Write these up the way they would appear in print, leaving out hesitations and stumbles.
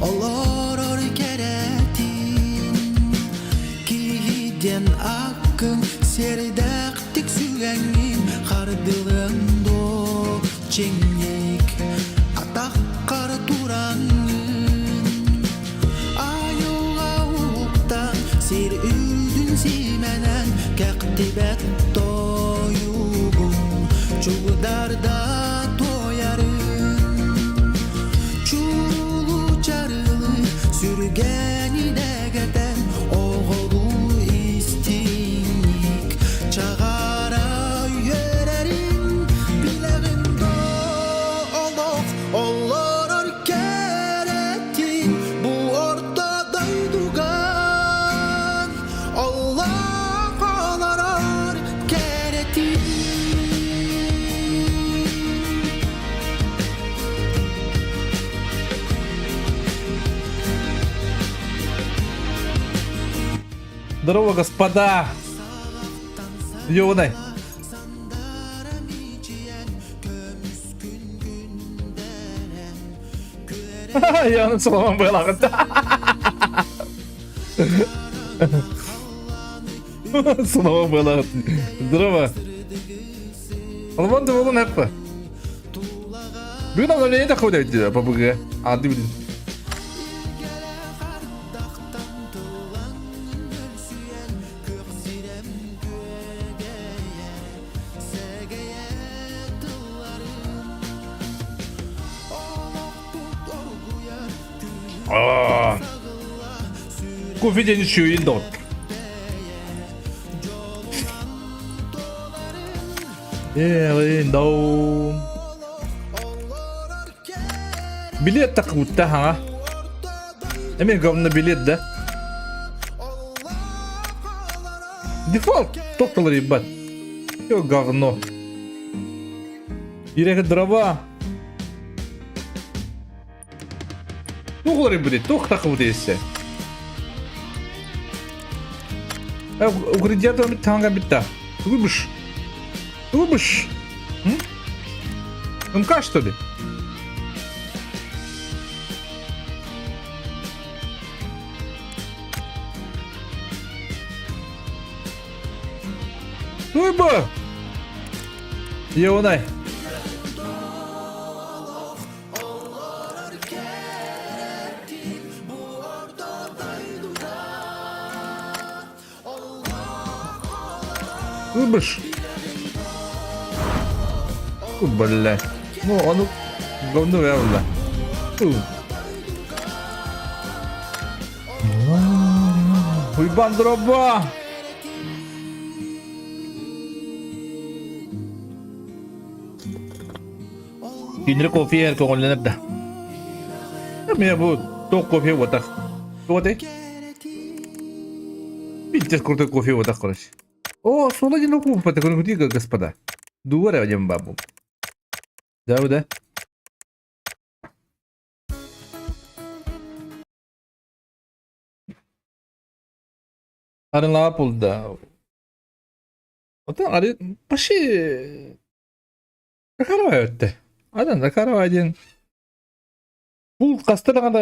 Олорор кэрэтин Киһи диэн аккын Сиэрдээхтик сүгэҥҥин Хардылыаҥ дуо чиҥник Атаххар тураҥҥын Айылҕа уһуктан Сир үрдүн симэнэн Кэхтибэт тойугун Чугдарда туойарын Чурулуу чарылы Сүргэни дэгэтэн Оҕолуу истиҥник Чаҕара үөрэрин Билэҕин доо олох Олорор кэрэтин Бу орто дойдуга Олох олорор кэрэтин. Здорово, господа! Ёбаный. Я оны Соломон байлағын. Соломон байлағын. Здорово. Соломон ты болон әппі. Бүгін обновление такое дейді по БГ. А, ты блин. Кофе диэн үчүгэйин доҕор. Билет такыбытта хаҥа. Эмиэ говно билет да. Дефолт тоқталар ебать. Все говно. Ирек дрова. Туох будет? Туох тахыбыт есе? Угридията танга битта. Выбыш. Выбыш. МК, что ли? Туйба! Еонай. Выбыш. Бля. Ну, ону говно явно. Уйбан дроба! Кинилэр кофе иһэр көҥүллэнэр да. Меня бу туох кофе буотах. Туох этэй? Пиздец крутой кофе буотах, короче. О, соло один купа, такой господа. Дура один бабу. Да, да. Арыҥлаҕа булда. Оттон ары паши Захарова өттө. Адан Захарова диэн бул хаста даҕаны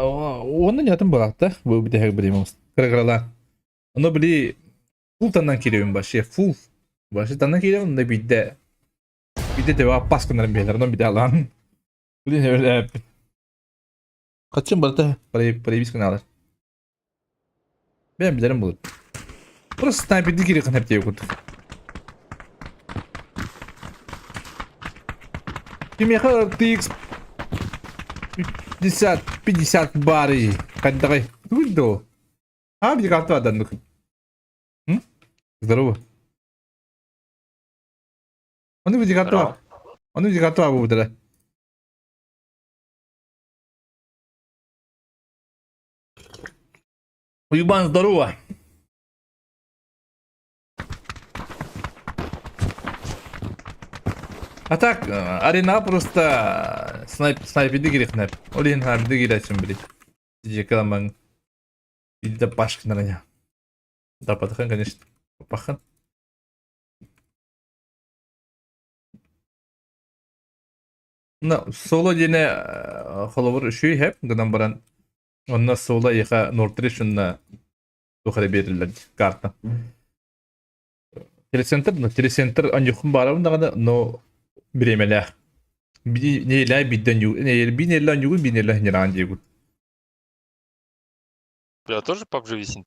уонна ньатын быраатта бу бүтэһик бириэмэ кыра-кыралаан. Ону били фул таннан киирэбин вообще фул. Вообще таннан киирэбин онно биирдэ биирдэ төбө аппас гыннаран биһэлэр онон биирдэ алаан. Блин өлөөппүт. Хаччым барыта проебись гынаалар. Бэйэм билэрим булут. Просто снайперди кириэххин хэптиэ курдук. Кимиэхэ RTX 50 50 баарый? Хайдаҕый? Тугуй доо? А, били карта аданнык. Здорово. Ону били карта. Ону били карта буутара. Уйбан, здорово! А так, арена просто снайп, снайперди кириэхнэр. Ол иһин снайперди киирээччим били. Дьиэкэ Илдэ башкынарыня. Да, патахан, конечно. Пахан. Ну, соло диэни холобур үчүгэй хэп гынан баран. Онно суола эйиэхэ Нортридж уонна туох эрэ биэриллэр карта. Телецентр, ну, телецентр аньюхун баарабын даҕаны, но бириэмэлээх. Нэһилээ биирдэ анью, би нэһилээ аньюгун, би нэһилээ хинераан диэгут. Бля, тоже PUBG висит?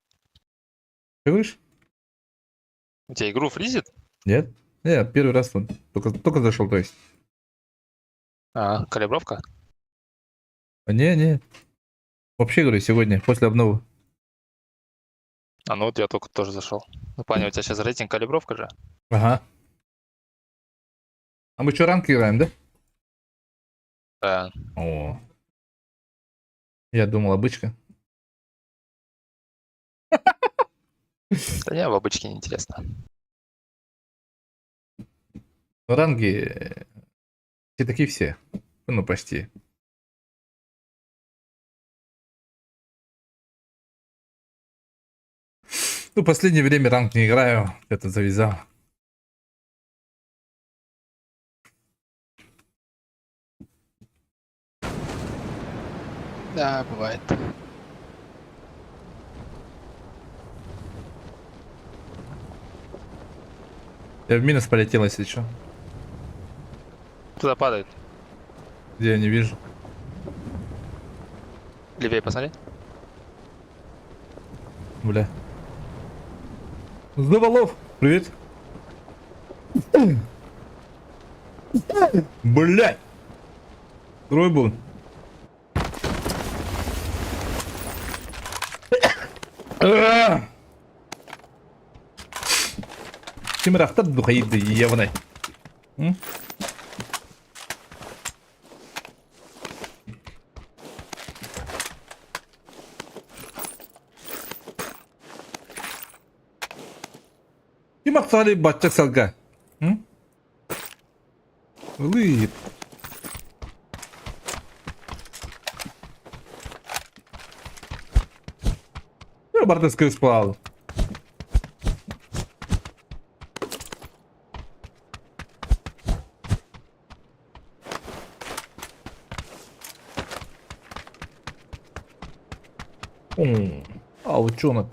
Ты говоришь? У тебя игру фризит? Нет? Нет, первый раз он только, только зашел, то есть. А, калибровка? Не, не. Вообще, говорю, сегодня, после обновы. А ну вот я только тоже зашел. Ну, парень, у тебя сейчас рейтинг калибровка же? Ага. А мы что, ранки играем, да? Да. О. Я думал, обычка. Да не, в обычке неинтересно. Но ранги все такие все. Ну, почти. Ну, последнее время ранг не играю. Это завязал. Да, бывает. Я в минус полетел, если что. Туда падает. Где я не вижу. Левее посмотри. Бля. Здорово, Привет. Блять. Второй был. Тимирахтар духайды ебаный. Ким ахсаали бачча сылга? Ылыып. Барда спал. Аучонок.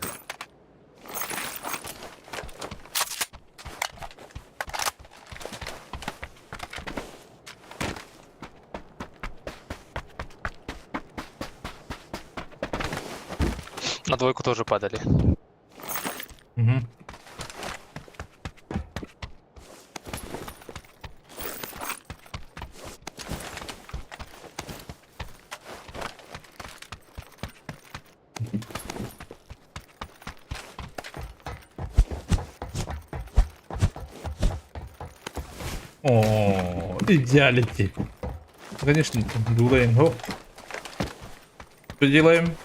На двойку тоже падали. Угу. О, идеалити. Конечно, делаем. О. Что делаем?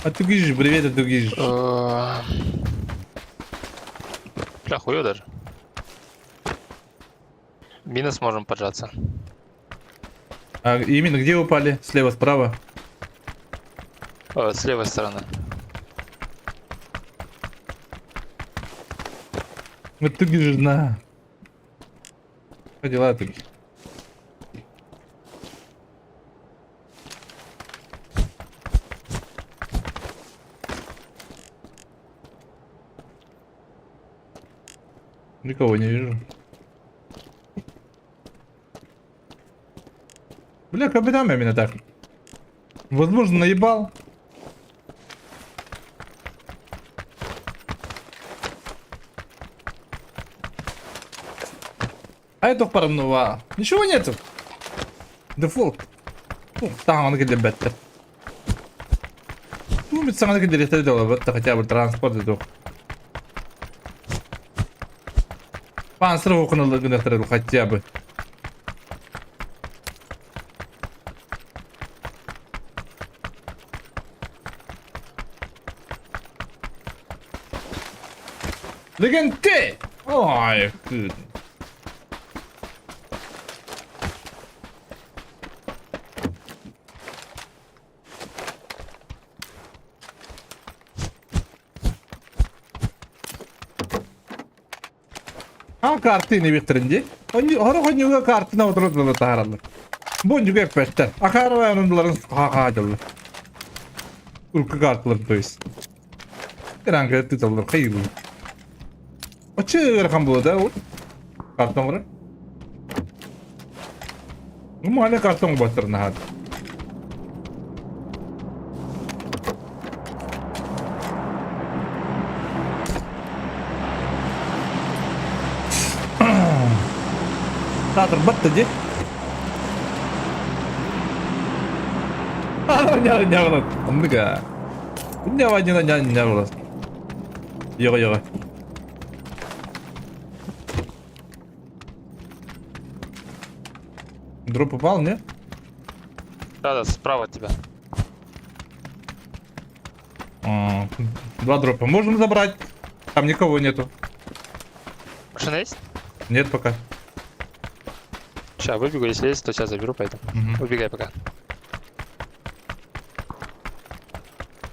А ты гижешь, привет, а ты гижешь. Бля, хуё даже. Минус можем поджаться. А именно где упали? Слева, справа? С левой стороны. Вот ты гижешь, на. Что дела ты? Никого не вижу. Бля, капитан именно так. Возможно, наебал. А это парного. Ничего нету. Дефолт. Там он где бетта. Ну, ведь сам где это хотя бы транспорт это. Пансер хотя бы. Легенде! Ой, ты. А картины бихтеринди. Хорох картина отырып таһараллар. Бу онньуга эппэттэр. Акаарабай оннуларын хаахаадыллар. Урукку карталар, то есть. Ранга тыталлар хайылы. Оччо ыарахан буолла да ол? Карта оҥорор. Ну, маля карта оҥорботтор наһаа. Саатырбат да дии. Оннук аа. Йоҕа йоҕа. Дроп попал, не? Да-да, справа от тебя. А, два дропа. Можем забрать. Там никого нету. Машина есть? Нет пока. Сейчас выбегу, если есть, то сейчас заберу, поэтому. Мгм. Убегай пока.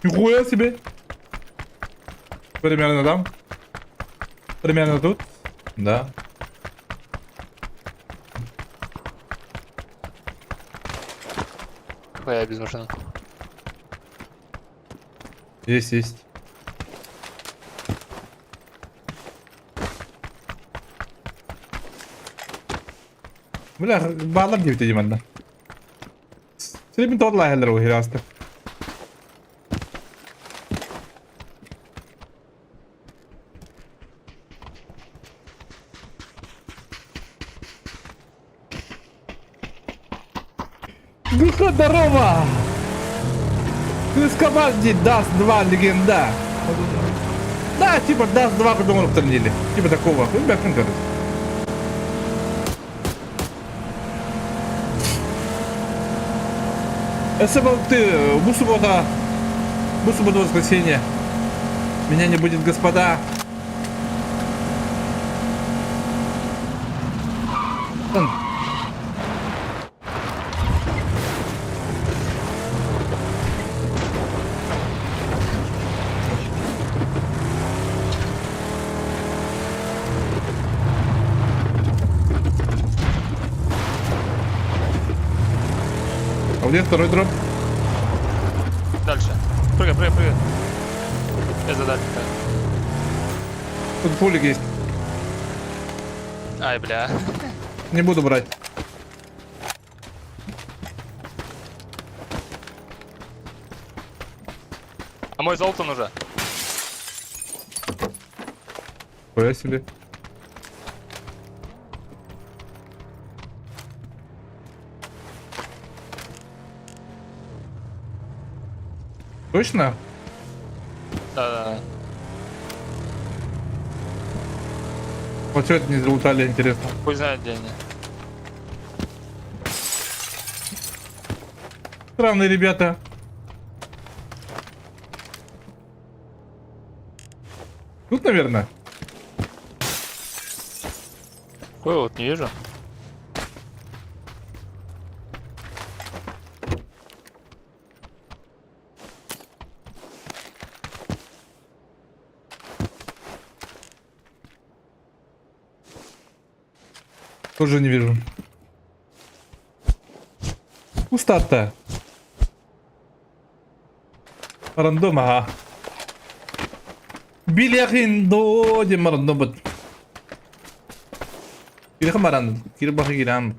Нихуя себе. Примерно там. Примерно тут. Да. Ой, я без машины. Есть, есть. Бля, баалар диэбитэ дии манна. Силипин тоҕо лаһаллар уһираастар. Гуха, здорово! Кыыска дии Dust 2 легенда. Да, типа Dust 2 курдук оҥоруктар диили. Типа такого. Бэкин короче. Если бы ты бу суббота, бу суббота воскресенье. Меня не будет, господа. А где второй дроп? Дальше. Прыгай, прыгай, прыгай. Я за дальше. Тут пулик есть. Ай, бля. Не буду брать. А мой золотон уже. Хуя себе. Точно? Да-да-да. Вот что это не залутали, интересно. Хуй знает, где они. Странные ребята. Тут, наверное? Хуй вот не вижу. Тоже не вижу. Пустота. Рандом, ага. Билиахин до диэн рандом Кирихан баран, кири баха киран.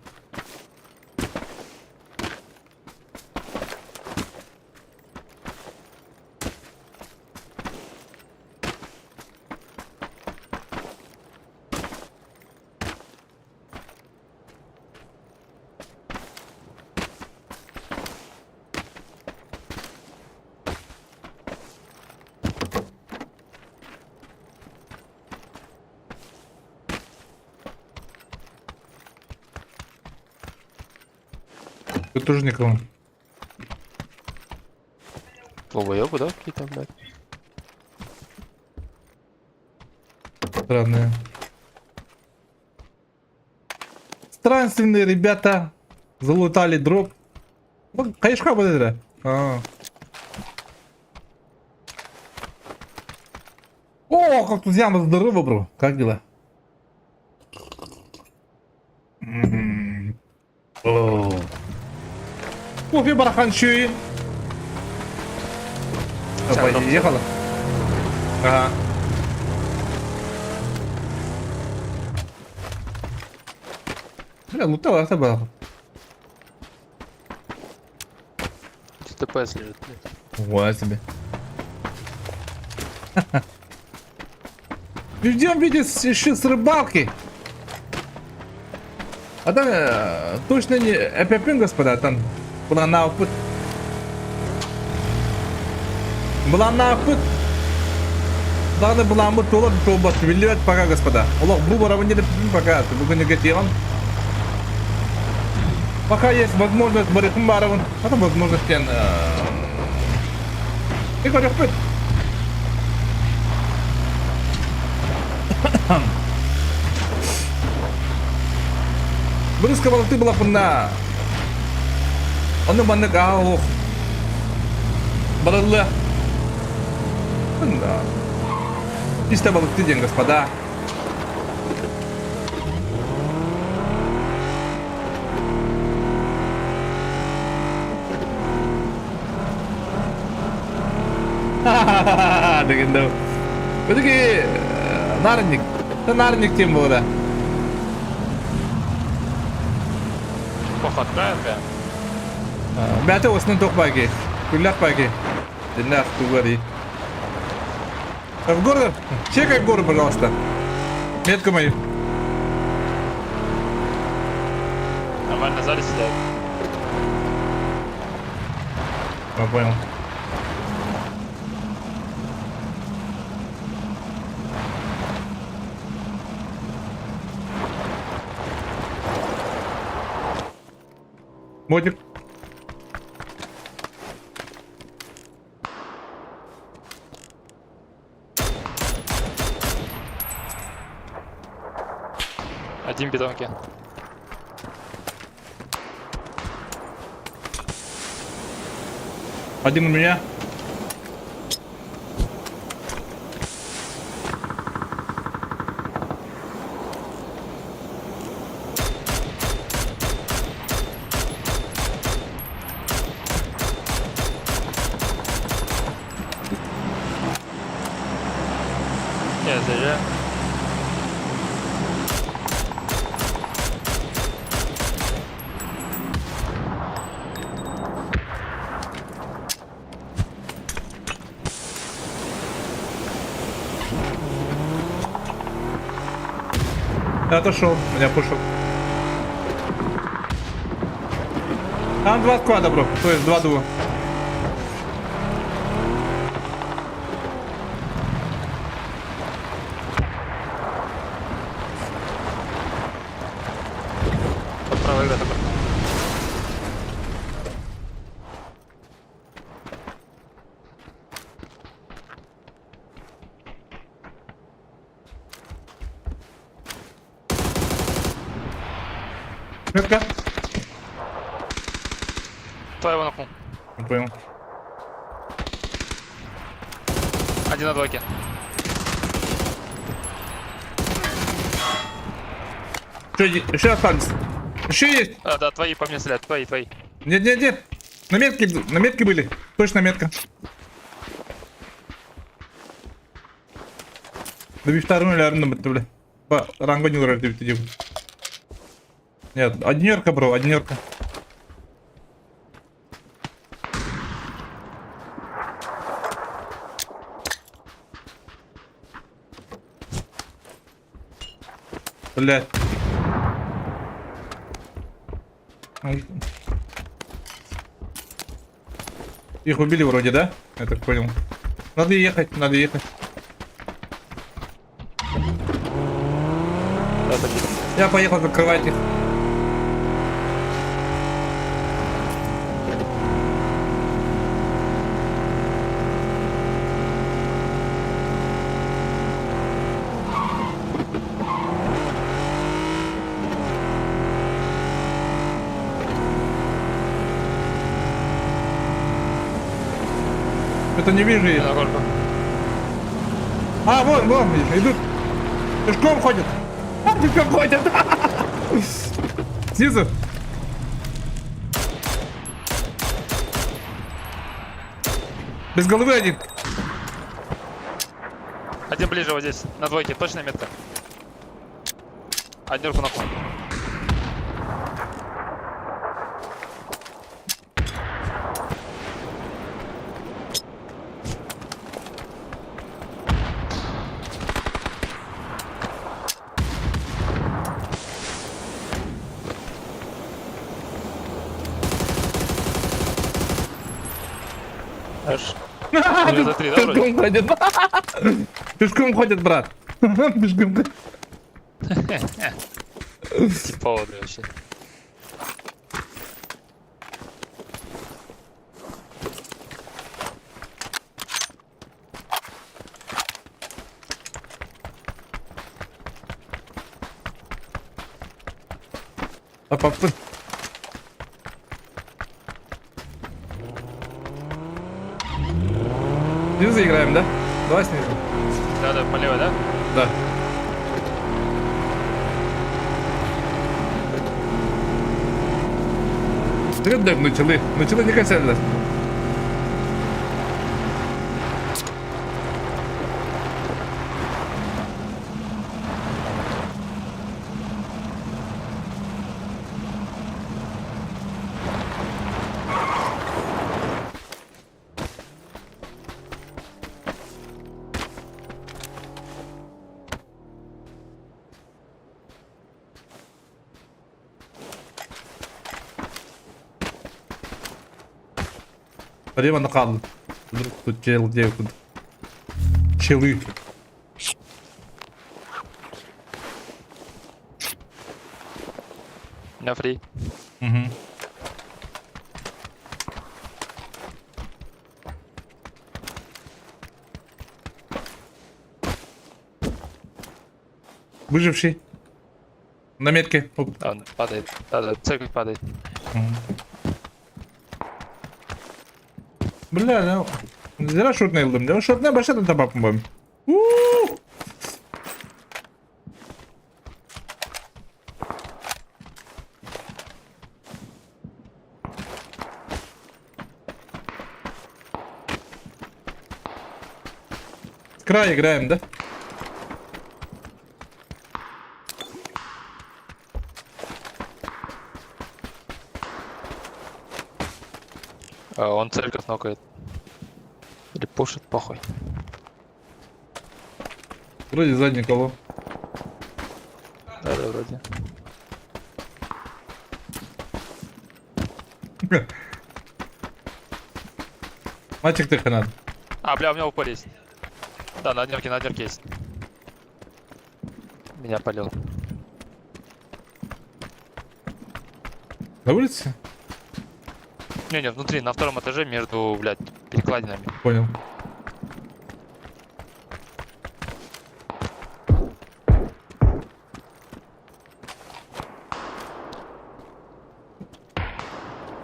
Тут тоже никого. Долбоёбы, да, какие-то, блядь? Странные. Странственные ребята. Залутали дроп. Ну, Хайышка будет А. О, как тут яма здорово, бро. Как дела? М. О. Кофе бараханчуин. Поехала. Ага. Бля, лутала это ТПС лежит, блядь. Вот тебе. Ждем, видите, еще с рыбалки. А там точно не эпипин, господа, там былааннаабыппыт. Былааннаабыппыт. Даҕаны былааммыт туолар туолбат биллибэт пока, господа. Олох бу барабын диэн пока бүгүнүгэ тиэҕим. Пока есть возможность барыхым барабын. А там возможность диэн и көрөхпүт. Бырыска балыкты булаппынна. Ону маннык аа ох. Барыллы. Да. Чисто балыкты диэн, господа. Деген да. Все-таки нарник. Это нарник тем было, да. Плохо отправим, бля. Бәті осының тоқ баки. Күлләк баки. Диннах тугари. В горы. Чекай горы, пожалуйста. Метку мою. Нормально сзади сидят. Я понял. Модик. Один бетонки. Один у меня. Я заезжаю. Я отошел, меня пушил. Там два склада, бро. То есть два дуа. Под правой игра такой. Метка. Твоего нокнул. Не понял. Один на двойке. Еще остались? Еще есть? А, да, твои по мне стреляют, твои, твои. Нет, нет, нет. На метке были. Точно метка. Да вторую наверное, бля. По рангу не урали, ты Нет, однерка, бро, однерка. Блять. Их убили вроде, да? Я так понял. Надо ехать, надо ехать. Да, добили. Я поехал закрывать их. Это не вижу их. На горку. А, вон, вон, идут. Пешком ходят. А, пешком ходят. Снизу. Без головы один. Один ближе вот здесь, на двойке, точная метка. Однерку нахуй. Аж. У него за три, да, вроде? Пешком ходит. Пешком ходит, брат. Пешком ходит. Типово, бля, вообще. Апаппын. Снизу играем, да? Давай снизу. Да, да, по левой, да? Да. Трудно начали. Начали не касались. Прямо хааллым. Тут чел где тут. Челы. У меня фри. Угу. Выживший. На метке. Оп. Да, он падает. Да, да, церковь падает. Бля, ну... Зря шотный ылдым. Да шотный башатын табапым бам. У-у-у! С края играем, да? А, он церковь нокает. Или пушит, похуй. Вроде задний коло. Да, да, вроде. Мальчик ты надо. А, бля, у меня упор есть. Да, на однерке есть. Меня полил. На улице? Не-не, внутри, на втором этаже между, блядь, перекладинами. Понял.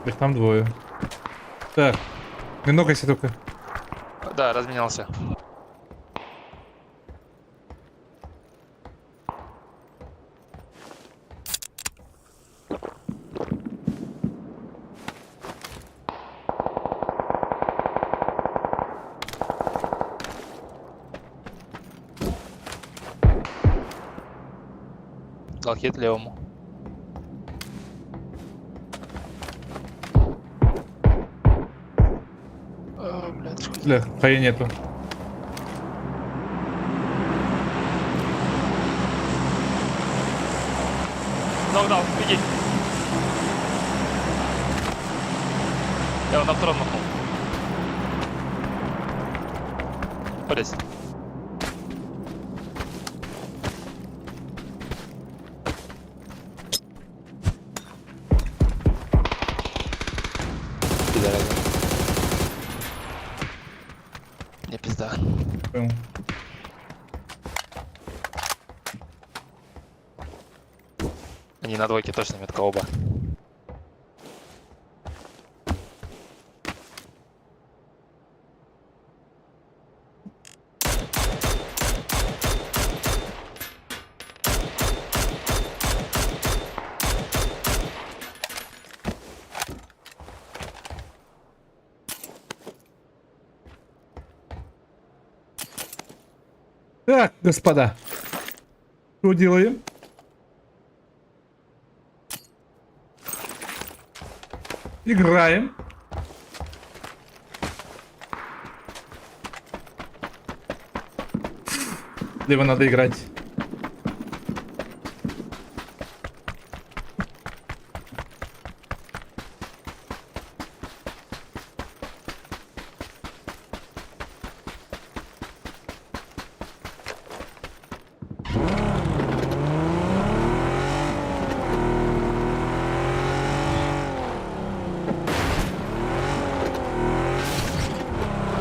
Их там двое. Так. Не нокайся только. Да, разменялся. Дал хит левому. О, блядь, что Бля, хая нету. Нокдаун, беги. Я его на втором нокнул. Полез. Пидорасы. Не пизда. Понял. Они на двойке точно метка оба. Так, господа, что делаем? Играем. Либо надо играть.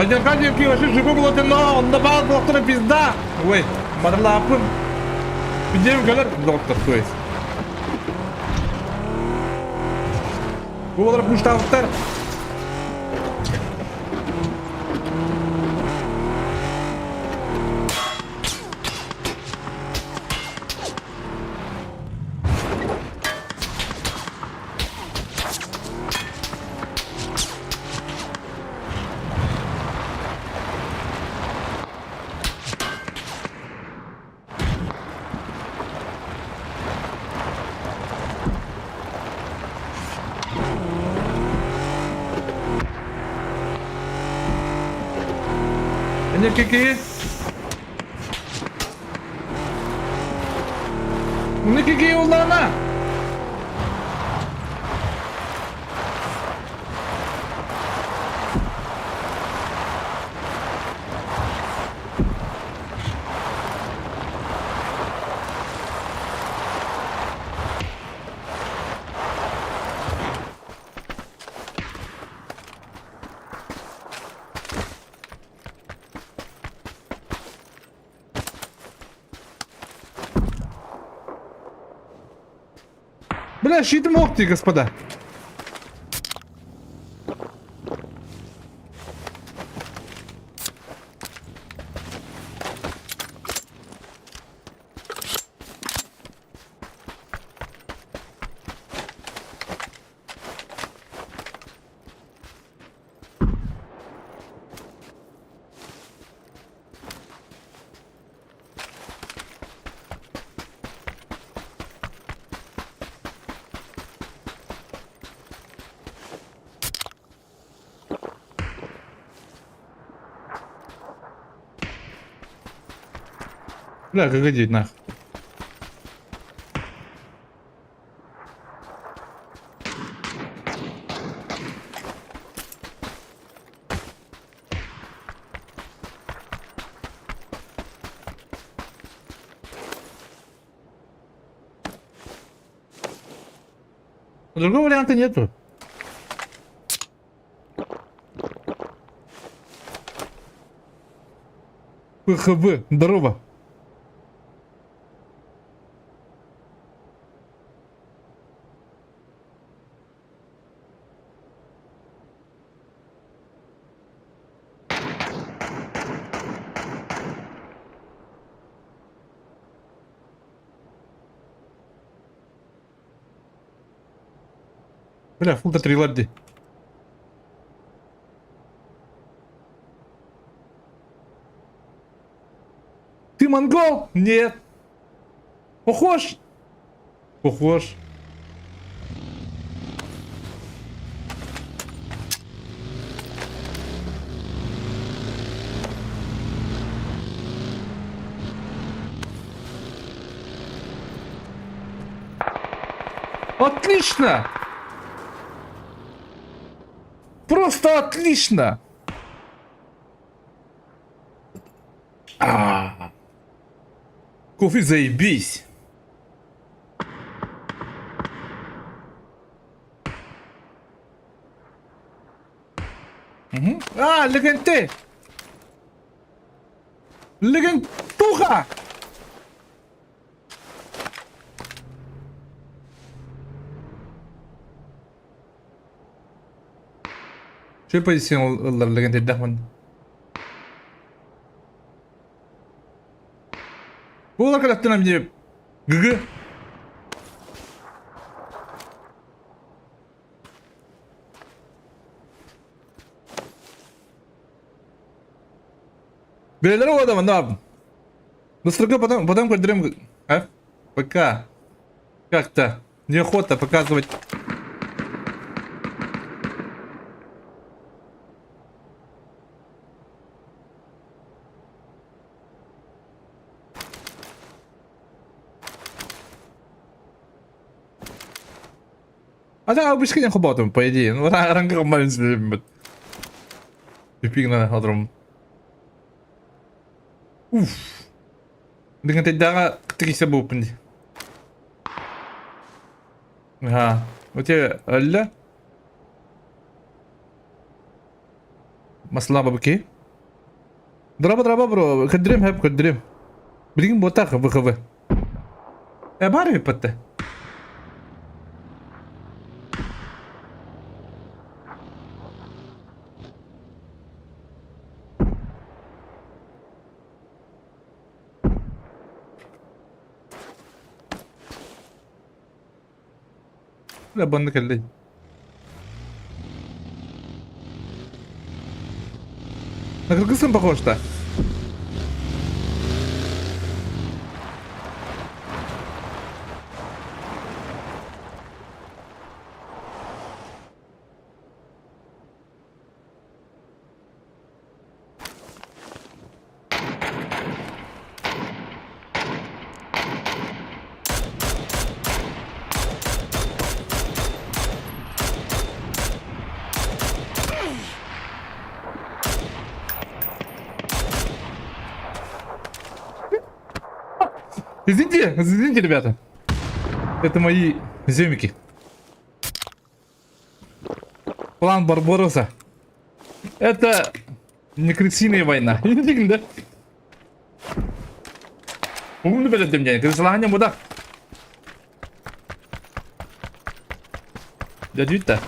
Алдьархай диэн вообще живой было но онно баар доктора пизда! Ой, марлааппын. Где кэлэр доктор, то есть. Бу олар пуштаабыттар. Энергики. Энергики улана. Бля, щит мог господа. Бля, как одеть нахуй. Другого варианта нету. ПХБ, здорово. Бля, фулта триларди. Ты монгол? Нет. Похож? Похож. Отлично! Просто отлично! А. Кофе заебись! Угу. А, Легенте! Легентуха! Что позиция Легенте Буолар кэлэттэн эмиэ ГГ. Бэлэлэр уода манна баарбын. Быстрого потом, потом көрдөрөм а? Пока как-то неохота показывать. А да, обычно не хоботом, по идее. Ну, ранга маленький. Пипигна одром. Уф. Деген тайдаҕа кытта буолпун дии. Ага. У тебя өллө? Масла бабки. Драба драба бро, көрдүрүм хэп көрдүрүм. Билигин буотах ВХВ. Э баар эбиппатта. Бля, банды кэллэй. На кыргызском похож-то. Извините, извините, ребята. Это мои земики. План Барбароса. Это не крысиная война. Да? Умный бэлэм дьэ. Крысалаһан буда. Дьэ дьүттэ.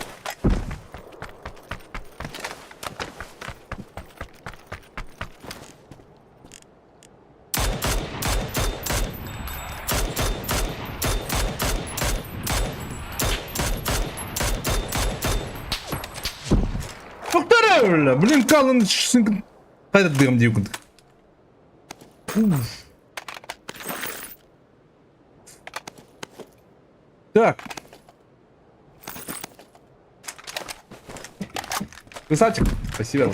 Тоқтар Блин, калын қайда дым дей күндік. Так. Красавчик. Спасибо.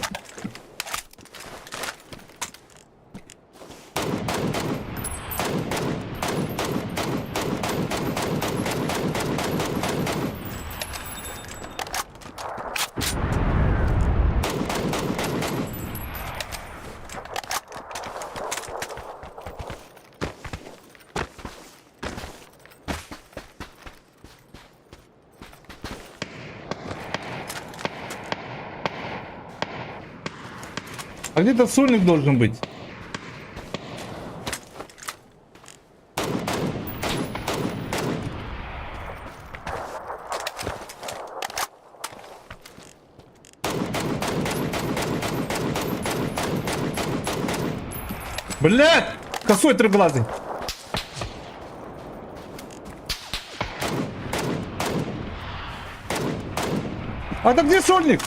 А где-то сольник должен быть. Блядь! Косой трехглазый. А так где сольник?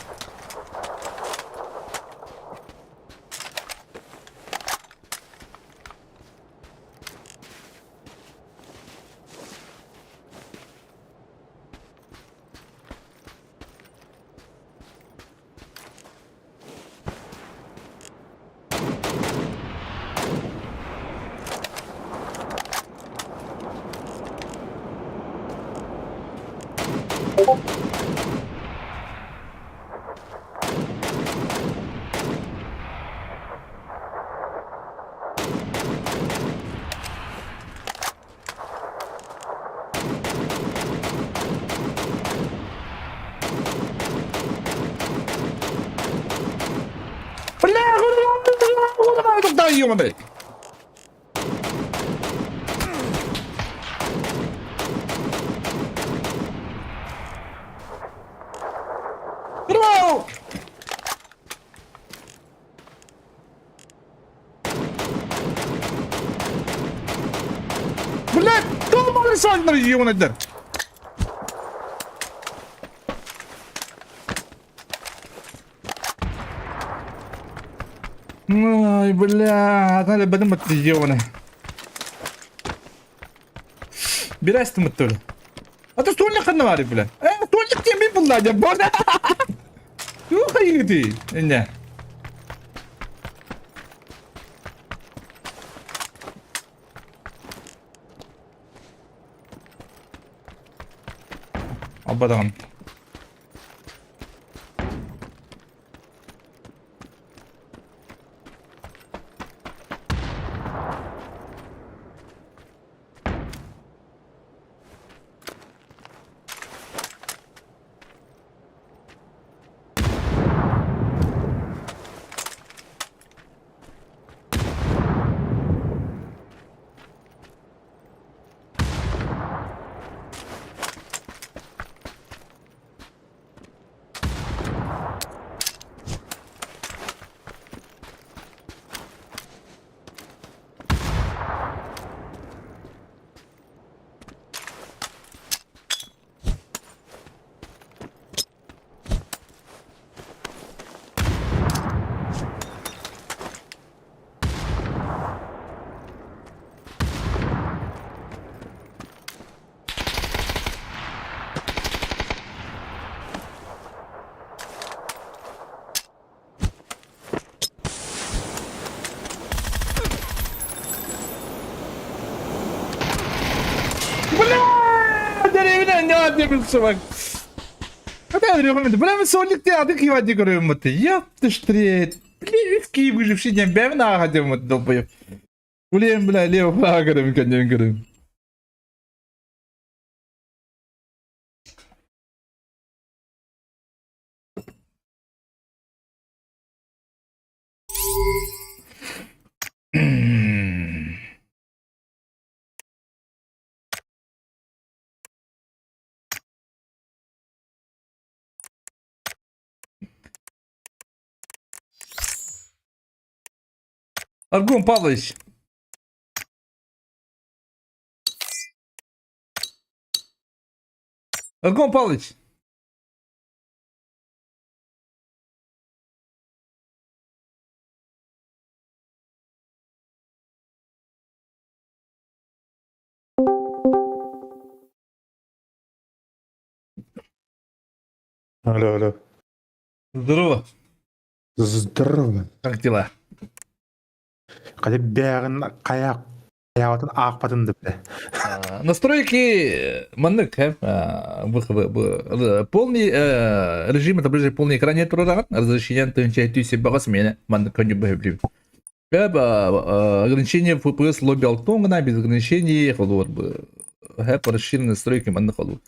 Бля, ёбаный. Браво! Блядь, долбаный сальнер, ёбаный. Ай, бля, надо бадым ёбаный. Бирээс тымыттыр. А то стольник ханна баар бля. Э, стольник диэн мин булла дьэ бор. Туох хайыгытый? Инне. Абадаҕын. Бля, дэриэбинэ ньаа диэбин сыбак. Бля, мен сольник те ады кивати көрөм ты. Яп ты штрет. Блин, выживший день бэм на хадем долбоеб. Блин, бля, лево право көрөм көннөн көрөм. Аргун Павлович. Аргун Павлович. Алло, алло. Здорово. Здорово. Как дела? Хайа бэҕин хайа хайаҕатын аахпатын да бile. Настройки маннык, полный режим отображения полный экран нет турадаҕын разрешение тыһыынча түйсе баҕас миэнэ маннык көнньү бөһөблүүбүт. Ограничение FPS лобби алтон гына без ограничений холуор хэп расширенные настройки маннык холуор.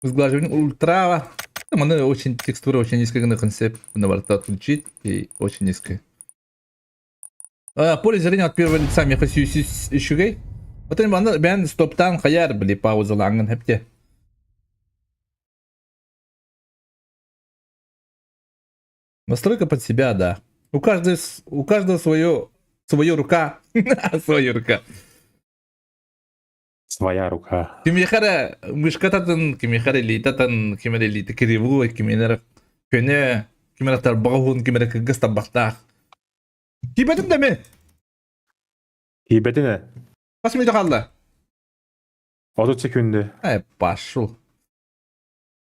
Сглаживание ультра. Маны очень текстура очень низкая на концепт на борта отключить и очень низкая. Поле зрения от первого лица меха үчүгэй. Отон манна бэйэн стоптаан хайар били паузалааҥҥын хэпте. Настройка под себя, да. У каждого, у каждого свое, свое рука. Своя рука. Своя рука. Кимиэхэ эрэ мышкататын, кимиэхэ эрэ илиитатын, ким эрэ илиитэ кривой, ким эрэ көнө, ким эрэ тарбаҕа уһун, ким эрэ кыргыс тарбахтаах. Тиийбэтим да мин. Тиийбэтин ээ. Хас мүнүүтэ хаалла? 30 секүндэ. Э, пошел.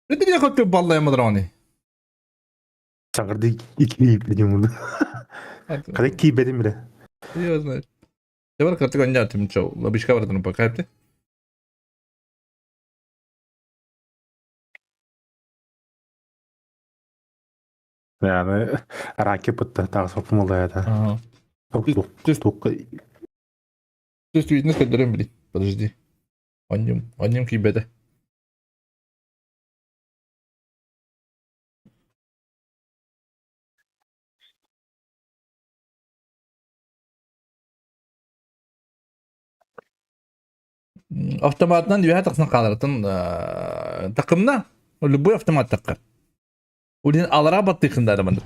Это не хоть баллаем мадрони. Саҥардыы икки буолла. Хата киирбэтим бile. Я знаю. Давай картык онньоотум чоу. Лобичка бардын пока ты. Yani rakip бытта тағыс молда Ага. Тук То есть видно, көрдөрөн блин. Подожди. Онньум, онньум киирбэтэ. Автоматынан үөһэ тахсан хааларытын такымна любой автомат таккар. Улин алара баттыхын да маннык.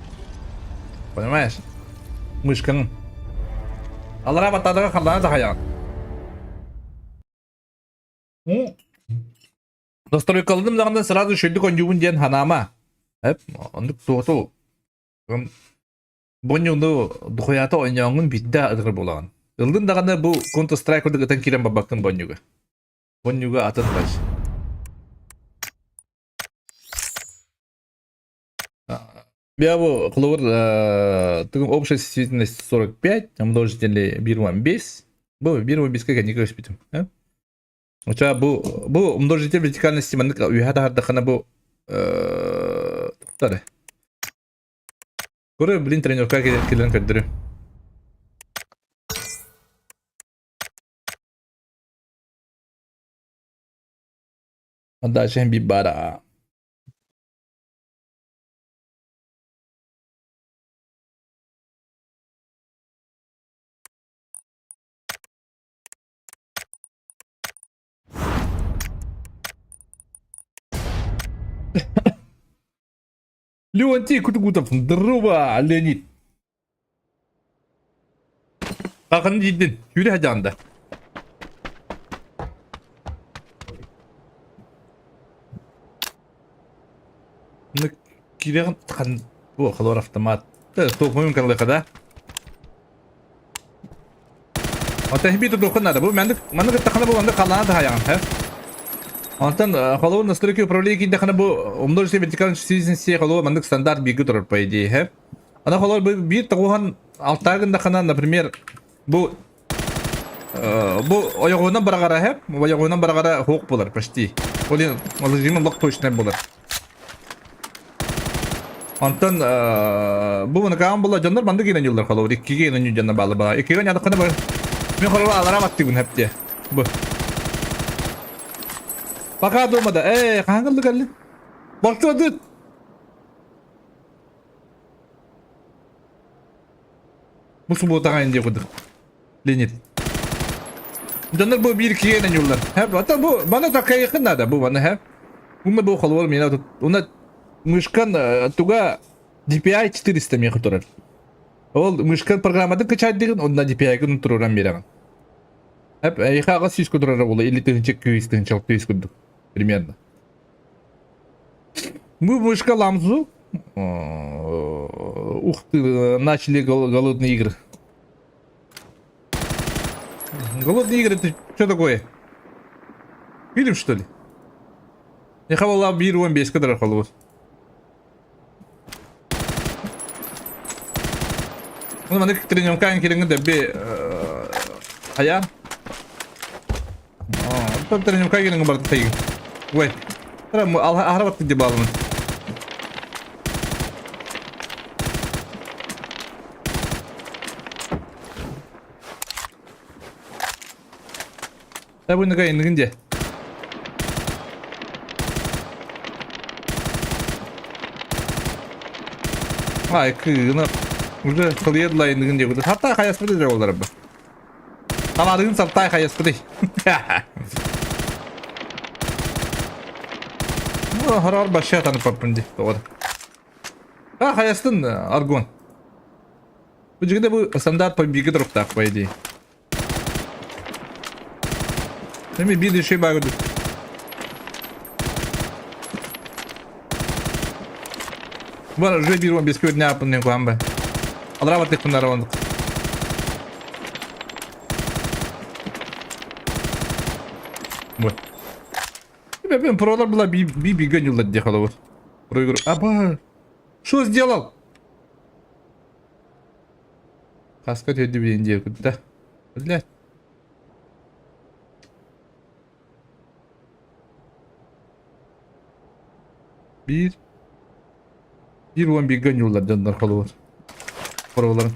Понимаешь? Мышканың. Алара баттадыга халлаана тахайаҕын. Настройкалыдым даҕаны сразу шүрдүк оонньуубун диэн ханаама. Эп, оннук туоту. Бонньуну духуйаата оонньооҥҥун биирдэ ытыр буолаҕын. Ыллын даҕаны бу Counter Strike курдук ытан киирэн барбаккын бонньуга. Онньуга атын бач. Я бу холобур тыгым общая чувствительность 45, множители 1,5. Бу 1,5-ка кэнники көспүтүм. Оча бу бу множитель вертикальности маннык үһэ таһардаххына бу туттары. Көрө блин тренировка кэлэн көрдөрү. Дальше би бара. Леонтий Кутугутов, здорово, Леонид. Хахын диидин, сүүрэ садьаанда. Ну, кирэҕин хан бу холор автомат. Туохмун каллыха да. Оттон биир тутуохха наада. Бу маннык маннык ыттаххына бу маннык халлаана таһайаҕын, һэ? Онтон холобур настройки управления киирдэххинэ бу умножить вертикальный чувствительности холобур маннык стандарт бииргэ турар по идее, һэ? Ана холобур бу биир тоҕуһан алтаа гыннаххына, например, бу бу ойоҕуһунан бараҕара һэ? Ойоҕуһунан бараҕара хуох буолар почти. Ол иһин режимин лох точнай буолар. Онтон бу мунукаан була дьоннор маннык гинэн юллар холобур иккиге гинэн дьоннор баалар баа иккиге нядаххына бар мин холобур алара баттыгын хэптиэ бу пока дома да э хаһан кэлли кэлли балтыадыт бу субботаҕа инде курдук Леонид дьоннор бу биир киэнэн юллар хэп ата бу маны такайыхын надо бу маны хэп уна бу холобур мена уна мышкан туга DPI 400 миэхэ турар ол мышкан программатын качайдыгын онна DPI-гын туруран биэрэҕин хэп эйхэ аҕыс сүүс турара була или тыһынча күүс тыһынча алта сүүс курдук примерно мы мышка ламзу ух ты начали голодные игры Голодные игры это что такое? Фильм что ли? Я хавала биир уон биэскэ турар холобур. Ну, маннык тренировкаан кириҥҥэ дэбби хайаан. Оттон тренировка кириҥҥэ барда тайгын. Ой. Аһара баттык дии баалымын. Да бу нага иннигин дьэ. Ай кыына уже кылыйдылар иннигин диэбит. Хатта хайаспыты дьэ олар бу. Таларыгын сартай хайаспыты. Ну, хорор башша танып паппын ди. Тоҕо. А, хайастын аргон. Бу дьиҥэ бу стандарт побеги туруктаах по идее. Эми биир еще баар Бар уже биир он бескөт няпын мен куһан ба. Алра баттык куннара ондук. Вот. Мен пролар была би би бигөн юлла дехала вот. Проигру. Аба. Что сделал? Хаска түһэрдибин диэбит да. Блядь. Биир. Биир уон бииргэ ньууллар дьоннор холобур. Хоробуларын.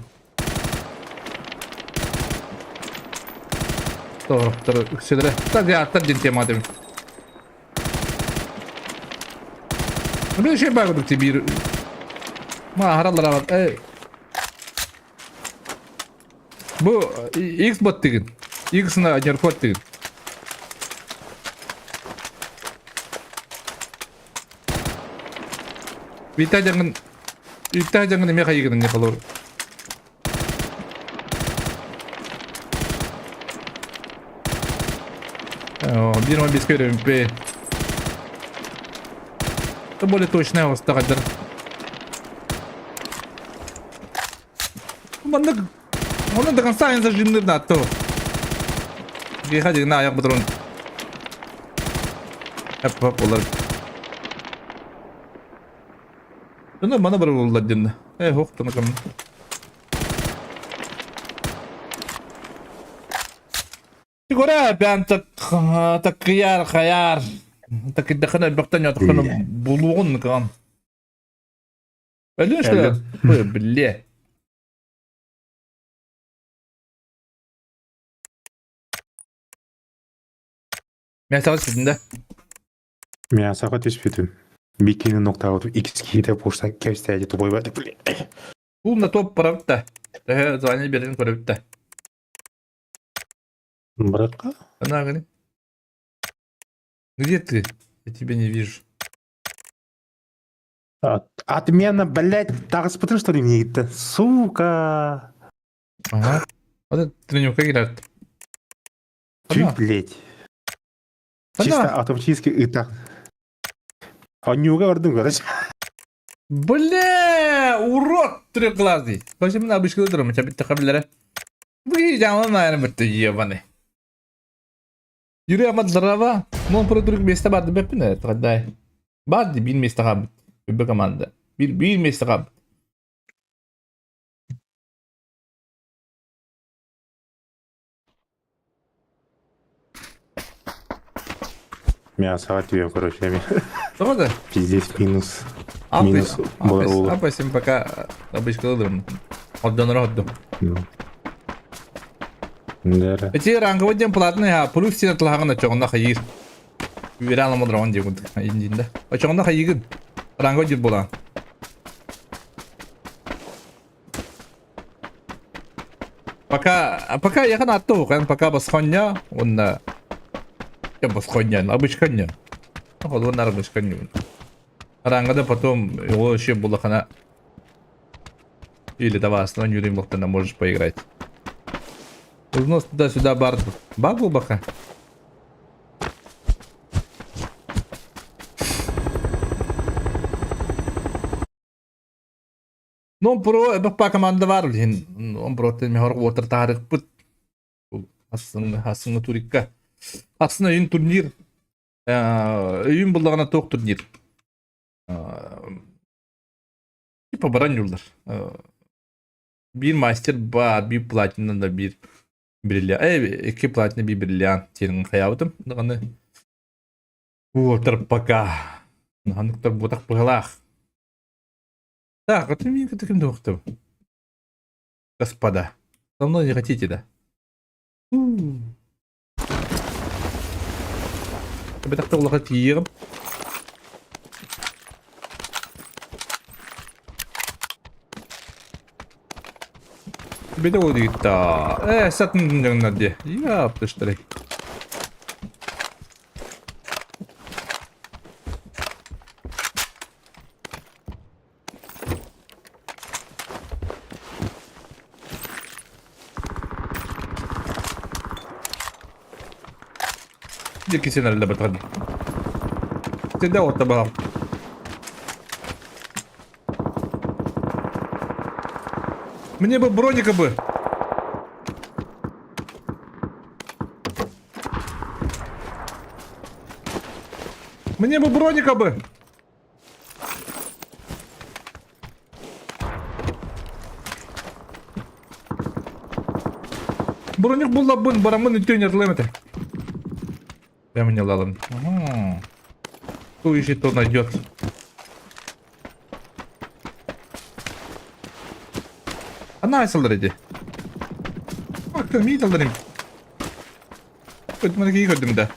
Тоҕороптор үксэлэрэ. Азиаттар диэн тема дебин. Бу şey бар курдук биир ма хараллар э Бу X бот деген. X-на неркот деген. Вита жаңын Вита жаңын эме хайыгын не холор. Биир он бес көрөмпе. Это более точная оҕустаҕайдар. Маннык онно до конца не зажимныр на то. Приходи на аяк патрон. Эп олар. Дьоно маны бары буллар диэннэ. Э, ох, тыныкым. Тигора бээн таккыяр хайар. Такыйдахына элбэхтэн ятахына булугун кыган. Өлүн что ли? Билле. Мясоҕа түспүтүн да? Мясоҕа түспүтүм. Бикини ноктаабытым икс киһитэ пушта кэбистээти тупойбат Бу на топ барабыт да. Төһө звание берин көрөбүт да. Братка? Она говорит. Где ты? Я тебя не вижу. Отмена, блядь, таҕыспытын что ли мне Сука! Ага. Вот тренировка играет. Чуть, блядь. Чисто автоматически ытах. Онньууга бардым, короче. Бля, урод трехглазый. Короче, мен обычка дурым, тебя битте хабилere. Вы жаман, наверное, битте ебаный. Юрий Амат здорово. Ну, про друг место барды беппине, тогда. Барды бир место хабит. Бир команда. Бир место хабит. Мясо тебе, короче, Тоҕо да? Пиздец, минус. Минус буолар Апасим пока обычкалыдым. Отдонор отдум. Да. Эти ранговый ден платный, а плюс сен тлагын очоҕунна хайыр. Үөрэ аламадыр диye курдук индинде. Очоҕунна хайыгын. Ранговый дир буолан. Пока, пока яхан атты ухан, пока басхоння, онна я басхоння, обычкання. Холуон обычкання. Рангада потом его вообще булахана или давай основной Юрий Мохтана можешь поиграть. Узнос туда-сюда бар. Багу баха. Ну, про баппа команда бар билин. Он про мехор уотар таарыкпыт. Ассыңы турикка. Ассына үйін турнир. Үйін буллағына тоқ турнир. Типа баран юлдар. Бір мастер бар, бір платина да бір бриллиант. Екі платина, бір бриллиант. Терин хаябытым. Аны Уотар пока. Ханныктар ботақ быгалах. Так, это мне таким доктор. Господа, со мной не хотите, да? Бетақта улаха тиерім. Беде ол дегітта. Сатын жаңна де. Яптыштырай. Дикий сен бытырды. Сенде отта балам. Мне бы броника бы. Мне бы броника бы. Броник буллабын барамын үтөн ятылым это. Прямо не лалым. Ага. Кто ищет, то найдет. Она айсалдар иди. Бактым, миит алдарым. Көтмөн кии көрдүм да.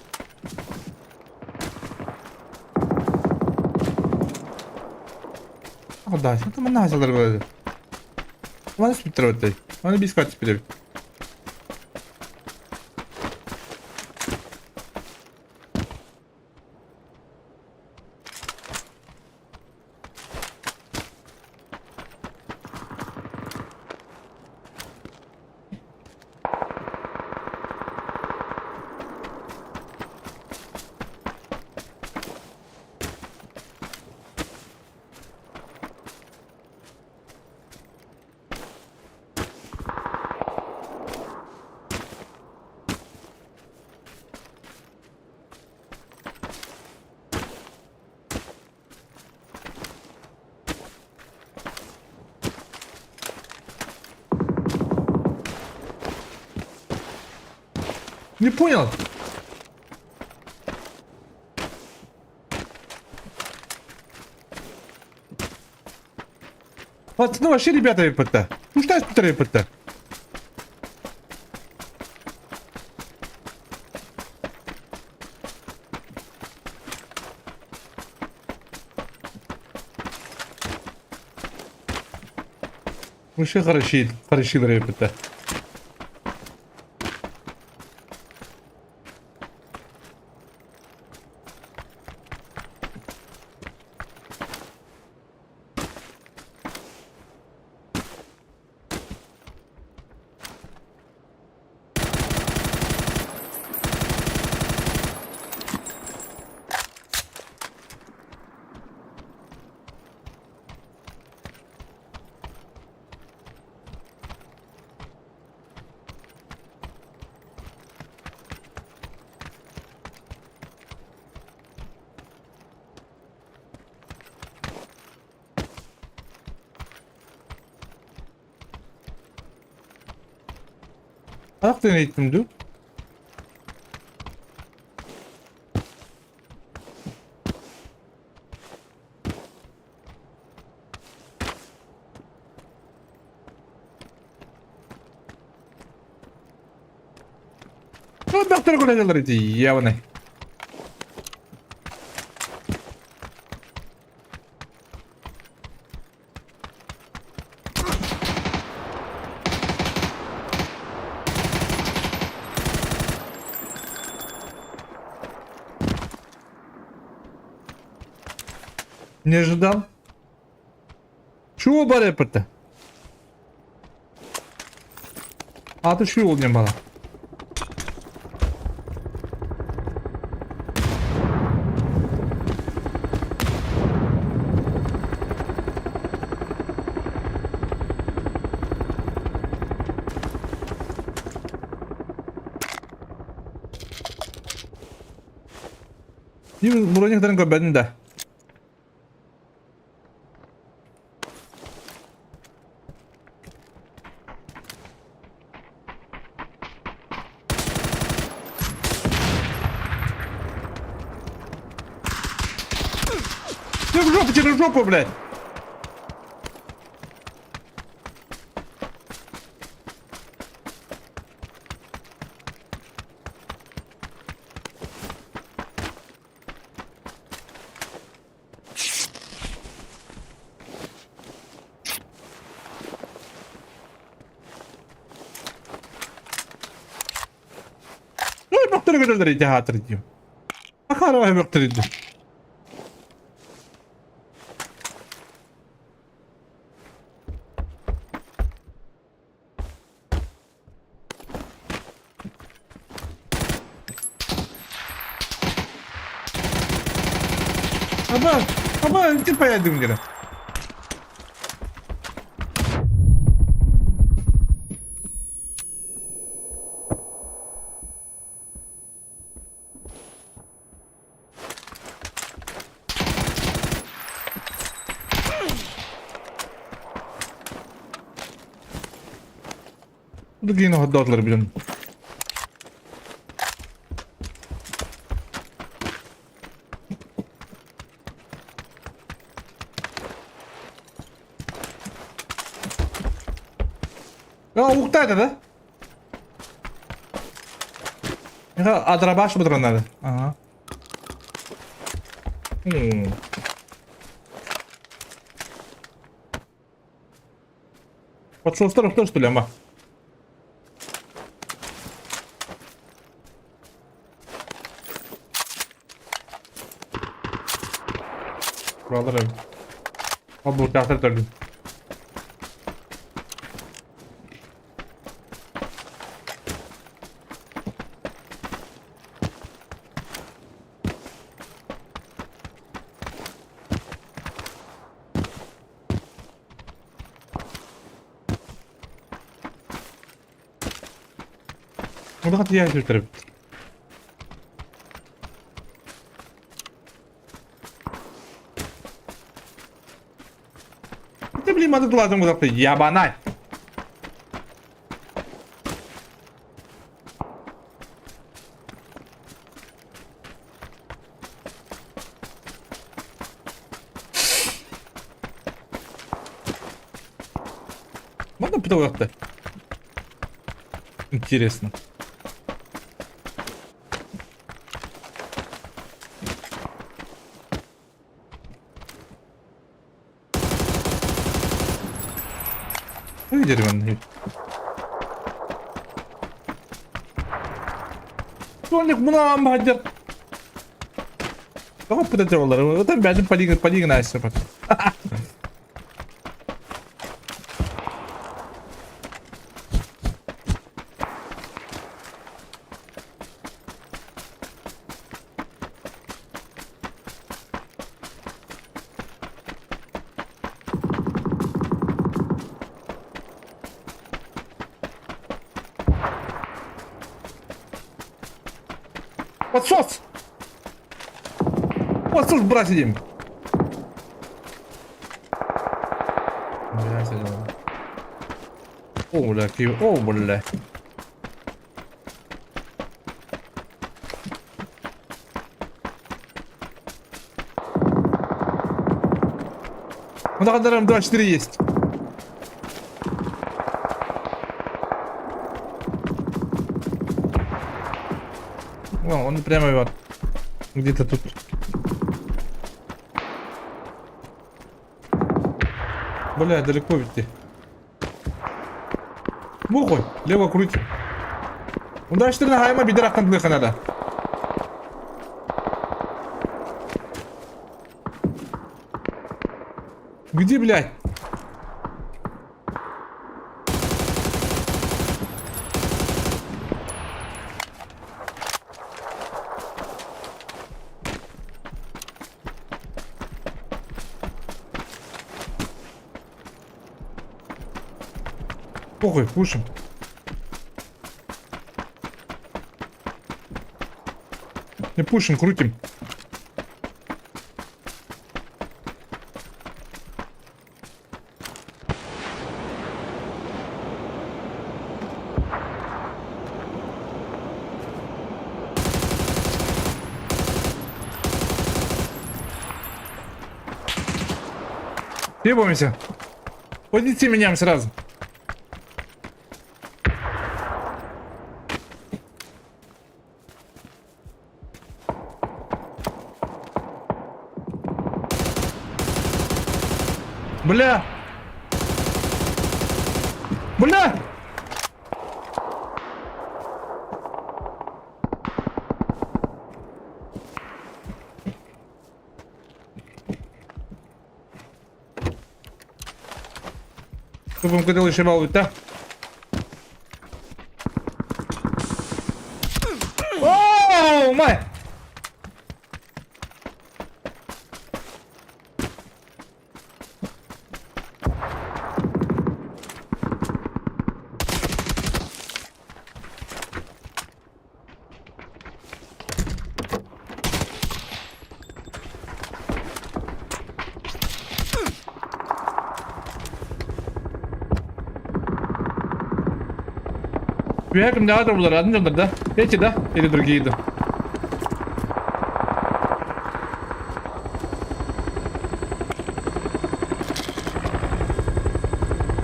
Да, манна айсалдар болады. Маны спиттер өттей. Маны бис катып билебит. Не понял. Пацаны вообще ребята епта. Ну что епта? Вообще хороши, хороши епта. Ханах диэн ыйыттым дуу? Бөхтөр көрөлөр ити явный. Не ожидал. Чего барепыта? А ты чего не было? Брониктарын көрбөтүн да. Ты в жопу, через жопу, блядь! Бөхтөрө көрөлөр ити хаатыр диим. Ахара бөхтөр ити. Аба, аба, ити паядым дире. Другие доллар блин. А, ухта это, да? А дробаш надо. Ага. Подшел второй, что ли, ама? Brother. Ол театр төрдүн. Онда тиийэн сүртэрбит. Ты, блин, маты тулатын кудакты, ябанай! Можно пыталаться? Интересно. Деревянный. Толик мына бадер. Тоҕо пытатылар? Оттон бэйэтин полигон айсыпат. Подсос! Подсос, брат, сидим! Бля, сидим. О, бля, киви. О, бля. Ну, так, М24 есть. О, он прямо вот где-то тут. Бля, далеко ведь ты. Мухой, лево крути. Удачно хайма бидерактан надо. Где, блядь? Похуй, пушим. Не пушим, крутим. Ебаемся. Подойти меняем сразу. Бля! Бля! Тупом кадыл еще балует, да? Оу, май! Үөһэ кимнээҕэ турбулар, атын дьоннор да? Эти да? Или другие да?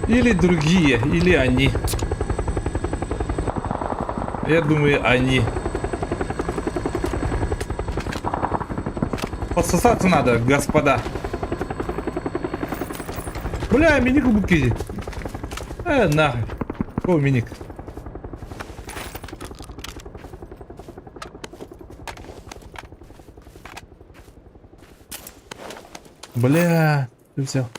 Или другие, или они. Я думаю, они. Подсосаться надо, господа. Бля, миник убукиди. Нахуй. О, миник. Бля, ты взял.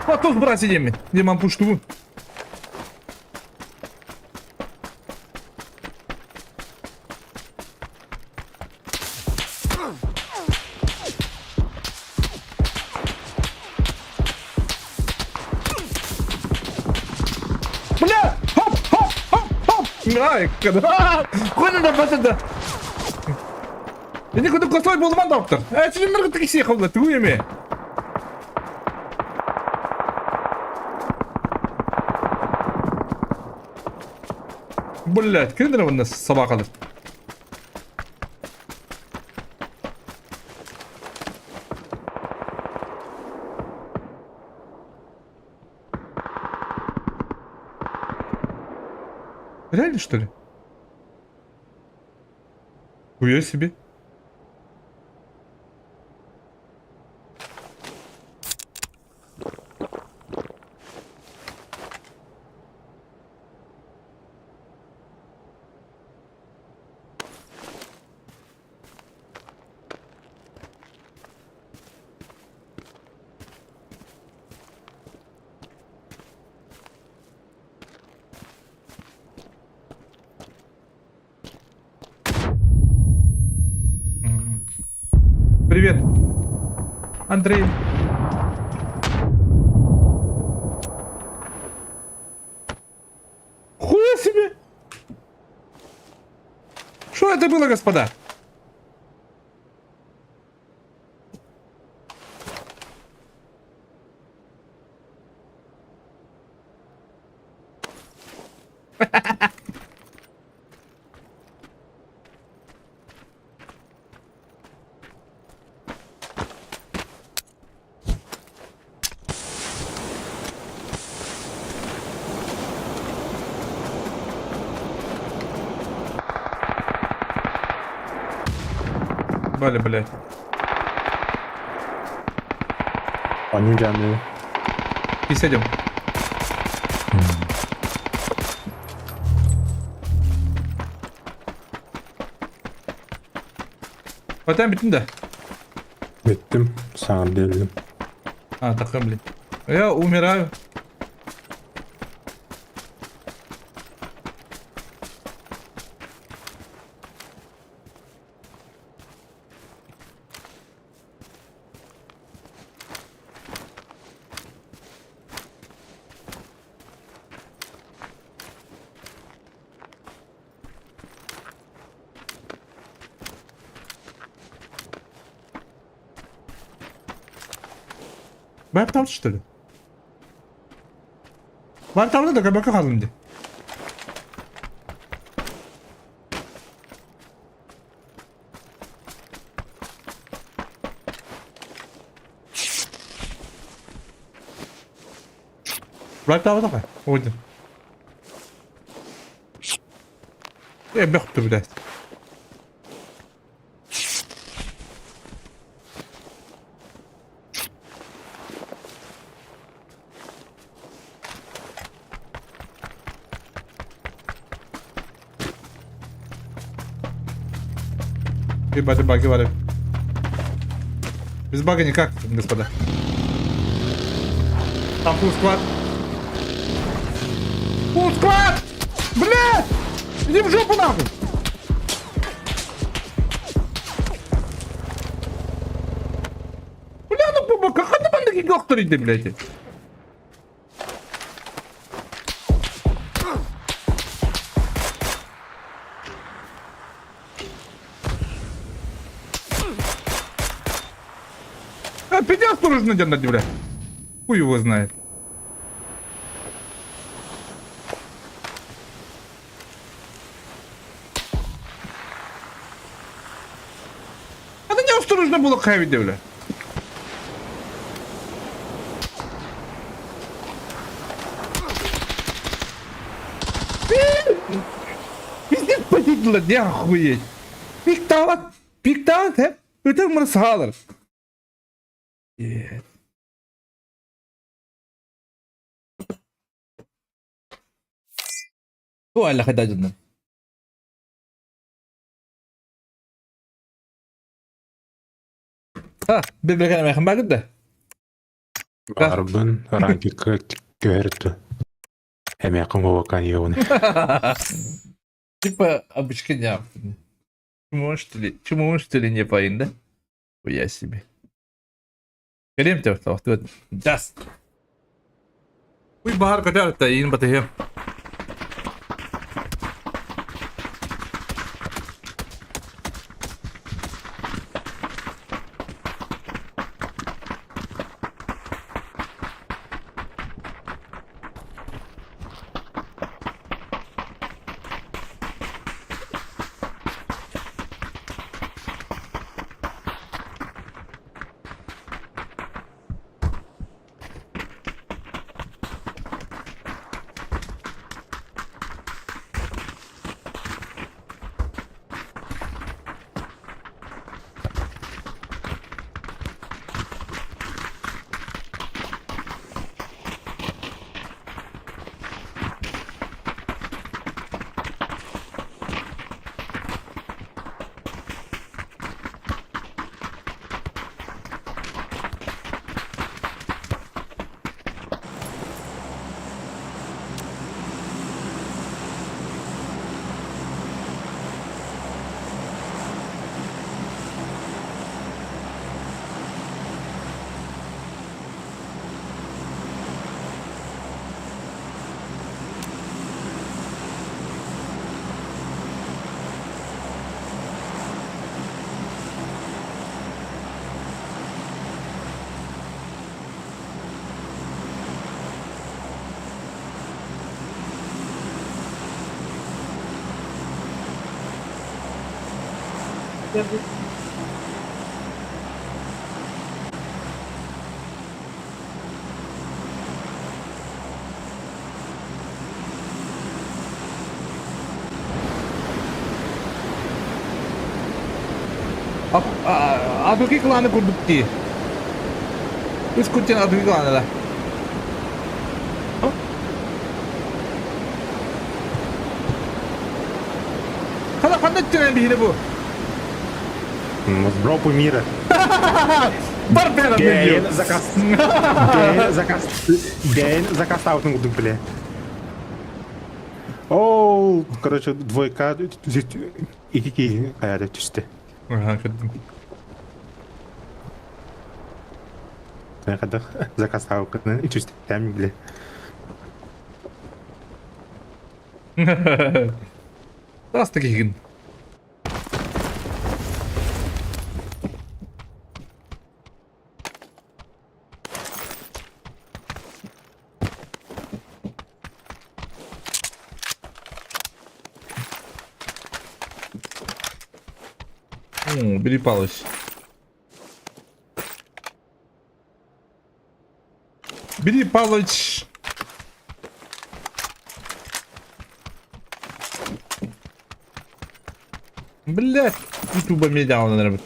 А тут брать сидим. Где мам пушту? Бля! Хоп, хоп, хоп, хоп! Ай, когда? Куда да бата Ini куда косой болман доктор. Э, сен ныргы тикси ховла, туеме. Блять, кендер у нас собака. Реально, что ли? Хуя себе. Привет, Андрей. Хуя себе! Что это было, господа? Бали, блядь. Оонньуу дьаамныы. И сядем. Батан бүтүн да? Бүттүм. Саҥардыы өллүм. А, такой, блин. Я умираю. Вайпталды что ли? Вайпталды да кабака халым ди. Вайпталды Ойдым. Э, бөхтү, блядь. Ебать, баги валят. Без бага никак, господа. Там full squad. Full squad! Блядь! Иди в жопу нахуй! Бля, ну как это бандаки доктор иди, блядь? А, пиздец, осторожно, дядя, бля. Хуй его знает. А да не осторожно было хавить, бля. Пиздец потетила, не охуеть. Пикталат, пикталат, хеп. Өтер мырсалар. Ту алла хадажынным. А, bir bir kan bagы да. Баарбын ранкикка көһөртү. Эмиэхин уокан иоҕун. Типа обычка не. Чему что ли? Чему что ли не поин, да? Хуя себе. Кэлиэм те вот Даст. Уй баһар көтөр та иин батыһыам. Адуки кланы курдук дии. Үс куттен Адуки кланы да. Хана ханна түнэн биһири бу? В жопу мира. Бар Бэйэн заказ. Бэйэн заказ. Бэйэн заказтаабытын курдук билэ. Ол, короче, двойка ики киһи хайата түстэ. Ага, көрдүм. Хайдах заказтаабыккытынан үчүстэм биле. Тас киһигин. О, бери Палыч. Бери Палыч. Блять, ютуба медиа наверное.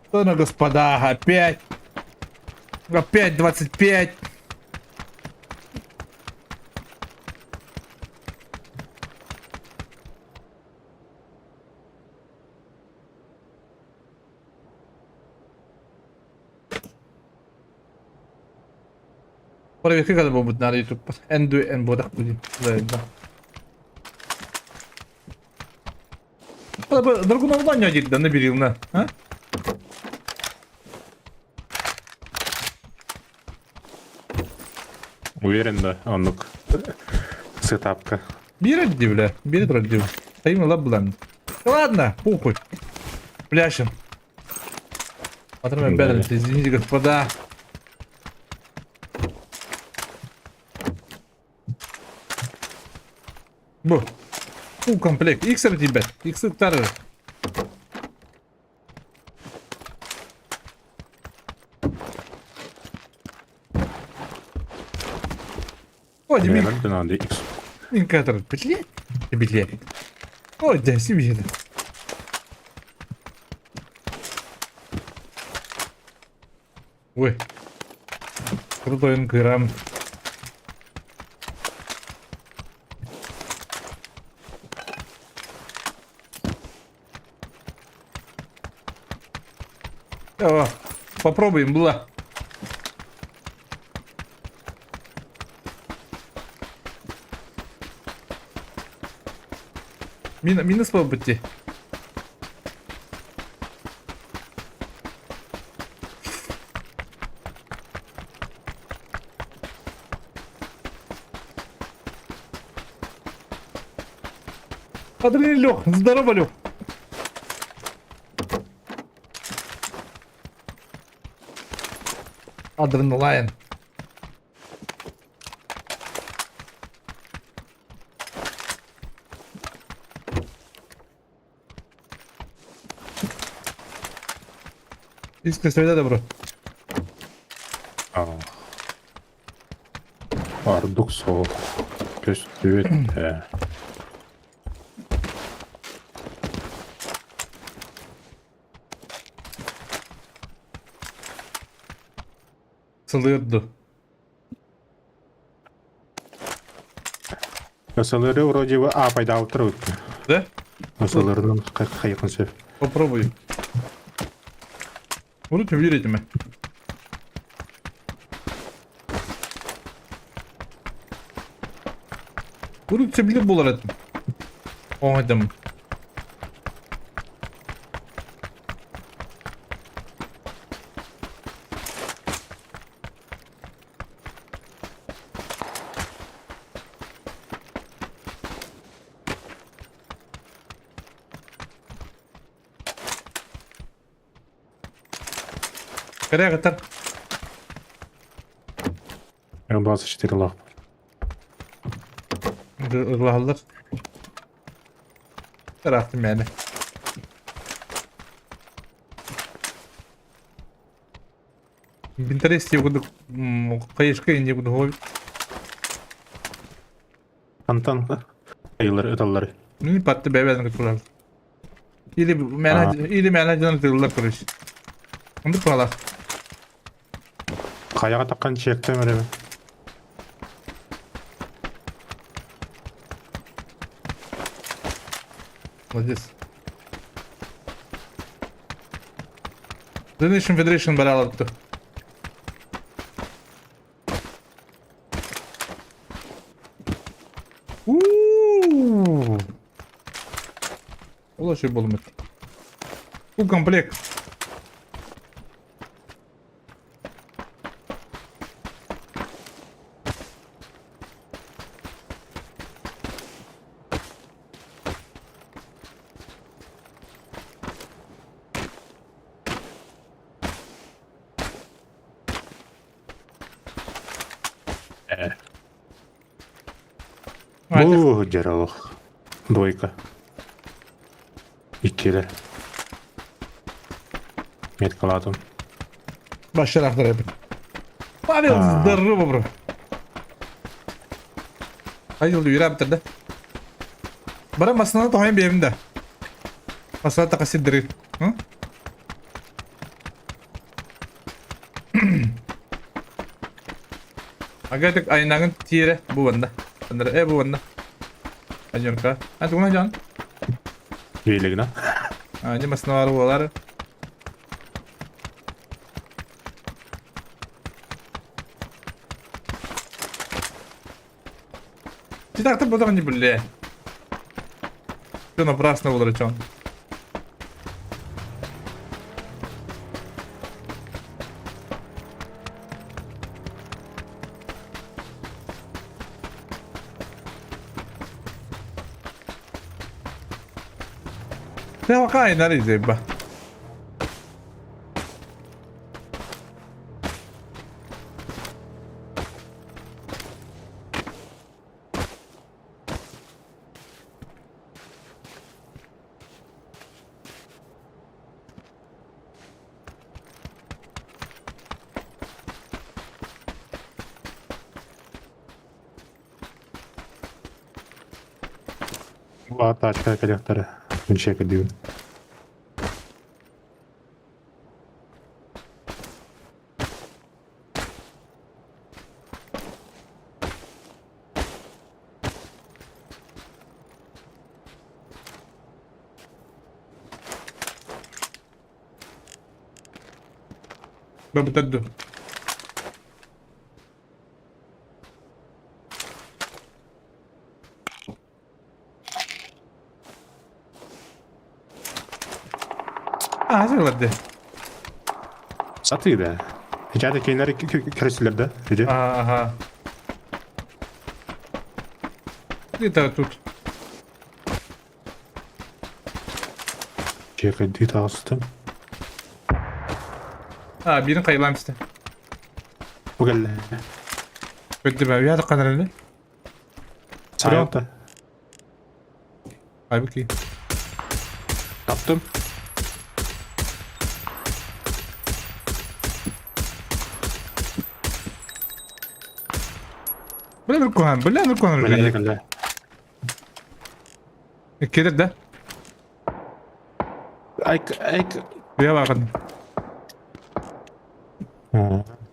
Что ну, господа, опять. Опять 25. Проверка когда будет на YouTube. N2 N бодах будем. Да. Драгуновна не да набери на, а? Уверен, да, оннук сетапка. Бери, бля, бери тролль, Стоим лаблан. Ладно, похуй. Пляшем. Потом Да. извините, господа. Бу. Full комплект. X ребят. X тар. О, Димин. Инкатор, блядь. Блядь. Ой, да, себе. Ой. Крутой инкрам. О, попробуем, была. Мина, минус быть. Смотри, Лех, здорово, Лех. Адреналайн. Искренне всегда добро. Ордук суох. Көстүбүт ээ. Сылыыр ду. Сылыры вроде бы а пайдаабыттар эбит. Да? Сылырынан хайыхын сөп. Попробуй. Будете верить мне? Будут тебе булар этим. Оҥойдом. Кэрэ кытар. М24 лах. Ыллаһаллар. Ыраахтым мээнэ. Бинтерес курдук хайышка инде курдук Антан айылар ыталлар. Ну патты бэбэлэн кытылар. Или мээнэ или мээнэ дьон тыллар короче. Онду палах. Хайаҕа таххан чиэктем эрэ. Молодец. The Nation Federation баралапты. Уу! Ол вообще болмайды. Фул комплект. Бу дьаралых. Двойка. Иккилэр. Меткалаатым. Башарахтар эбит. Павел, здорово, бро. Айыл үйрәптір да. Бара масына тоһайын биэбин да. Масына тақа сиддирир. Агатык айнаҕын тиэрэ бу манна. Анара э бу манна. Аньорка. А тугуна дьон? Биэлигина. Ани масналар буолар. Ти так не бля. Все напрасно было, чон. Te wakay na rin, diba? Тачка кэлиэхтэрэ. Мин чиэкэдиибин. Бабытадду. А, сыларды. Сатыы да. Ичаата кинилэр көрүстүлэр да? Ити. Ага. Где-то тут. Чиэкэдии таҕыстым. А, биирин хайылаан истэ. Бу кэллэ. Көттүм, үйэ таххан эрэлэ. Саайта. Айбыки. Таптым. Бля нұркухан, бля нұркухан. Бля кэллэ. Келер да? Айк, айк. Бля бақын.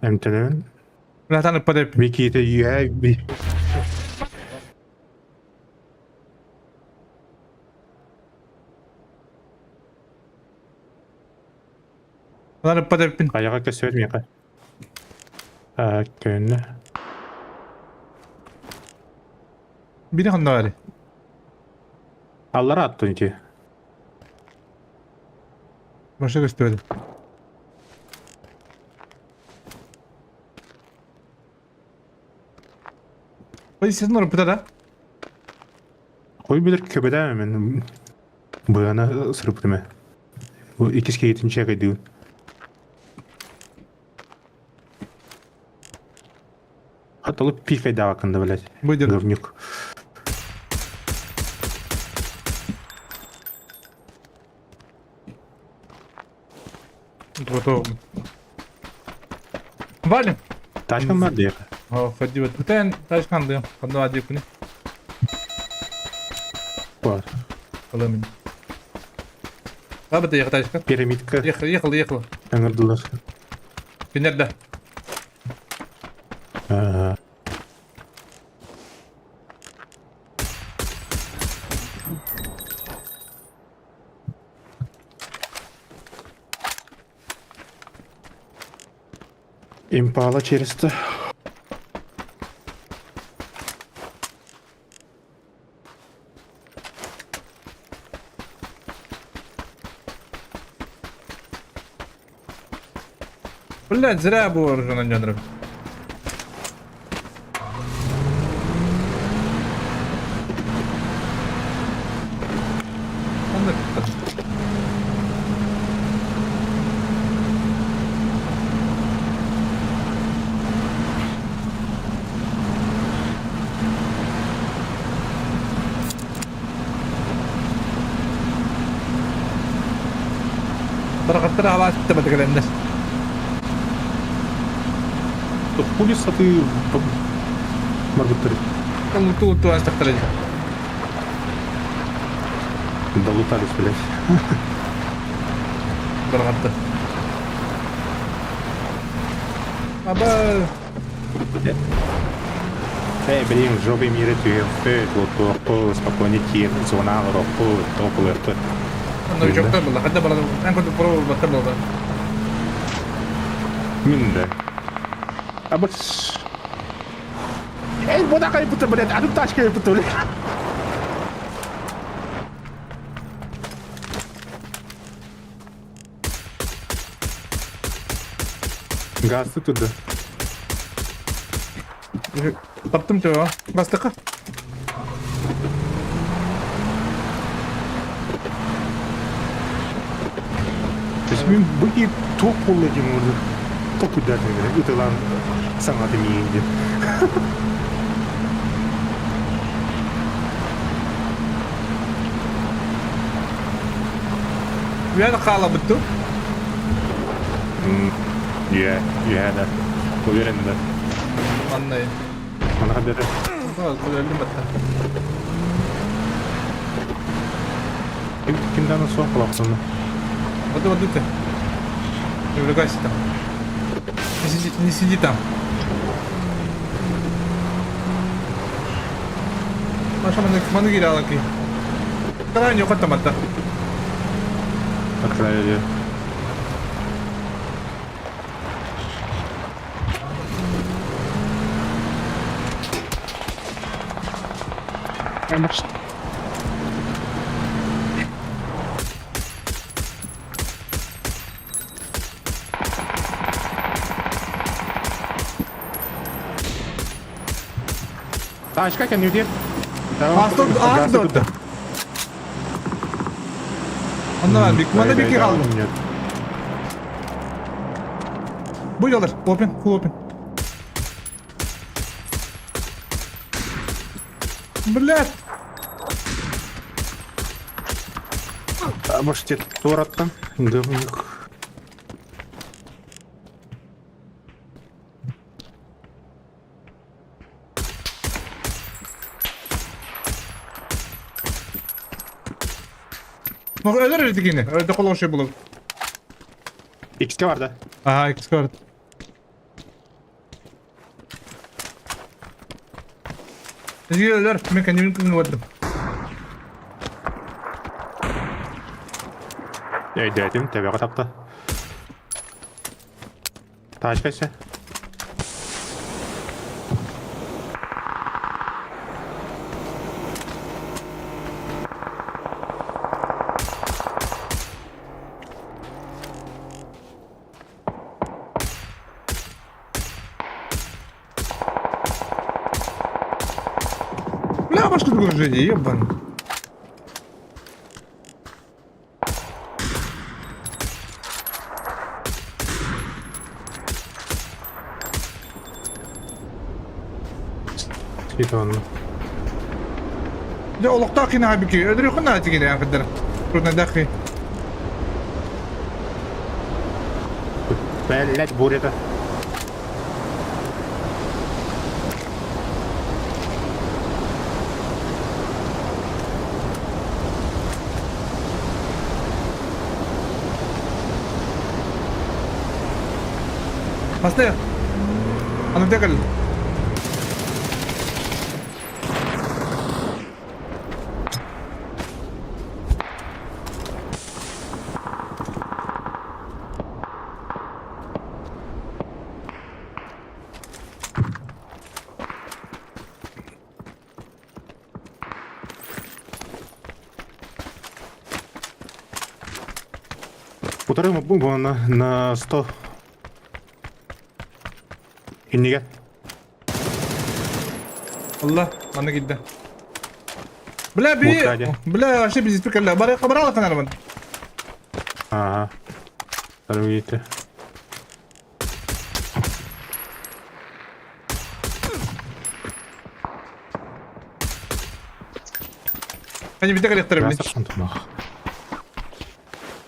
Эмтэнэбин. Бля танып падеп. Микиите үйэ би. Танып падеппин. Хайаҕа көстүбэт миэхэ. Аа, көннө. Бири ханна бары. Аллара аттын ити. Баша көстүбэт. Позициясын ұрып да? Хой билер көбөдә мен быана сырыптым. Бу икис кейтин чекайдыын. Хатылып пикайда акында, блядь. Выдер. Говнюк. Валим. Тачкам бар диэх. Ходи вот. Тэн тачкан дым. Ханна диэкуни. Бар. Аламын. Лабыта ехал тачка. Пирамидка Ехал, ехал, ехал. ыҥырдылар. Кинерде. Ага. Импала через Блядь, зря было на нем. Барахаттар алаас тэбэтэ кэлэннэр. Хули саты барбыттар. Туу астахтара дии. Долутались, блядь. Барахаттар. Аба Эй, блин, в жопе мира түһүөхпүт, лотуохпут, спокойно тиэр, зона оҥоруохпут, тоқулуохпут. Новичоктар буолла. Ханна баран эн курдук пробовал буолла. Мин да. А вот... Эй, вот такая будто, блядь, а тут тачка будто, блядь. Газ ты туда. Таптым тебя. Бастыка. То есть мен быки тоқ болды деймін уже. Тоқ ударный, блядь. Ытылан саңаты миин деп. Үөн хаала бүттү. Иә, иә, да. Уверен, да. Манна. Мана бері. Өлдүм батта. Ким кимден соң құлақсыны? Вот вот ты. Не увлекайся там. Не сиди, не сиди там. Маша маны кире алаки. Крайне уқатта матта. Открыли. Тачка кәнүдер. Астор, астор. Онна бик, мана бики қалды. Будь алыр, open, full open. Блядь. Может, туораттан? Говнюк. Ну, өлөр дигини. Өйдө колоо шей болот. Икске бар да. Ага, икс бар. Бизге өлөр, мен кәнемин күнгө бардым. Өйдөөтүм, төбөҕө тапта. Тачка ise. Бля, башка движение, ебан. Светон. Дьэ, олохтоох кини бики. Өлөрүөххүн наада кини аҥкырдара. Трудно дахи. Блять, буря-то. Мастер! Аны текал. Утары на, на 100. Иннигэ. Allah, манна киирдэ. Бля, би, бля, вообще без испекалля. Бары хабарала канарман. Ага. Видите. Они бите калектер били.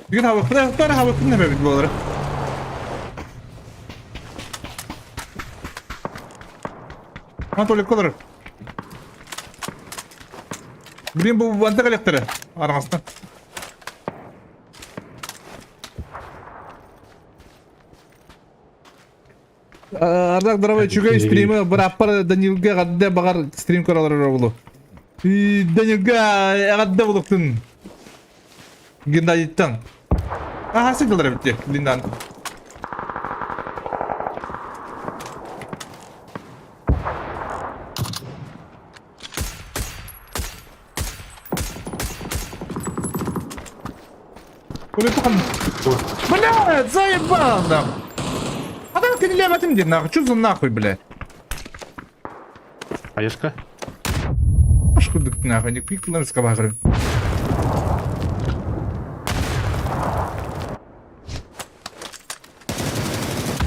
Бүгүн хабыппын, бары хабыппын небе болар. Анатолий Колоров. Блин, бу банта коллекторы. Араңастан. Ардак дорогой чугай стримы быраппар Данилга гадда багар стрим көралар болу. Данилга гадда булуктун. Геннадийттан. Аха, сыгылар битте, Линдан. Блядь, заебал нам! А там ты не нахуй, что за нахуй, блядь? Аешка? Ашкудык нахуй, не пиклан скабагры.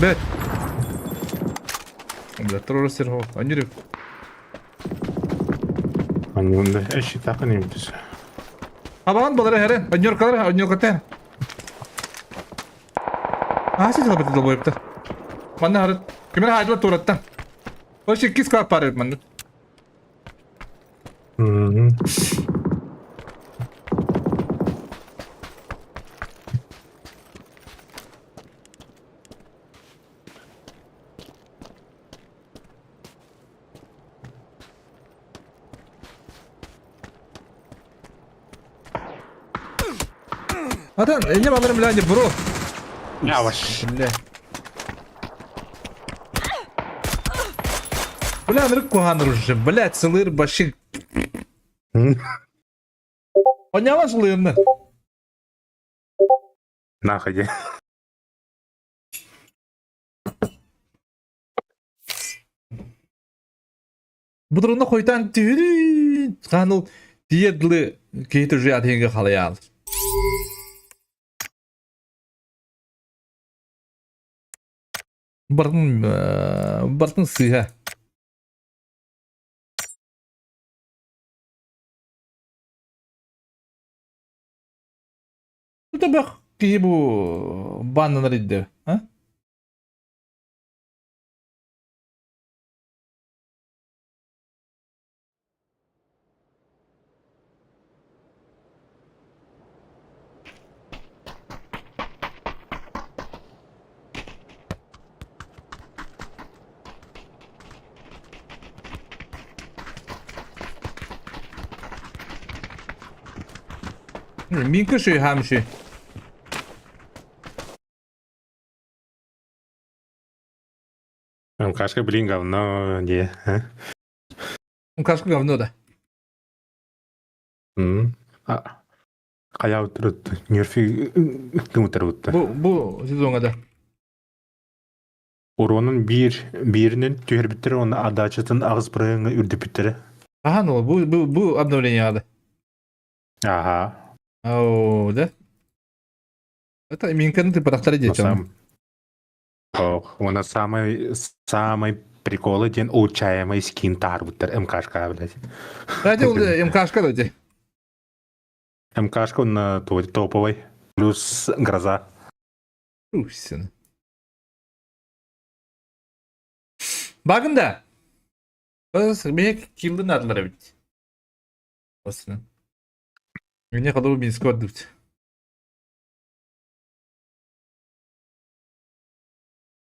Бет. Бля, трор серго. Анюрик. Анюнда эши тақын емдіз. Абан балары хәрен, анюркалар, анюркатен. А, сен жалап бітті бойыпты. Манна харыт. Кімер хайдыла тураттан. Вообще кис клап парып манна. Atan, eline alırım bile bro. Yavaş. Бля. Бля, анырык куһааныр уже, блядь, сылыр баши. Оняла сылырны. Нахуй. Бұдырыны қойтан түйірі, қаныл тиедлі кейті уже адхенге қалай Бартын, бартын сыға. Это бах киһи бу баннанар идде, а? Минка шүй хамши. МКшка, блин, говно, не. МКшка говно, да. Хайа утырут, нерфи кымытыр Бу, бу сезонга да. Уронун бир, биринен түһэрбиттер, оны адачытын агыз бырыгыңа үрдүпүттере. Ага, ну, бу, бу, бу обновление надо. Ага. Ау, да? Это Минканы ты подохтар детям. Ох, она самый, самый приколы день улучшаемый скин тарбуттер МКшка, блядь. Дайте МКшка дайте. МКшка он топовый. Плюс гроза. Ух, сын. Багын да? Бэйэ киллин адлар эбит. Осына. Мне ходову Минск отдуть.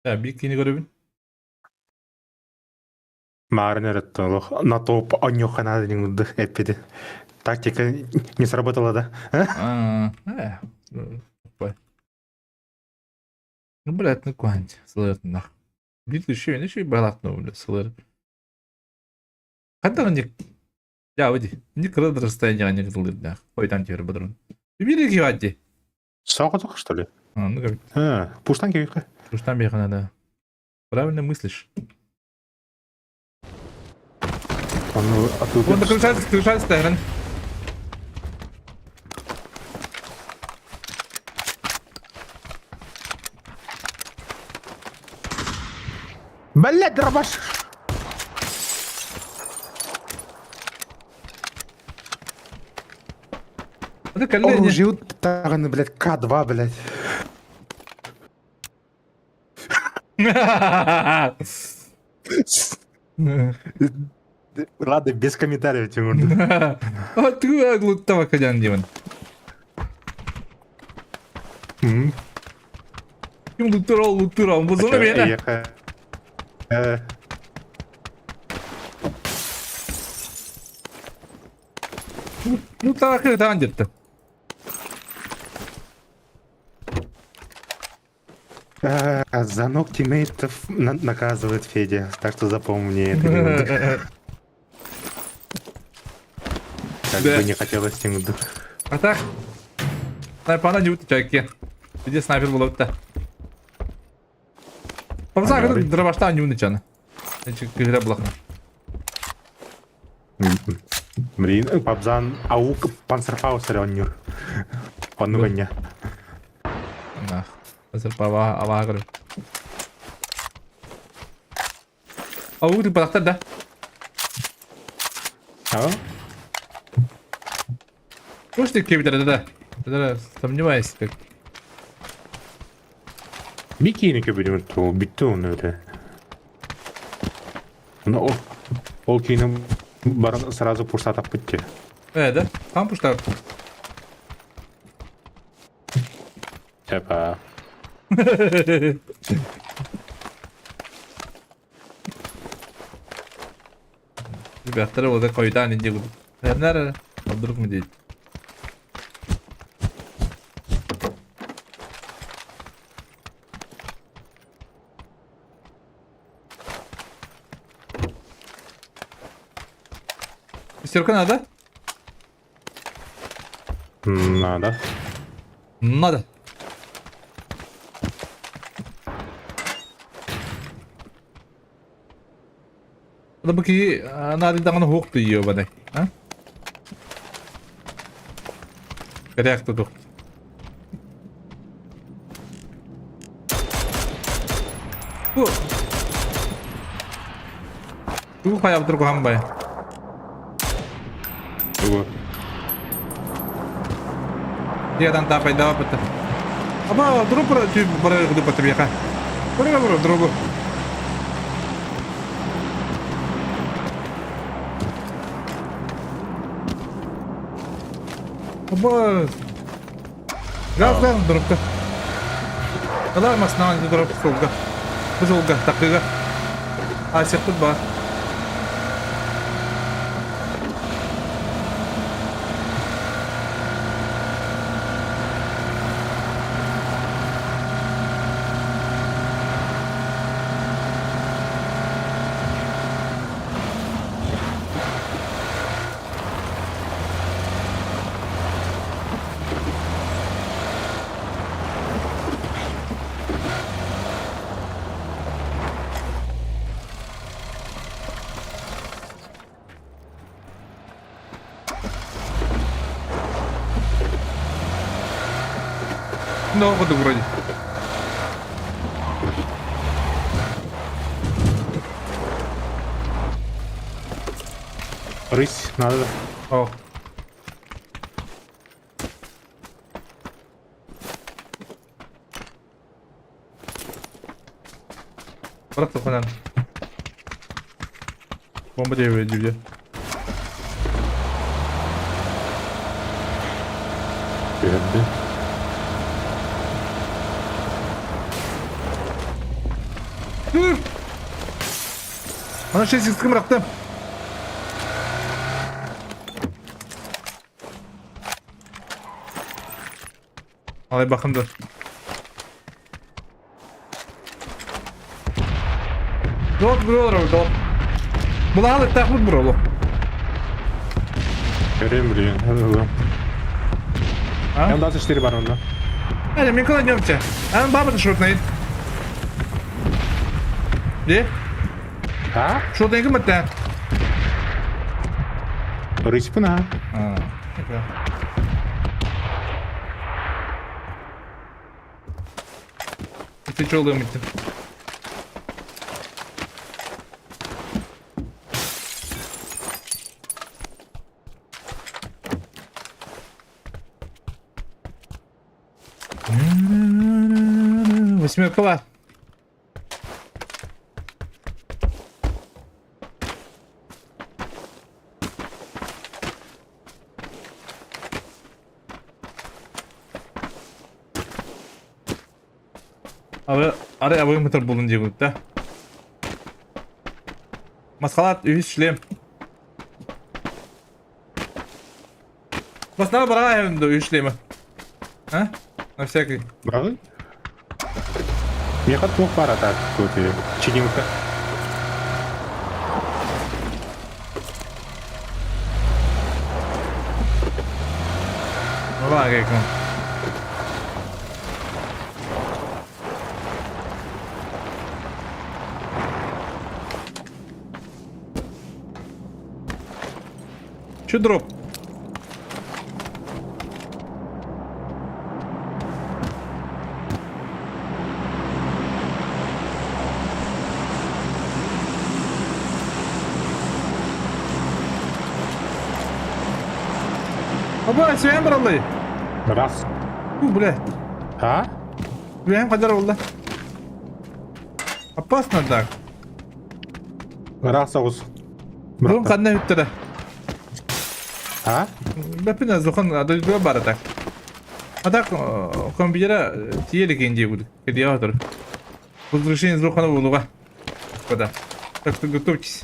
Да, биир кини көрөбүн. Маарын өрөттө олох на топ онньуохха наада диэн эппити. Тактика не сработала да? А, Ну, блядь, ну куанти, сылыртынах. Биир еще, еще балахтын бля, сылыр. Хантан не Я, выйди. Не кырад расстояние не кылдыр Ой, там теперь бодрун. Били кивати. Соҕотох, что ли? А, ну как, А, пуштан киһи. Пуштан бехана, да. Правильно мыслишь. Ону Вон крышается, крышается, Тайрон. Блядь, дробаш! Это коллеги. Оружие таганы, блядь, К2, блядь. Ладно, без комментариев, Тимур. А ты глуттава кадян диван. Ким луттура луттура, он бузуна бена. Луттава кадян детті. За ног тиммейтов наказывает Федя, так что запомни это. Как бы не хотелось Тимур. А так? Снайпана не утечайки. Где снайпер был да. Помза дробашта не унычана. Игра блахна. Блин, Пабзан аук панцерфаустер оннюр. Онну гэння. Нах. Панцерфава авагр. Аук ты падахтар да? А? Слушай, ты кибер, да, да. Сомневаюсь, как. Бикини көбүнүм ту бүттү оны өтө. Ну, ол кийин баран сразу пуштатап бүтті. Да? Там пуштат. Типа. Ребята, вот такой да, не делают. Наверное, а вдруг мы делать. Пятерка надо? Надо. Надо. Надо бы надо даҕаны суох ебаный, а? Коряк тутух. Тугу хайа вдруг хамбай. Тугу. Диадан тапай дава пата. Аба, вдруг про тюб бара гду патабьяха. Бара бара другу. Аба. Газ газ дропка. Алар масна дроп сулга. Бу такыга. А сепут бар. Много вроде. Рысь надо. О. Брат, туханан. Bomba diye. Түһэрдэ. Dur! Bana şey sıkım bıraktım. Alay bakın dur. Dot bro dot. Булаалы тахмыт бро. Көрөм билигин. Ылым. А? Эн 24 бар онно. Аня, мен кладемте. А баба шотный. Де? А? Шотный кім бітті? Рыспын а. А, Ты что лымите? Восьмерка бар. Ары ары абый мытыр булун диye да. Маскалат үс шлем. Баснары барага hem үс шлемі. А? На всякий. Браҕый. Миэхэ туох баар атаат туотуйу. Чинимка. Барага екен. Че дроп? Аба, сен баралай. Раз. У, бля. А? Бля, кадар oldu. Опасно так. Раз соғыс. Бүгін қандай үттірі? А? Бәпін зохан адылгы бар так. А так компьютера тиелі кенде будет. Где отыр. Возвращение Зохана болуға. Господа. Так что готовьтесь.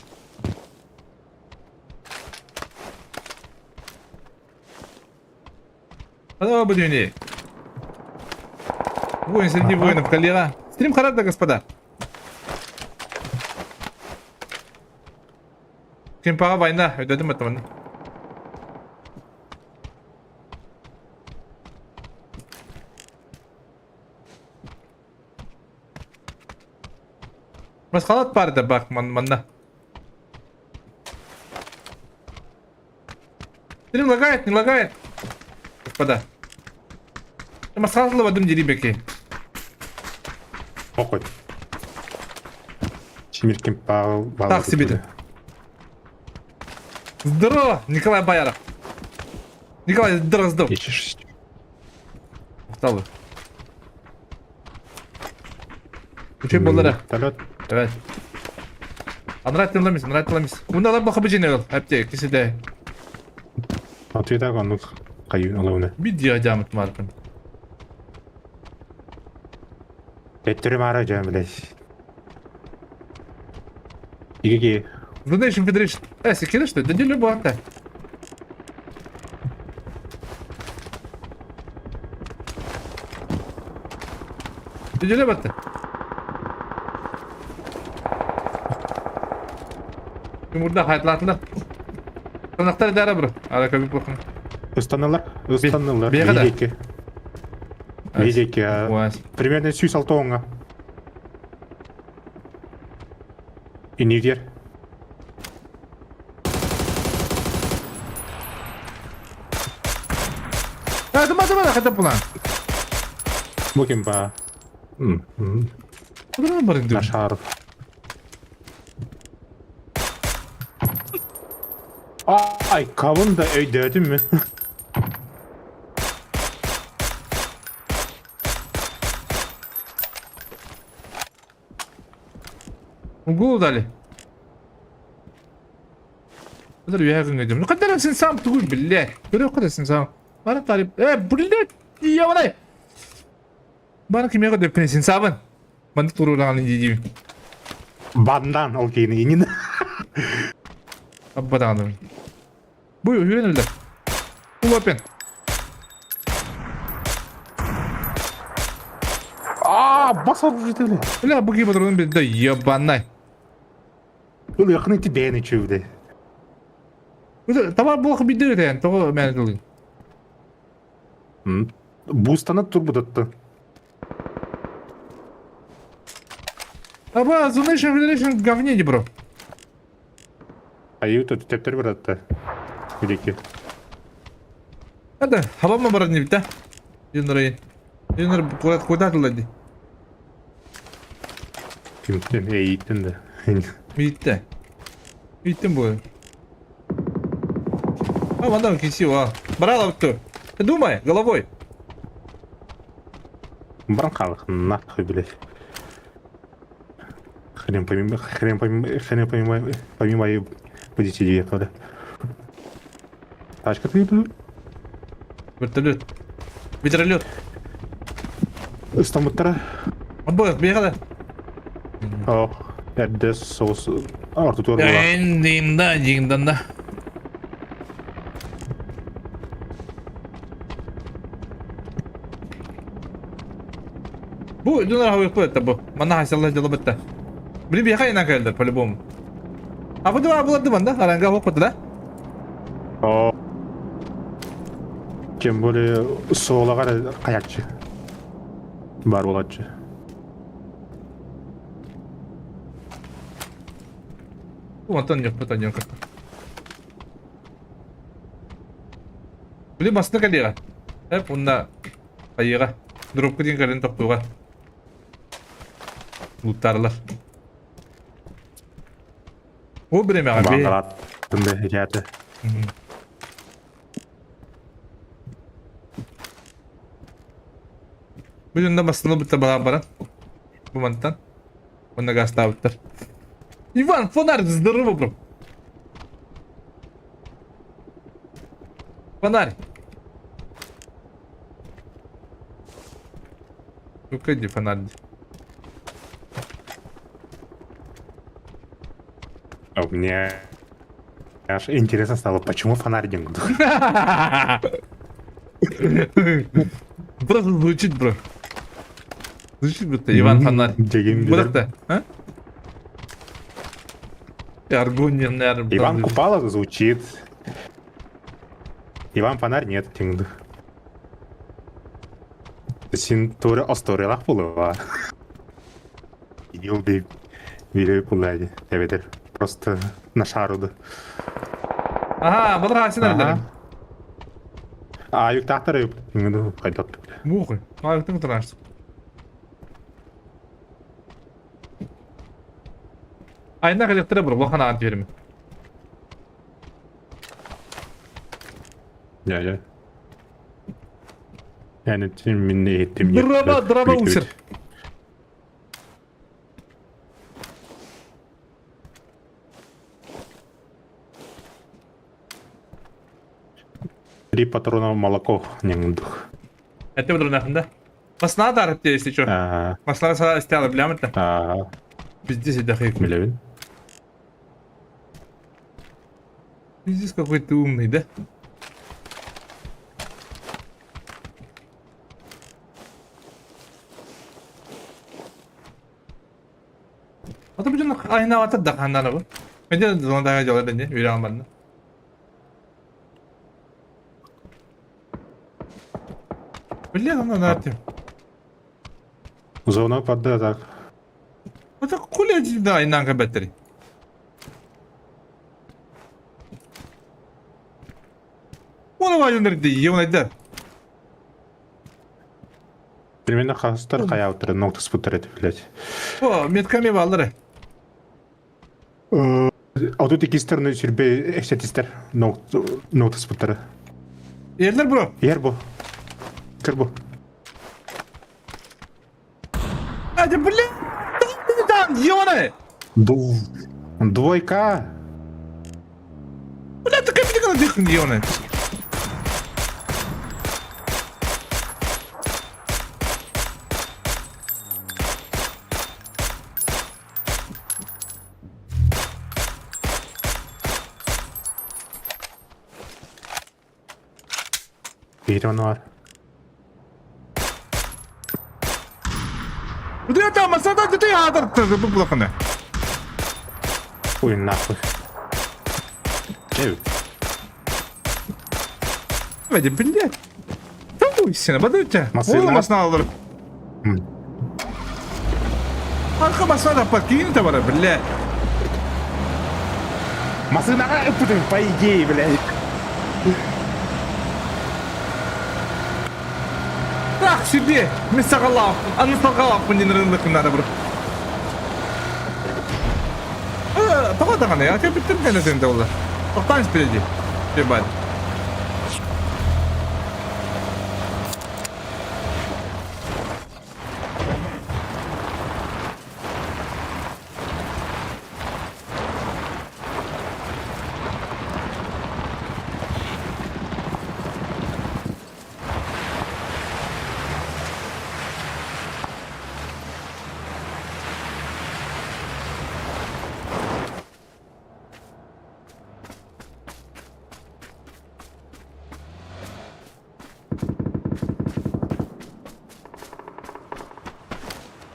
Давай будем не. Воин среди Ага. воинов, коллега. Стрим харада, господа. Кемпаға война, өйдедім это. Масқалат бар да бақ манна. Стрим лагает, не лагает? Господа. Масқалат вадым дерибеки. Окой. Чимиркин пал. Так себе ты. Здорово, Николай Бояров. Николай Дроздов. Устал. Үчүй боллара. Вертолет. Evet. Анрат тылламис, анрат тылламис. Мында баха бижине ол, әпте, киседе. Ответа оннук кайын олауны. Видео жамыт марпын. Теттүрү мара жам билес. Иги Donation Federation. Э, секиреш что? Да не любата. Не любата. Тимурда хайтлатла. Санактар дара бро. Ара көбүк бохун. Ыстанылар, ыстанылар. Бега да. Бейдеки. Бейдеки. Примерно сүүс алты оңга. Инигер. А, дума дума хата пулан. Букем ба. Куда барың деп? Нашаров. Ай, кавын да өйдөдүм ми? Угол дали. Бұлар үөһэ күҥҥэ дьон. Ханна син сам тугуй биллэ. Көрүөххэ да син сам. Бары тарып. Э, блядь, ебаный. Бары кимиэхэ дөппүнэ син сабын. Маннык туруораҕын дии Бандан ол киһини инин. Аббадаҕаным. Бу үһүөн өлөр. Улопен. Аа, бас оружие Бля, бу киһи патронун билдэ, ебанай. Ылыахын ити бэйэни үчүгүдэ. Табар буох бидде өтен, тоҕо мээнэ тылын. Бустана турбутатты. Аба, Zonation Federation говне бро. Айыы төптөр баратта. Билеки. Это, хабама барат не бит, Юнрай. Юнр куда тылады? Кимтен эйиттен да. Биттэ. Биттен бу. А, вон красиво. Брала кто? Ты думай, головой. Баран халых, нахуй, блядь. Хрен помимо, хрен помимо, хрен помимо, помимо и водителей ехали. Тачка ты иду? Вертолет. Ветролет. Ыстамыттара. Бу, бегала. Ох, эрдэ соус ортотугар буолар. Эндинда, динданда. Бу дунар хавык бу бу. Манна хасалла дьоло бытта. Били биэхэ инан кэлдэр по-любому. А бу два буларды манда, аранга хоп да? О. Тем более суолагар хаяччы. Бар буолаччы. Онтон ньоппут оньон кытта. Били масына кэлиэҕэ. Эп уонна хайыаҕа. Дробка диэн кэлэн тохтуоҕа. Луттаарлар. Ол бириэмэҕэ би. Баандарааттым да этээти. Бүгүн да массыына бытта балаан баран. Бу мантан. Уонна гаастаабыттар. Иван, фонарь, здорово, бро. Фонарь. Ну-ка, иди, фонарь. А мне аж интересно стало, почему фонарь деньги? Просто звучит, бро. Звучит будто Иван Фонарь. Деген Будто, а? Аргунин, наверное. Иван Купала звучит. Иван Фонарь нет, тиңді. Син туре остуоруйалаах буолуо. Ил би бири буллади. Эбэтэр просто на шаруду. Ага, былыр сен эрдерим. А юктаахтар юк хайдат. Муухуй. Аайыктың тураарсың. Айна кэлэхтэрэ бур улахан аан түһэрим. Я я. Yani minni иһиттим. Драба, драба усер. Три патрона молоко неңдух. Это бу Масна дарып если что. Масна сала истяла билямыт. Пиздец, это Билебин. Пиздец, какой ты умный, да? А то бүтүн айнаабата да ханнана бу. Менде зондага жолар дэнде үйрән барна. Блин, она на Зона падда так. Это хули да айнаанга беттери. Оны вайдындар ди, Примерно хастар хаябыттар ноктас буттар этip блядь. О, метками баллары. Отут иккистер сүрбе эсетистер ноктас буттары. Ерлер бро. Ер бу. Кыр бу. А, да блин, там, ёбаный. Двойка. дыхын дии Биир ону бар. Удуята масада ты адар бу булахана. Ой, нахуй. Чэ. Веди, блядь. Та бадыйте. Масына. Ол масына алыр. Арка масына подкинь-то бара, блядь. Масынаҕа ыппытым, по идее, блядь. Так себе, мен сагалаах, аны сагалаахпын диэн рынлыкын надо бро. Тоҕо даҕаны, я бүттүм кэнэ тыынта буолла. Тоқтаан впереди. Ебать.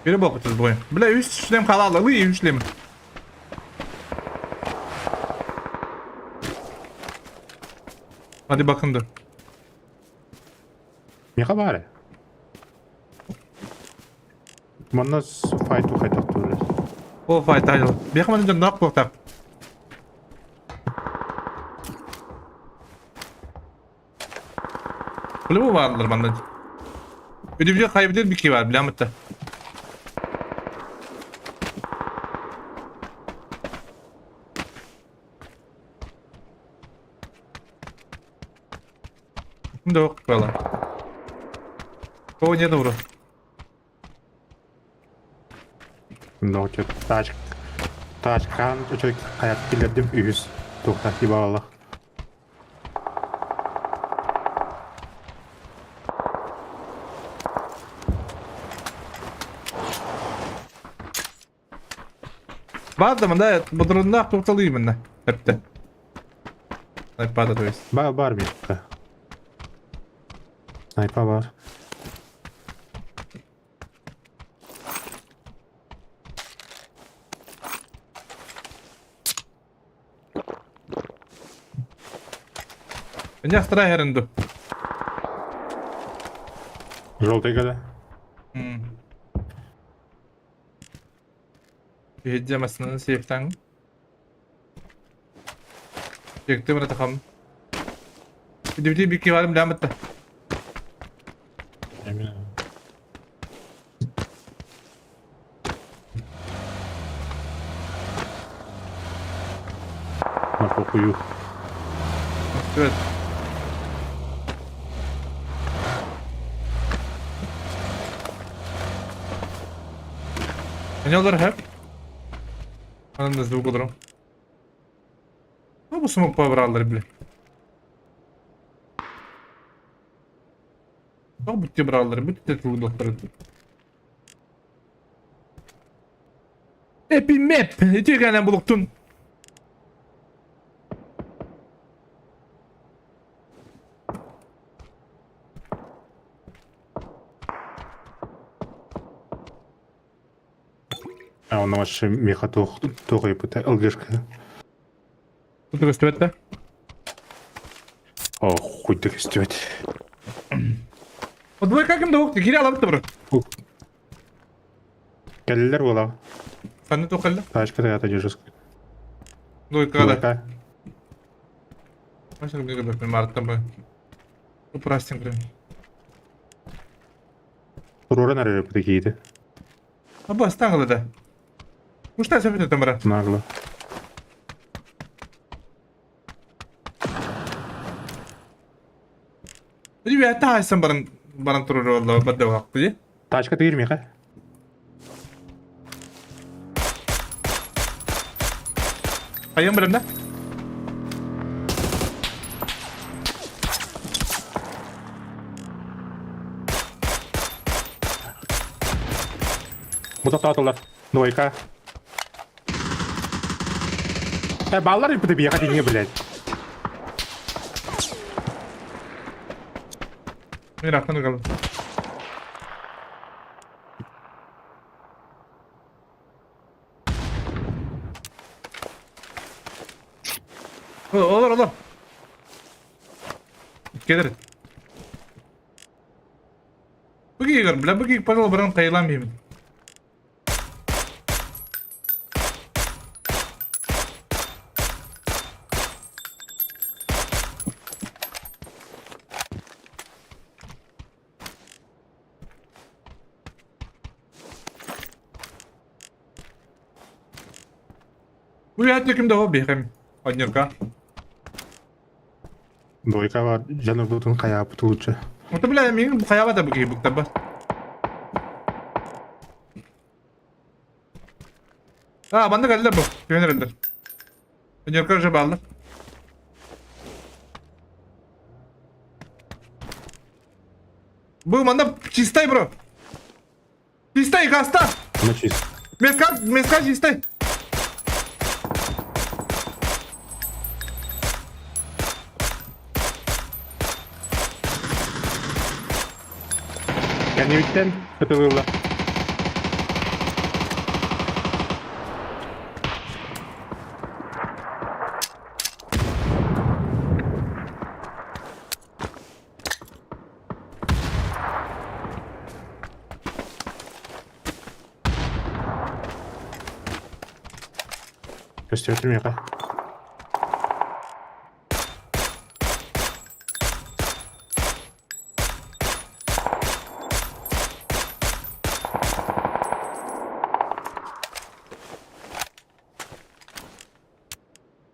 Biri bokutuz bugün. Бля, үс шлем халалы, лы үс шлем. Hadi bakın dur. Миэхэ баар Манна файту хайтахтуулар. Ол файт айыл. Бияқман дьонноох буолтаах. Били бааллар манна. Үдүбүдү хайбыдыр бики бар билэмитте. Да было. Кого нет добро. Но тач тачкан үчүгэй хайат киллэрдим үһүс туохта хибаалах. Баар да мында бодоруннаах туохталыы мында. Эпте. Айпада то есть. Баар баар миэхэ. Снайпа баар. Меня астра ду. Желтый года. Биһидде массыынаны сейфтаҥ. Тиэктим ратахам. Дивди бикки барым лямытта. На похую. Evet. Ne olur hep? Анан да звук олорон. Ну, бу смок побраллар, бля. Тоҕо бүттэ браллар, бүттэ тыллахтар. Эпи мэп, ити гэнэн булуктун. А он вообще меха туох туох ыйыппыта ылгышка. Тут көстүбэт да? О, хуй да көстүбэт. Двойка ким да ук, кире алабыт бро. Кэллилэр буолаҕа. Санны тохалла. Тачка тайата дежурск. Двойка да. Двойка. Машина где говорит, Марта бы. Упростим прям. Туруран эрэр киһитэ. Аба астаҥылы да. Ушта сөпөтө тамара. Нагло. Ребята, хайсан баран баран турар олла бадда вакты. Тачка тигир миэхэ. Айым билем да? Бу тохтоотулар. Двойка. Э, баллар иппити биэхэ тиҥҥэ, блядь. Мин аттан ыгалым. Олор, олор. Келер. Бу киһи бля, бу киһи пожалуй баран хайылаан биһибин. Бу үйэтте ким да ол биһэм. Однерка. Двойка бар, дьонурбутун хайааппыт лучше. Это, бля, миигин хайаабата бу киһи буктарба. А, манна кэллэр бу. Түһэн эрэллэр. Однерка уже бааллар. Бу манна чистай, бро. Чистай, гаста! Ну чисто. Меска, меска чистай. Кэннибиттэн ытылылла. Көстүбэтим миэхэ.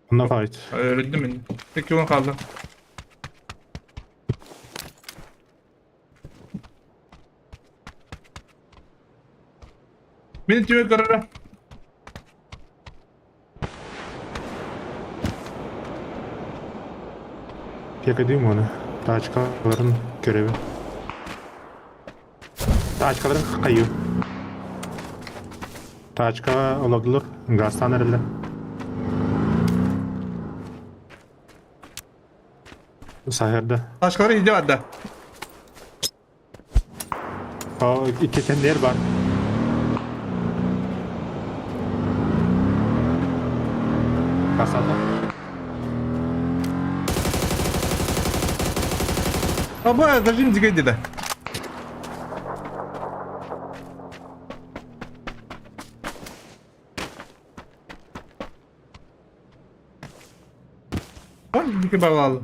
Онно fight. Öldüm мин. Tek yolun kaldı. Мин түмэ көрөрө. Пекадим оны. Тачкаларын көрөбүн. Тачкаларын кайы. Тачка олордулар. Газтан эрэллэр. Саһырда. Тачкалары иде барда. О, иккитеннер бар. Касата. Аба, зажим дигей деди. Бар балалы.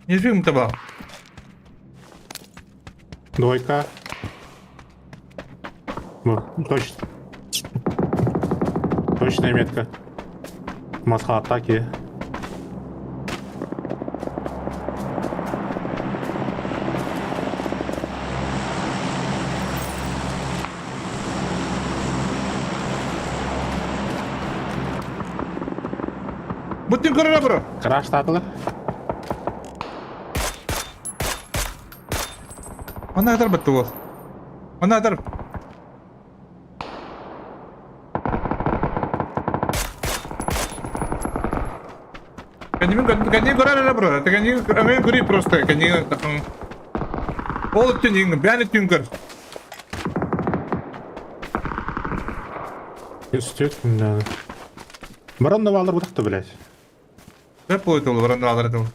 Не фильм табал. Двойка. Вот, точно. Точная метка. Масха атаки. Бутин көрөрө бро. Краш татылар. Ана атар бітті ол. Ана атар. Кәнемен кәне көрөр бро. Кәне әмен көри просто кәне тақын. Ол түн ең бәні түн көр. Үстүк, да. Баран да балар бутакты, блядь. Деп болот ол баран алар ол.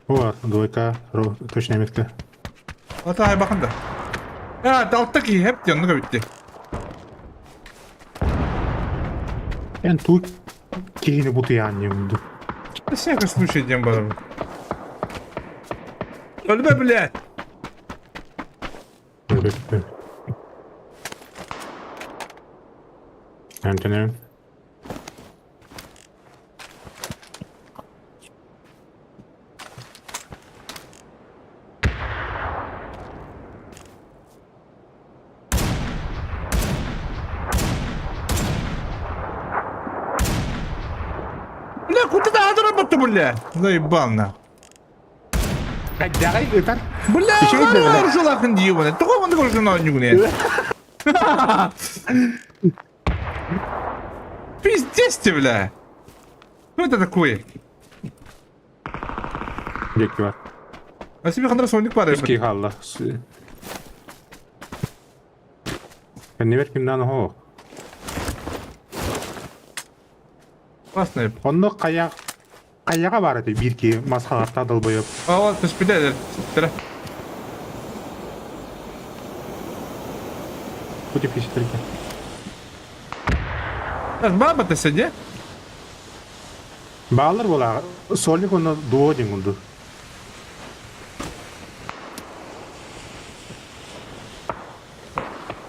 О, двойка, точная метка. Ата ай бакында. Я далта ки хеп ден битти. Эн тут киһини бутуйаан диэн Всякий случай дем бар. Өлбө блядь. Антонин. Бля, куда ты работу, бля? Заебал на. Хайдаҕай ытар. Бля, Үчүгэй да бile. оржулахын дии Тоҕо маннык оржун оонньуугун Пиздец ты, бля. Что это такое? Диэки бар. А себе хандра сонник бар. Үс киһи хаалла. Кэннибэр кимнээн оһоо. Классный. Онно хайа хайаҕа баар этэ биир киһи мас хаҕартаах долбойоп. А вот түспүтэ түспүттэрэ. Бу типичтэргэ. Баба ты сиди. Баалар буолааҕа. Сольник уонна дуо диэн курдук.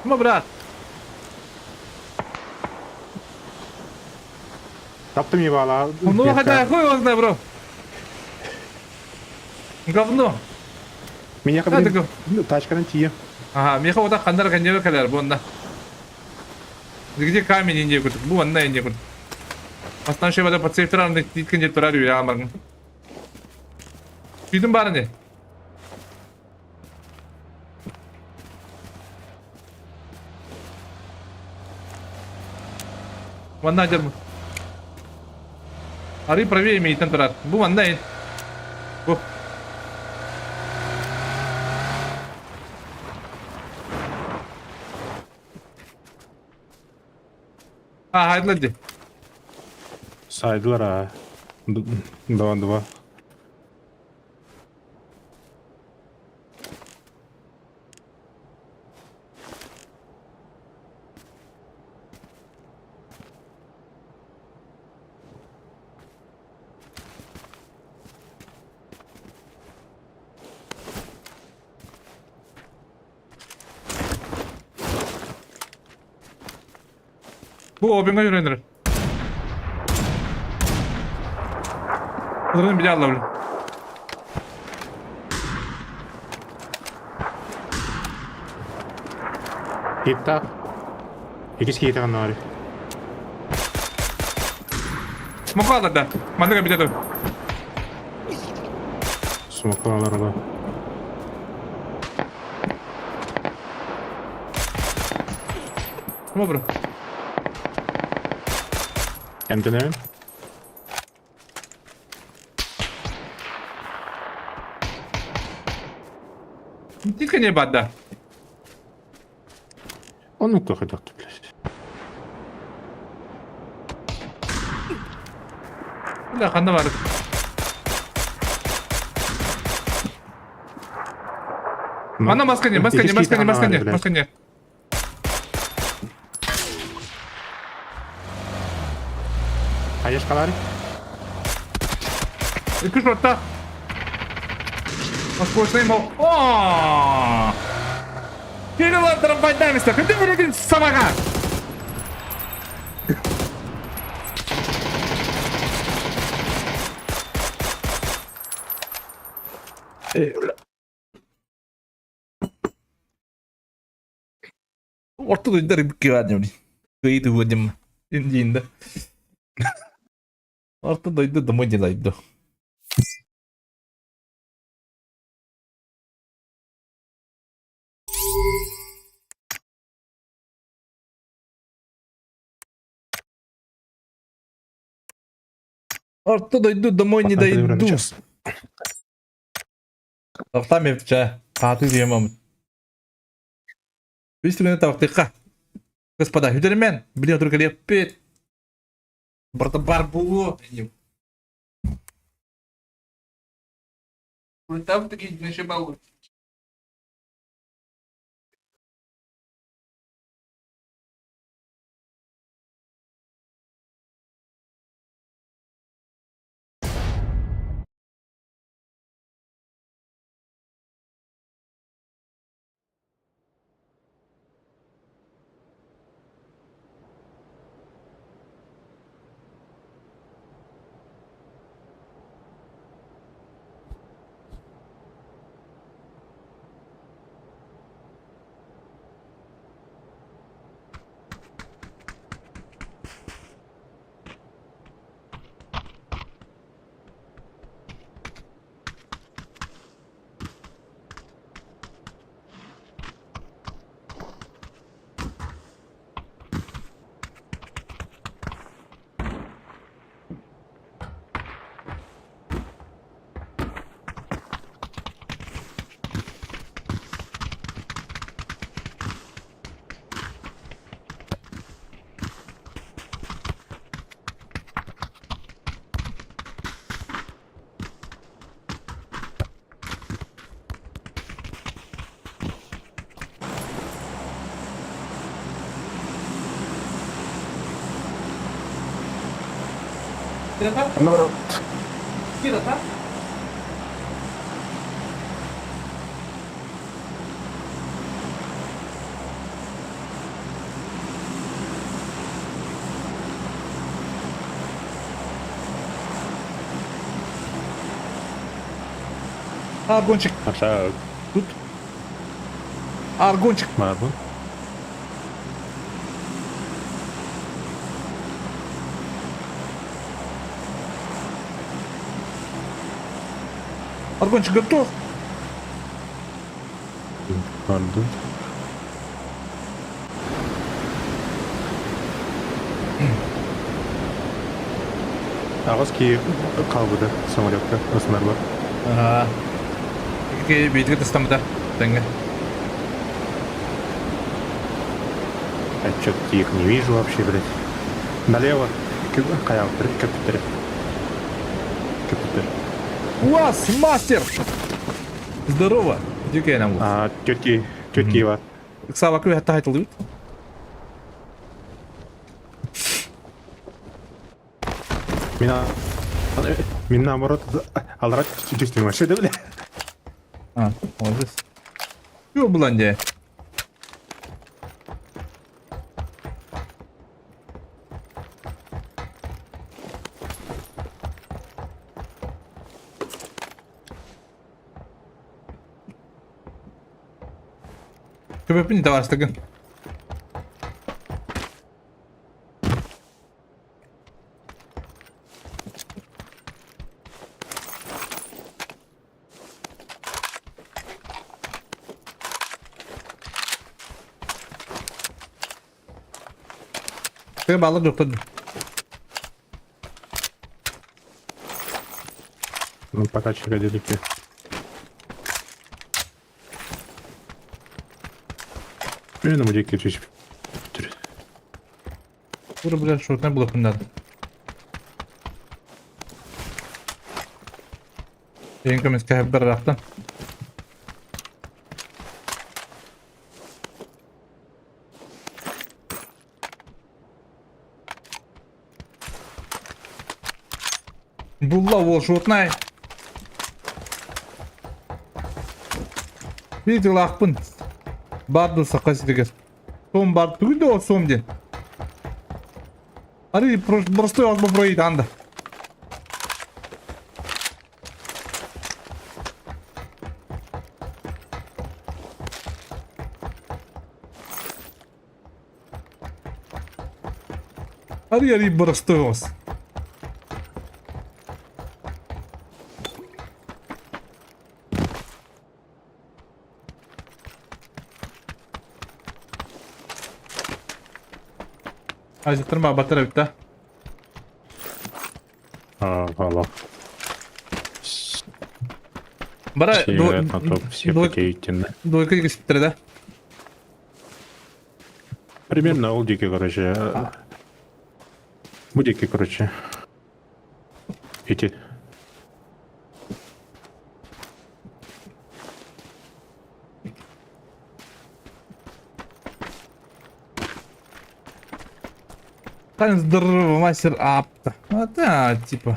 Ну, брат. Таптым ебала. Ну, хотя хуй его знает, бро. Говно. Меня Да, блин, тачканан тиийэ. Ага, меха вот так хандар каньер кэлэр буонна. Где камень инде курдук, бу манна инде курдук. Бастан шебада подсейфтер диткин деп турар үйрәгән баргын. Күйдүм бары не? Манна дерму. Ары правее мейтен турар. Бу манна ин. Бу. А, хайдла ди. Сайдылар а. Два два. Бу обиҥҥа жүрөнөр. Ыдырын биле алла блин. Киттаах. Иккис киһитэ ханна Смокалар да. Манныга биле dur. Смокалар да. Кума бро. Эмтэнэбин. Тихо не бада. Оннук хайдах блядь. Бля, ханна бар. Манна маска не, маска не, маска не, маска не, маска не. Хаешкалар. Икки шотта. Насквозь ему. О! Перелатером поднямся. Ты вроде самога. Орто дойдар кирадым. Кыйды вадим. Индинда. Орто дойду домой не дойду. Орто дойду домой не дойду. Тохтам епчэ. Тааты диэмам. Үс түгэнэ тавтыхха. Господа, хүдэрмэн, блин, только леппит. Барта бар буолуо. Там такие начебал. Наоборот. Аргончик. Аша тут Аргончик. Марбун. Аргончик готов. Пардон. Аҕыс киһи хаалбыта самолекка Краснодар. Ага. Ики биитигэ тастаммыта тэҥҥэ. А чё-то их не вижу вообще, блядь. Налево. Хайаалтары көпүттэрэ. Көпүттэр. УАЗ, мастер! Здорово! Дюкей нам. А, тети, тети Ива. Сава күһэ таһайтылыбыт. Мин, мин наоборот, алара түстүм вообще, да, бля? А, молодец. Юу булан дии? Көбөппүн табаарыстыгын. Тыа балык доктор. Ну, пока чародейки. Мен мудики чуть. Бура бля шотнай булапыннар. Ең көмес кәһеп бір рақтан. Булла ол шотнай. Биир тылаахпын. Бар дуу саха сиригэр. Сом бар тугуй да сом диэн. Арый простой алба проит анда. Арый арый боростуой оҕус. Айзыктырым батыр эбит да. А, алло. Бара Все играют на топ, все потеют двойка киспиттэрэ да. Примерно ол дики, короче. Бу дики, короче. Эти. Таня здорово, мастер апта. А, да, типа.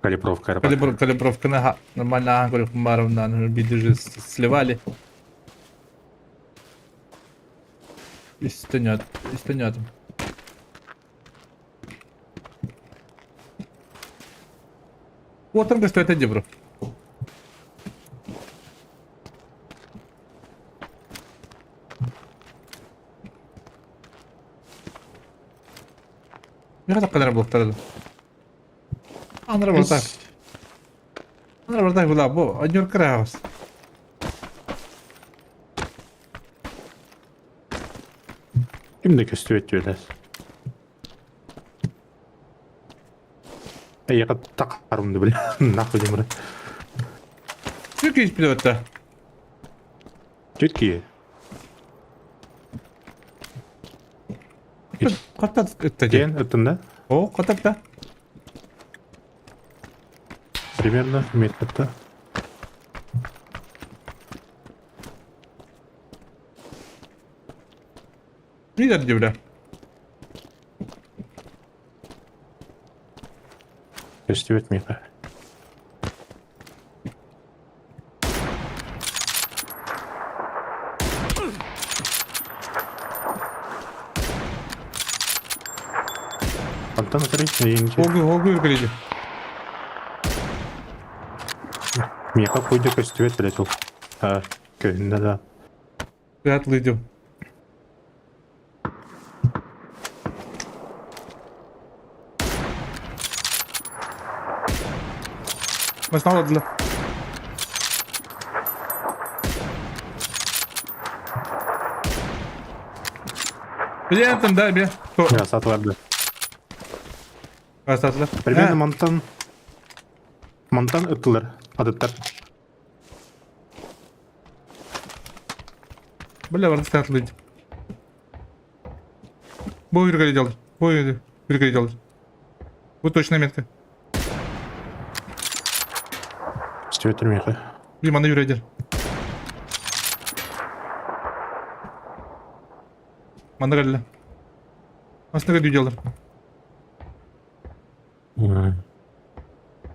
Калибровка. Калибр, калибровка, ага. Нормально, ага, говорю, Хумаровна, биды же сливали. Истонет, истонет. Уотан что это дебру. Миха такканара буолтара Анара барта. Анара барта була бу однер краус. Ким да көстүбэт түөлэс. Эйиэхэ тахарым да бля. Нахуй димры. Түркия испилебетте. Түркия. Каттат ытта Диэн ыттын да? О, катапта. Примерно метрта. Лидер дебля. Көстүбэт миэхэ. Антон смотри, эйинче. Ол ол кэлиди. Миэхэ пуйда көстүбэт блядь ол. А, көһүннэ да. Светлый Masnala dılı. Билиэнтэн да бе. Сатылар Сатылар. Примерно мантан мантан ыттылар адыттар. Бля, барда сатылы. Бу үргәли дьалыр. Бу үргәли дьалыр. Бу точно метка. Стюет миэхэ. Би манна үрәдер. Манна кэллэ. Астыга дүү дьалыр.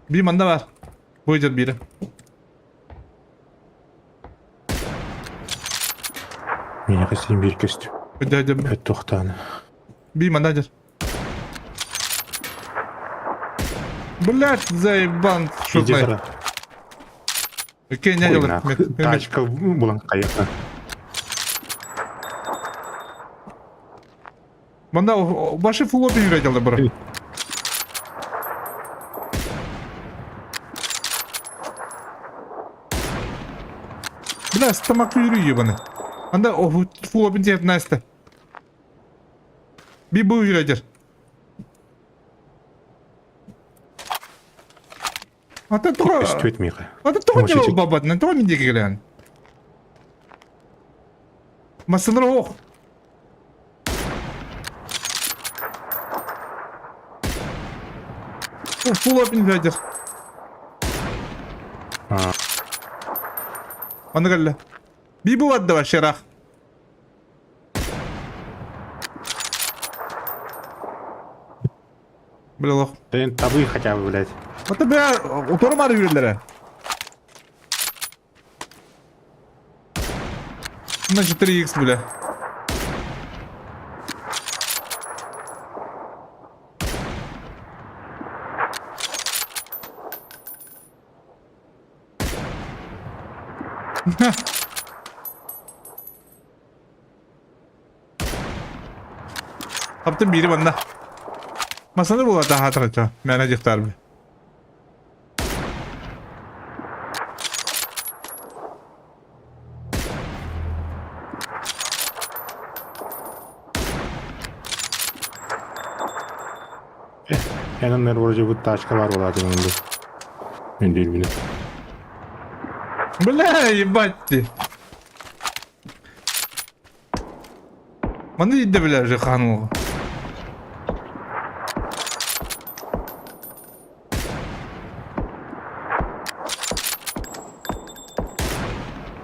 Би манна бар. Бу идет бире. Миэхэ син биир көстүү. Өдө Туохтааны. Би манна дер. Блять, заебан шутной. Окей, не делай. Тачка булан кайыкта. Манда башы фулопин үйрәтелді бұры. Бля, стамак үйрі ебаны. Анда фулопин тиеп насты. Би бу үйрәтер. Ата тоға... Көстүбэт миэхэ. Ата тоға не бабатын, тоға мен деге келген. Масыныр ох. Full up invader. Аны кэллэ. Би бу барда вообще рах. Бля лох. Блин, табы хотя бы, блядь. Ата бля, утормар юрелere. На 4х, бля. Аптын бири манна. Масаны була таһаатарача. Мээнэ дьахтар Эн вроде бы тачка бар буолаатын онду. Мен дүйрбүнү. Бля, ебать ты. Маны иде бля же ханулга.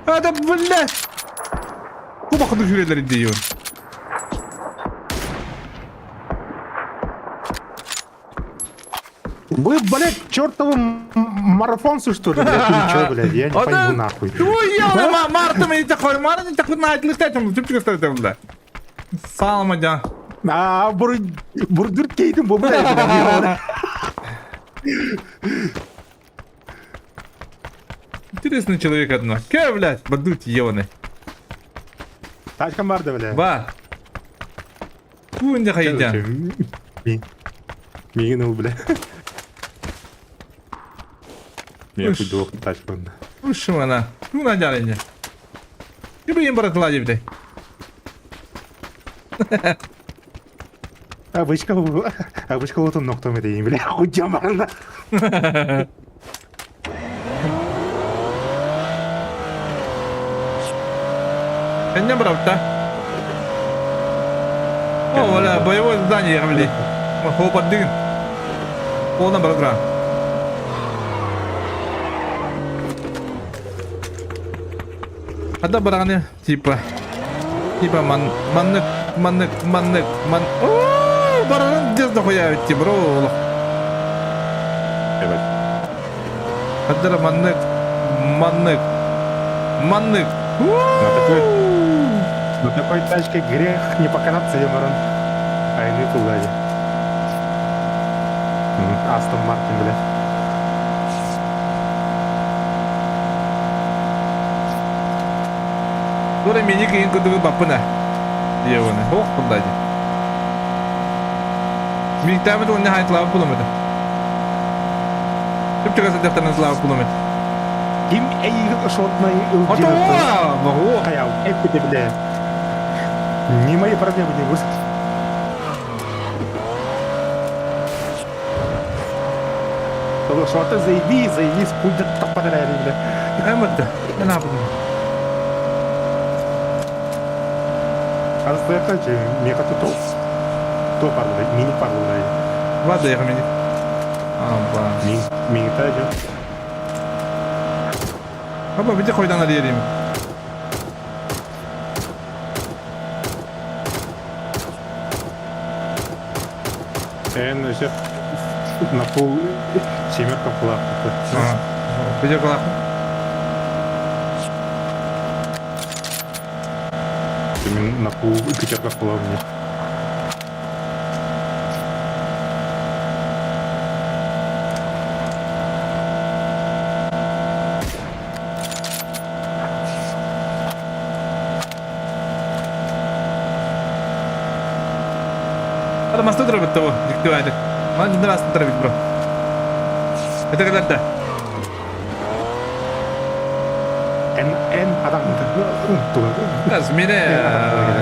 А да блядь! Куба жүрелер дейін. Вы, блядь, чертовы марафонцы, что ли, блядь, или чё, блядь, я не пойму нахуй. Ой, я Марта мен такой, Марта такой на отлетать, түпчүк оставить бля. Салма дя. А, бур бурдур кейдим бу, блядь. Интересный человек одно. Ке, блядь, бадут ебаный. Тачкам бар да, блядь. Ба. Куинде хайдя. Мигин ул, бля. Мен хуйдуох тачкан. Ушмана. Ну на дялине. Тебе им брат лади, блядь. Обычка, обычка вот он ноктом это, бля, хуйдям барна. Не брат, О, бля, боевое задание, блядь. Хопа дын. Полна братра. Ада бараны, типа. Типа ман маннык маннык маннык ман. О, баран где дохуя идти, бро. Хаддара маннык, маннык, маннык. На такой тачке грех не покататься, я баран. Айны пулгади. Астон Мартин, бля. Тура мини киин курдугу баппына. Диэбини. Ох, курдади. Мииктаамыт уонна хайтлаабыт булумута. Түптүгас дьахтарынан слава булумут. Ким эйигин шотнай Ото Хайау, эппите биле. Не мои проблемы не будут. Шота зайди, зайди, спульдер таппадарайри биле. Эмэтте. Мен аппытым. Аздака же меха то то парлы, мини парлы. Вада я мини. Аба. Мин мини тажа. Аба бите койдан алерим. Эн өсө на пол семерка кулак. Бите кулак. Мен на пол пятерка была мне. Hadi мастер дробит того, диктуайдык. Ман жиндар астын дробит, бро. Это когда-то. Эн эн адам Раз мене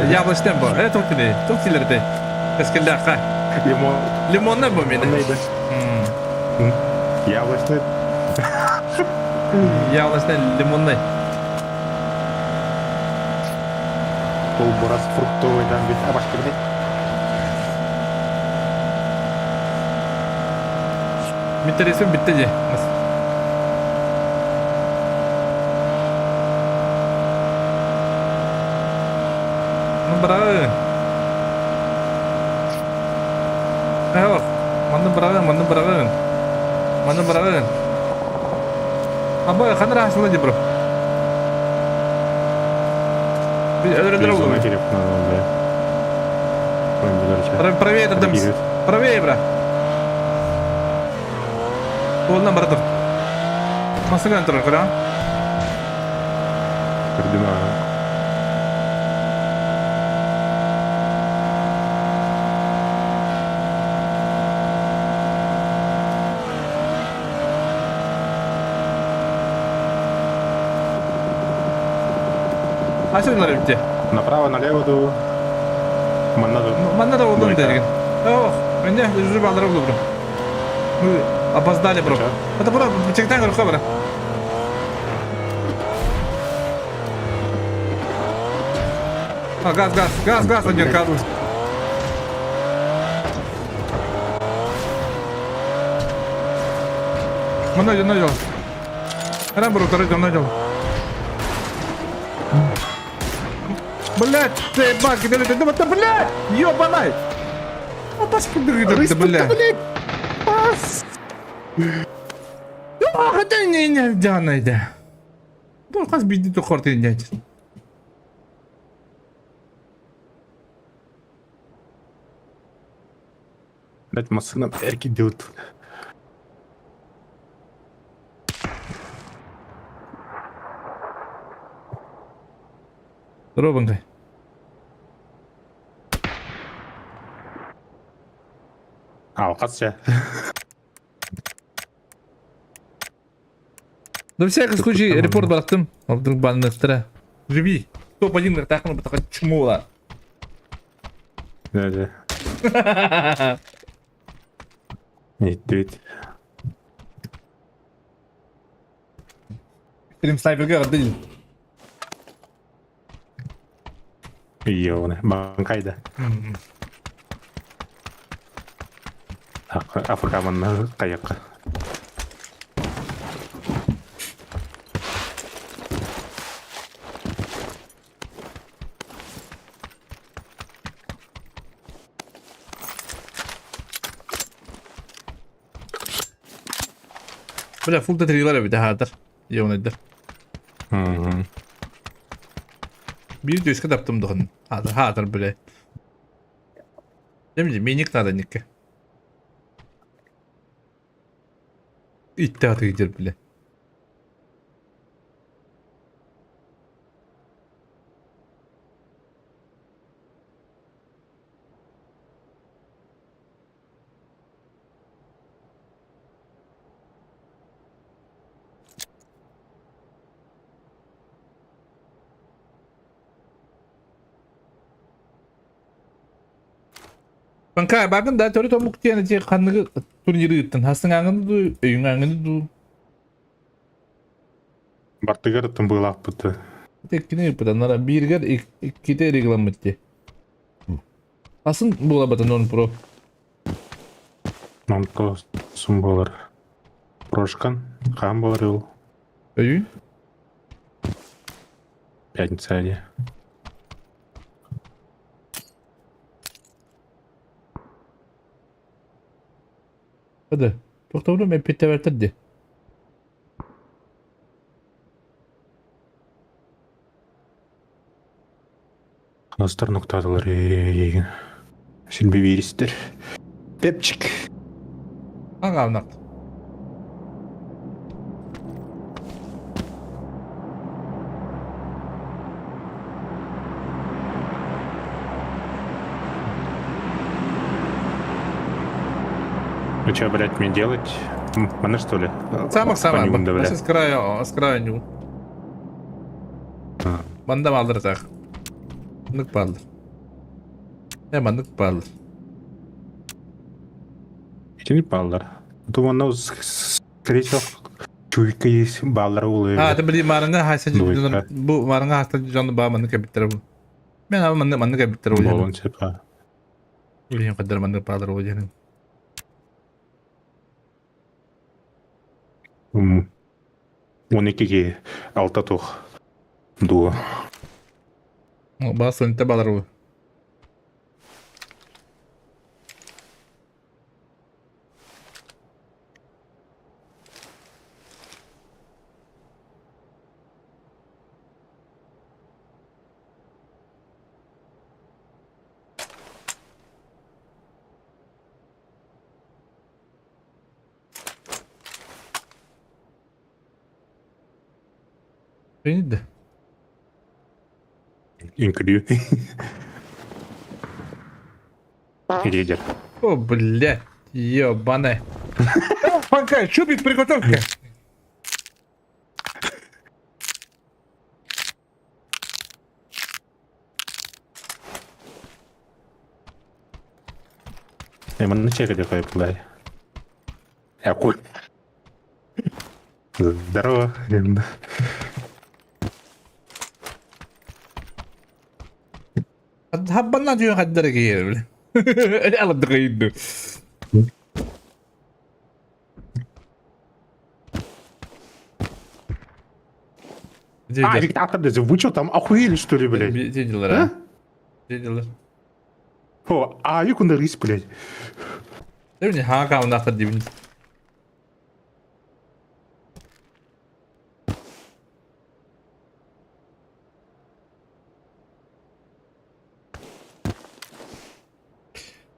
яблочный бо. Э, токтили, токтилерде. Кескелдакка. Лимон. Лимонный бо мене. Яблочный. Яблочный лимонный. Полбурас фруктовый там ведь абашка блядь. Миттересин битте же. Ну браҕы. Э, манны быраҕын, манны быраҕын. Манны быраҕын. Аба, ханна раһасыла ди бро. Өлөрөлөр Зона телефона, да. Правее там. Правее, бра. Туолунан бара тур. Масыган турар, көрөҕүн? Көрдүм Ачылар эбит Направо, налево ду. Манна ду. Манна да олдун дедигин. Ох, менде жүзүп алыр бро. Мы опоздали, бро. Это бро, чектен көрүп бро. А, газ, газ, газ, газ, один газ. Манна дел, дел. Рам, бро, второй дел, дел. Блять, ты баки, ты, ты, ты, блядь, ёбаный! А тачка ты, блядь. блядь! Пас! А, это не, не, Диана, иди. Ну, хас биди ту хорты дядь. Блядь, машина эрки делают. Робанкай. Алқас На всякий случай репорт бараттым. А вдруг банныктыра. Живи. Топ-1 тахны бутака чмула. Да, да. Нет, ведь. Стрим снайперга отдали. Ёбаный, банкайда. АФК манна каяққа. Бля, фул да эбит аһаатар. Ёнайдар. Биир түөскэ таптым дохон. Хаатар, хаатар, бля. Демди, миник надо никке. Итте атыйдыр, бля. Панка бардым да төрүт омук диэн ити ханныгы турниры ыыттын хастыҥааҥыны дуу өйүҥааҥыны дуу Бартыгар тымбыылаахпыт. Иккини ыыппыт бииргэр иккитэ регламмыт дии. Асын буолабата нон про. Нонто сум буолар. Прошкан хаан буолар ол? Өйүүн? Пятница дии. Hadi. Тохтобулум эппиттээбэттэр дии. Ханастар нуктаатылар эйигин. Син бириистэр. Пепчик. Аҕаанах. Ну что, блядь, мне делать? Маны что ли? Самых самых. Понюгун да, С краю, с краю ню. Манда малдыр так. Маннык бааллар. Э, маннык бааллар. Итини бааллар. Туманна скорее всего чуйка есть бааллар улы. А, это били марыңа хайса бу марыңа хаста дьону баа маннык эбиттер бу. Мен ама маннык маннык эбиттер бу. Болон сепа. Билин каддар маннык бааллар бу диэн. 12 алта тух дуо. Баас сонта баалар бу. Принят. Инкрю. Лидер. О, блядь, ебаная. Пока, чупик, приготовка. Манна чекать плай. Акуль. Здорово. Хаббанна түйін қаддар кейер, бля. Алып қиынды. А, вы что там охуели, что ли, блядь? Дедилер, а? Дедилер. О, а юкунда рис, блядь. Дебини хака унахта дибин.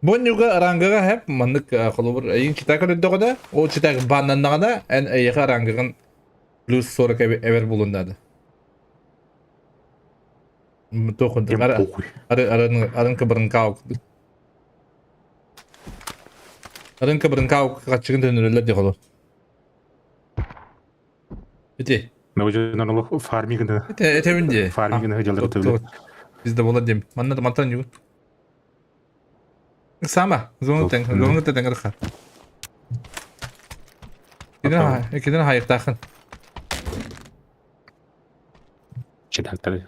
Боннюга рангага хэп маннык холобур эйин чита көрдөҕүнэ, ол чита баннаннаҕына эн эйиэхэ рангагын плюс 40 эбер булуннады. Тохун арын кыбырын кау. Арын кыбырын кау качыгын төнүрөлөр дии холор. Ити. Научен фармигны. Этебин дии. Фармигны делают. Bizde бола дем. Манна мантан югун. Сама, зону тең, зону тең кырха. Киден киден хайыктахын. Читантары.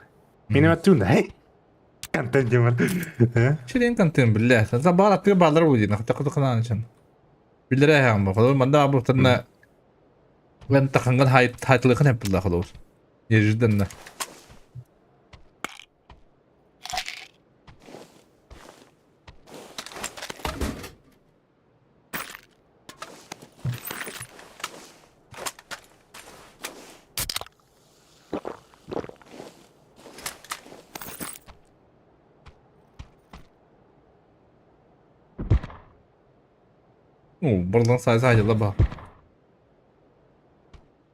Мин аттун, хей. Контент демар. Чилен контент биле. За бара ты балар бу дин. Хата кыты кынан чын. Билере хам бу. Холор манда бу тынна. Мен таханган хайт хайтлыхын хеп билла холор. Ежиден. Ну, барлан сай сай ба.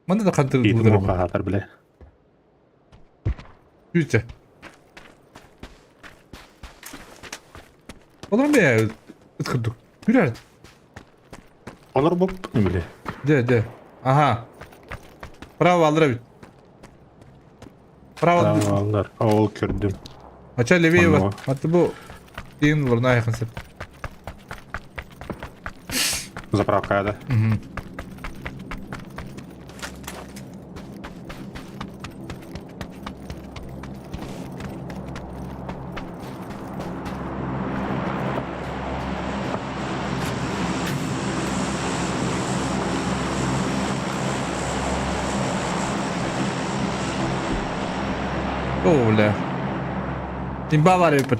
Манна да хантыр Иитим булар. хаатар биле. Үтэ. Олор ме ыт курдук. Хүрэр. Олор боп биле. Де, де. Ага. Право алыр бит. Право. Аллар. Ол көрдүм. Ача левее Онно. бар. Аты бу дейін олар айқын сеп. Заправка да. О, бля. Имба бар эпит.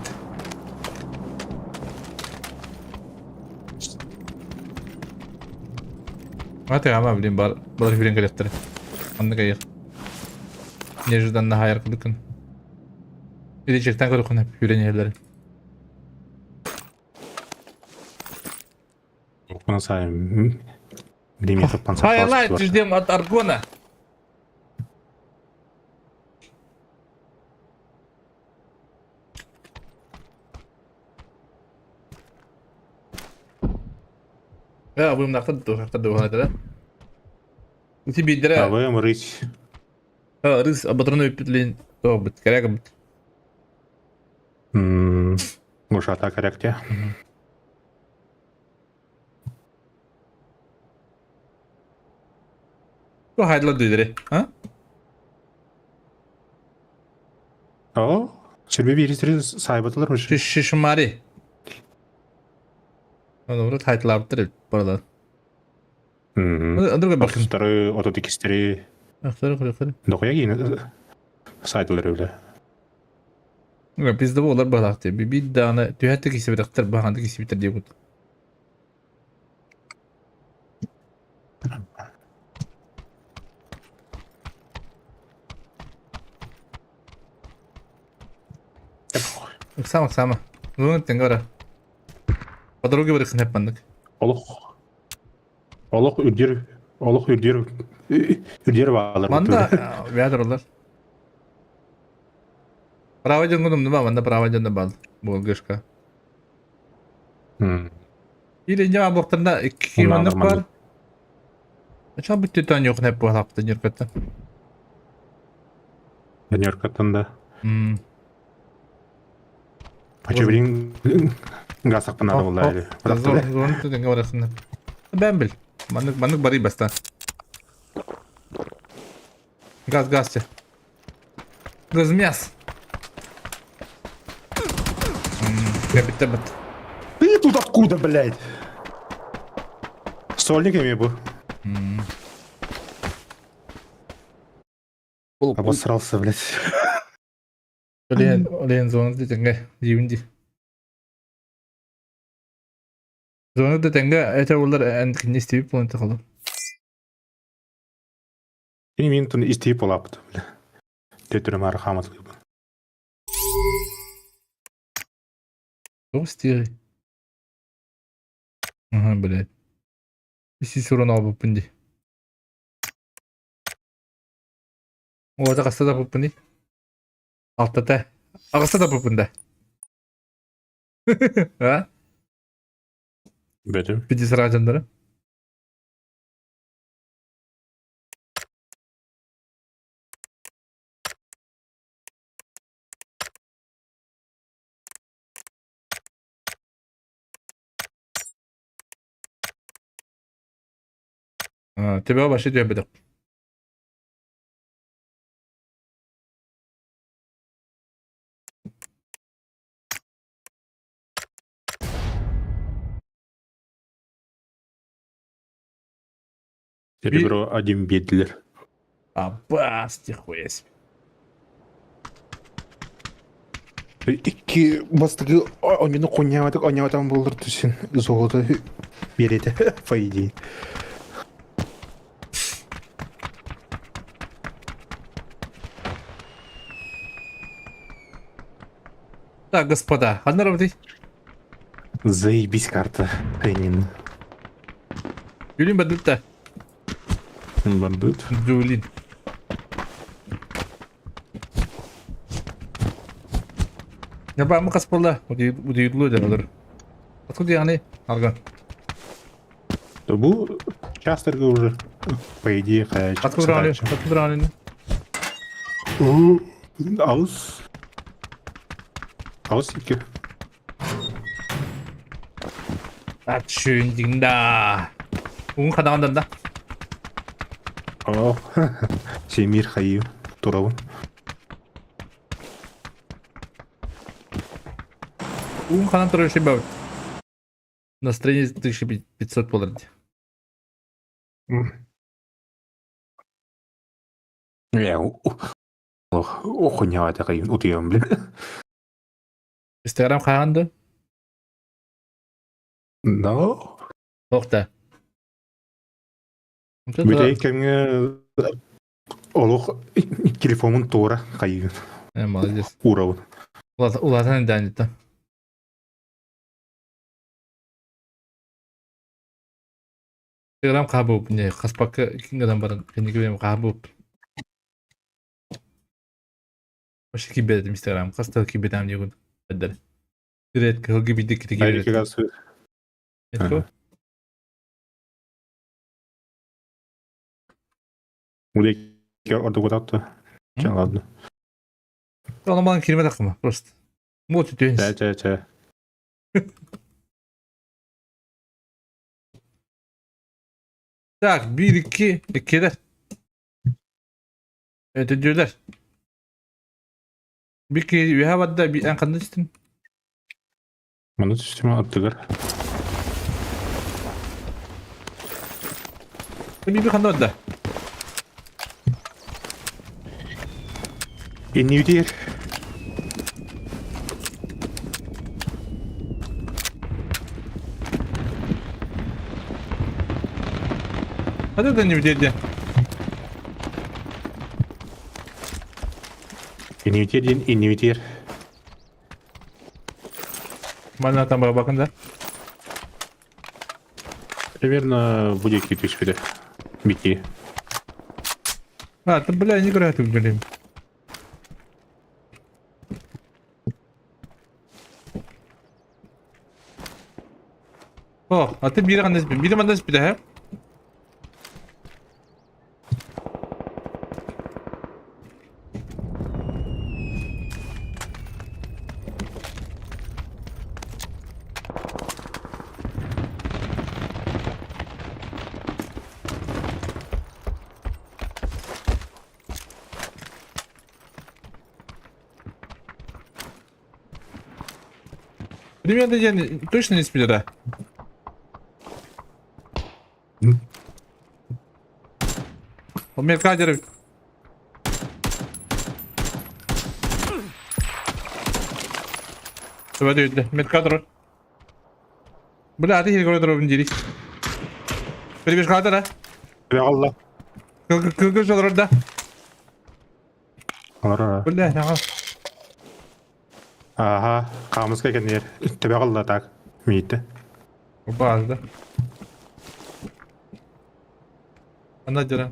Аты ама, блин, бар. Балар хүрен келеттер. Анны кайыр. Неожиданно хайар кылыкын. Или чектен көрүкүн хеп хүрен ерлери. Окуна сайын. Билеме таппан Хайлайт ждем от Аргона. Я будем нахтар духа, да? Тебе дыра. АВМ рысь. Рыс ободрной петлин. То бит, коряга бит. Гушата корректе. То хайдла дыдре, а? О, сүрбе биристери сайбатылар мыш. Шишмари. Оны урут хайдлаптыр барда. Андырга бакын. Отустары, ототикистери. Ахтары кыры. Дохуя кийин сайтылар өле. Bizde bu олар балакты. Би дааны түһәтте кисе бирактар баһанды кисе битер дип. Сама сама. Ну тенгара. По дороге бар хнеп мандык. Олох. Олох үрдер, олох үрдер, үрдер баалар. Манда вядр олар. Право жөнгүнүм нума манда право жөнү бал. Бул гышка. Или жама боктарда икки мандык бар. Ача бүтү тан yok хнеп балакты неркетте. Неркеттен да. Пача билин гасак надо было или. Зон тенге бар хнеп. Бен бил. Мандык мандык бары баста. Газ газ те. Газ мяс. Капитан бит. Ты тут откуда, блядь? Сольник эми бу. Обосрался, блядь. Олен олен зона тенге дибинди. Зона тенге это олар эн кинести планета калды. Кини мин тун истип болапты, бля. Төтүрүм ары хаматлы. Тоғыз стири. Ага, блядь. Isi сурун албыппын ди. Ода қаста да буппун ди. Алтата. Ағыста да буппун да. А? Бетим. Биди сыра жандары. Тебя вообще тебе Серебро один бедлер. Абас, нихуя себе. Икки бастыгы онюну коньяматык оньяматан болдур түсін золото береді, по идее. Так, господа, одна работа. Заебись карта, Ленин. Дьулин бардыт да. Бардыт. Дьулин. Ньабаамы хас буолла? Удуйуллуо дьэ олор. Откуда яғни? Арган. Бу частерга уже, по идее, Откуда брали? Откуда брали? Аус. Аус икки. А да. Уҥ хадаҕан да. О, Семир хайыы турабын. Уҥ ханан турар шибабыт. Настроение 1500 буолар дии. Э, охунява такайын утуйам, блин. Инстаграм хаһан да? No. Туох да. Бүтэй кэмҥэ олох телефомун туора хайыгын. Э, молодец. Уурабын. Улаатан идээн Инстаграм хаабып не хаспакка кингадам баран кэнники хаабып. Вообще кибет Инстаграм хаста кибетам диэгун бэдэр. Редко кылгы бидик кити кибет. Улеке ордугутатты. Ладно. Ону кирмэ такма просто. Вот түтүн. Чэ чэ чэ. Так, 1 2 2'ler. Evet ödüyorlar. Bir ki ühe vardı bir en kandı üstün. Маны түстүмэ аттыгар. Bir bir kandı vardı. Иннибитигэр Hadi da ne dedi. Иннибитигэр диэн иннибитигэр. Манна там bakın da. Примерно будет түспүтэ. Бити. А, ты бля, не играю тут, блин. О, а ты биир ханна биир манна испитэ, һэ? Примерно диэн точно не испитэ да? Меркадер. Төбөтө Меркадер. Бля, аты хил көрө дири. Перебежка да? Алла. Кылгы жолор да. Алара. Бля, ага. Ага, камыска кенер. Төбө алла так. Миитте. Базда. Ана дера.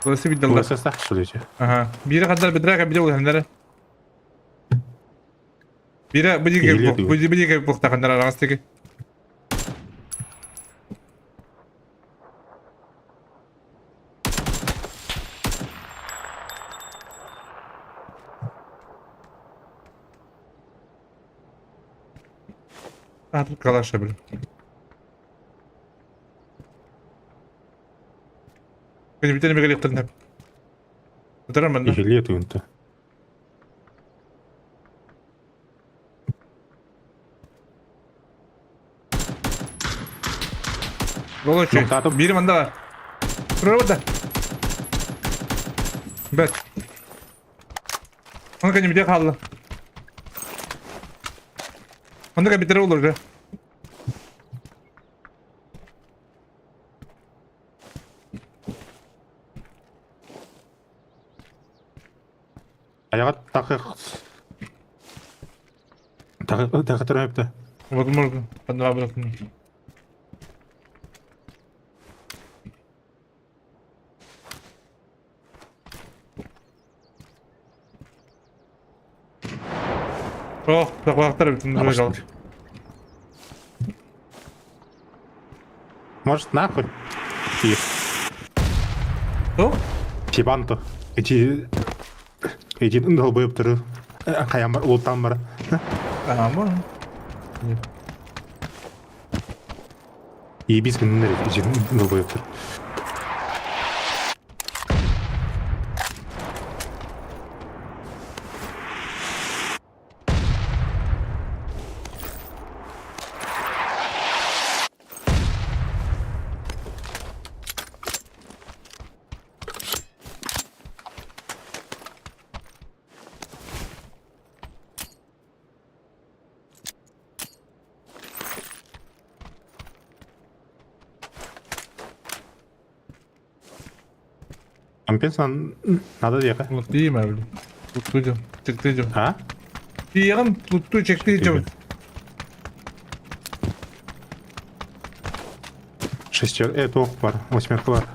Burası bir dalga. Burası судите. Ага. Бире кадар бедра кабиде улханнары. Бире бу бу бу таханнар арастыгы. А, тут калаша, блин. Бүтэн мегаликтарын Утаран манна. Иһилиэ тугунта. Волочи. Биир манна бар. Турар Бэт. Оны кәне бите қалды. Оны кәне olur же. Аяға тақы тақы тақы тұрып. Возможно, однообразно. Ох, таквактар бүтүн Может, Может, нахуй? Их. Кто? Тибанто. Эти... Эти долбоебтары. Хайан бар, улуттан бар. А, можно. Нет. Ебись гыннар эти долбоебтар. Компенсан надо диэхэ. Луттуйум эбили. Луттуйдум. Чыктыйдым. А? Тиийэҕин луттуу чектыйдым. Шестер... туох бар, восьмерка бар.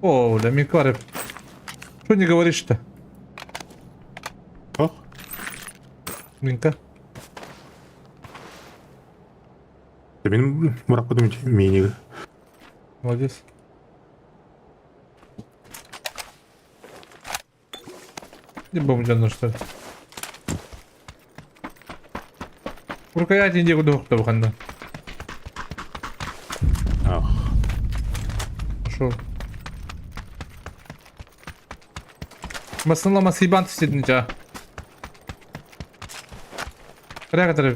О, бля, Микварев. Что не говоришь-то? Ох, Минка. мин мураппытым мииниги. Молодец. Не бомжан, что ли? Рукояти не буду ханда. Ах. Пошел. Басынлама сыйбан түстедін жа. Қыря қатар.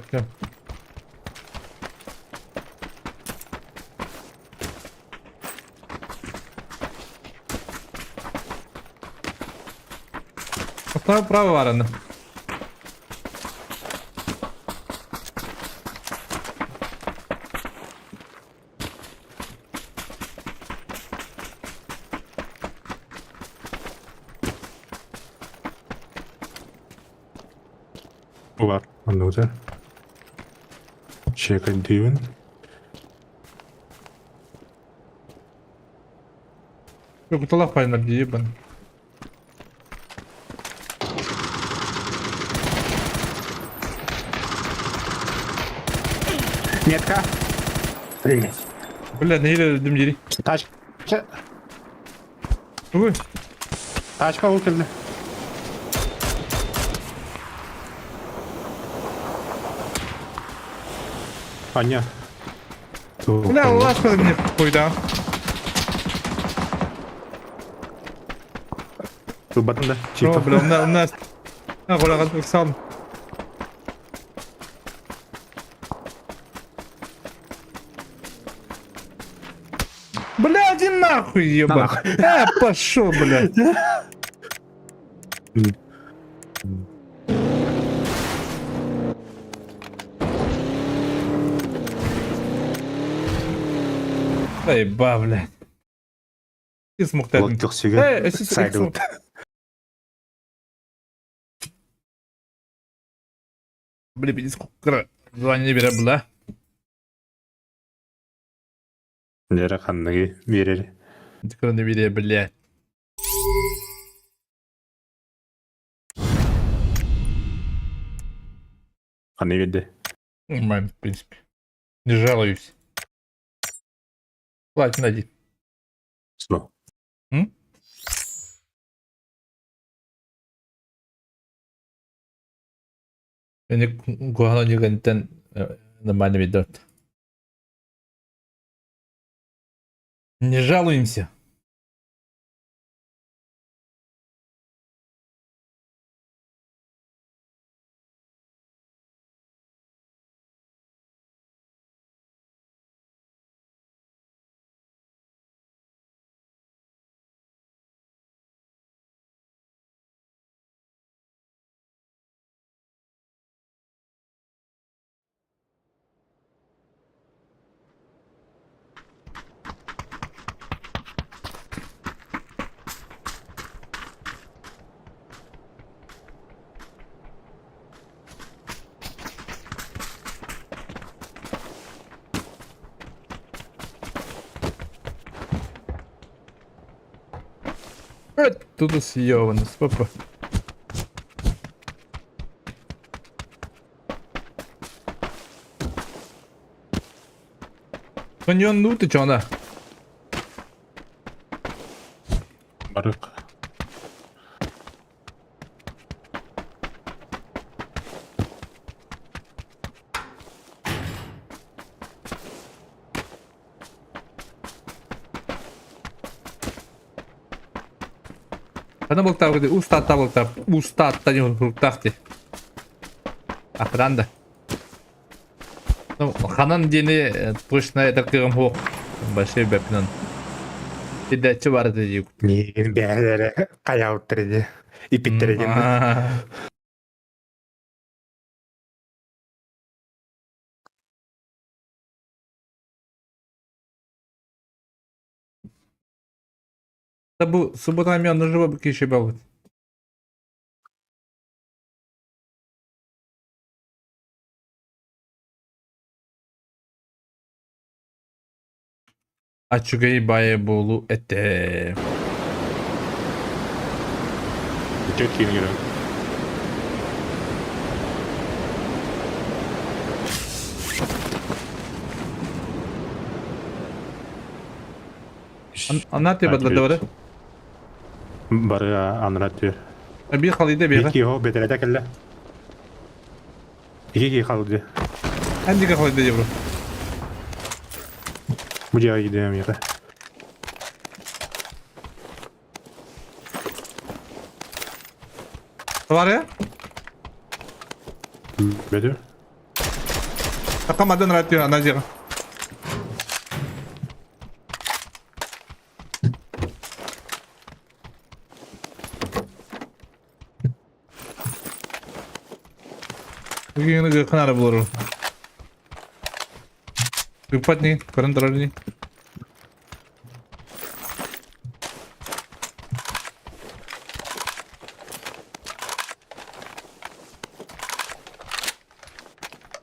Оставь право варено. Бар. Онда Чекать дивен. Куталах пайнар ебан. Метка. Блять. Бля, не дым дери. Тачка. Ой, Тачка выкинули. А, не. Бля, ласка мне хуй, да. Тут да. О, бля, у нас... А, бля, сам. Бля, иди нахуй, еба. Пошел, бля. Эй, ба, бля. Ты смог так. Локтюксүгө. Сайдылыт. Бля, пиздец, кра. Звание бере, бля. Лера ханныгы берер. Кроны бере, бля. Ханны берди. Нормально, в принципе. Не жалуюсь. Ладно, найди. Что? М? Не куһана нигэнтэн нормально ведет. Не жалуемся. Тут съебанный, папа. Соньон ну ты чё она? Барык. Хана бултаабыт устаатта бултаап устаатта диэн ти. Ахран да. Ну, ханан диэни точно этэр кыаҕым суох. Большой бэппинэн. Сирдээччи баар этэ дии. Миигин бэйэлэрэ хайаабыттар ини. Иппиттэр ини. Да бу суббота эмиэ онно жива киһи буолбут. Аччыгый баайы буолуу этэ. Ичэ киин Анна ты бадлады Бары анра түр. Биир халыйда биэҕэ. Икки ho бэтэрэтэ кэллэ. Ики ки халыйды. Эн диэки халыйда дии Бу дьиэҕэ киирдим эмиэхэ. Бар Бөтүр. Такамадан радио ана дьиэҕэ. Бүгүн гыкын булар. Ыппат не, көрөн турар не.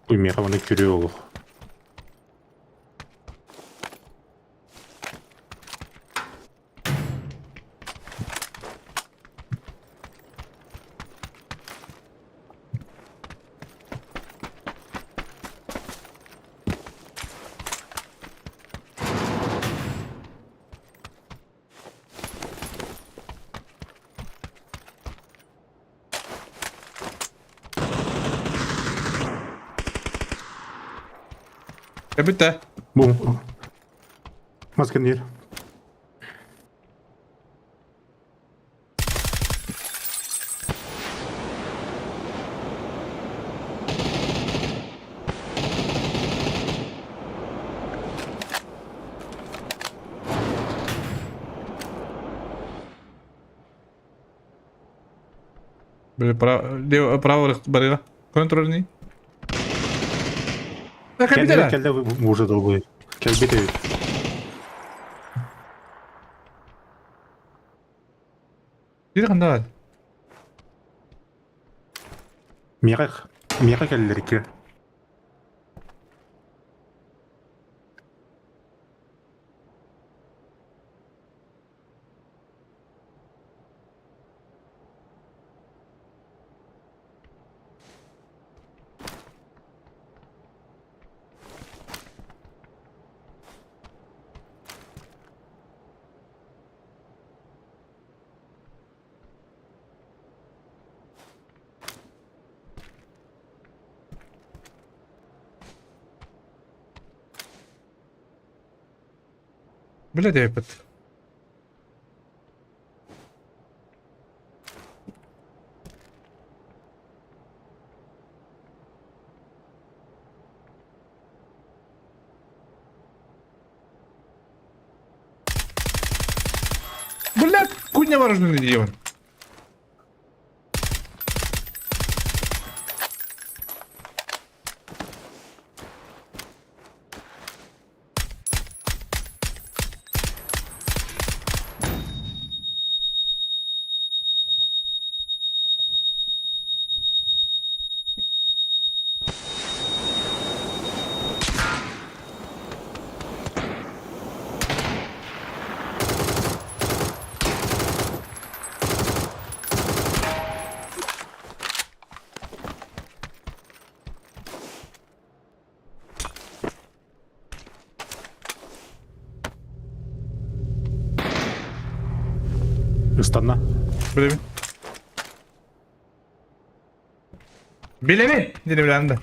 Уй, миэхэ маны күрүө олох. Бүттэ. Бу. Маскын диир. Право барыга. Контрольный. Кэллэ кэллэ уже долгуй. Кэлбит эбит. Биир ханна Миэхэ миэхэ кэллэриккэ. Бля диэппит. Бля, куня ворожный диэбин. Ыстанна. Билэбин. Билэбин! Диэн билэҕин да.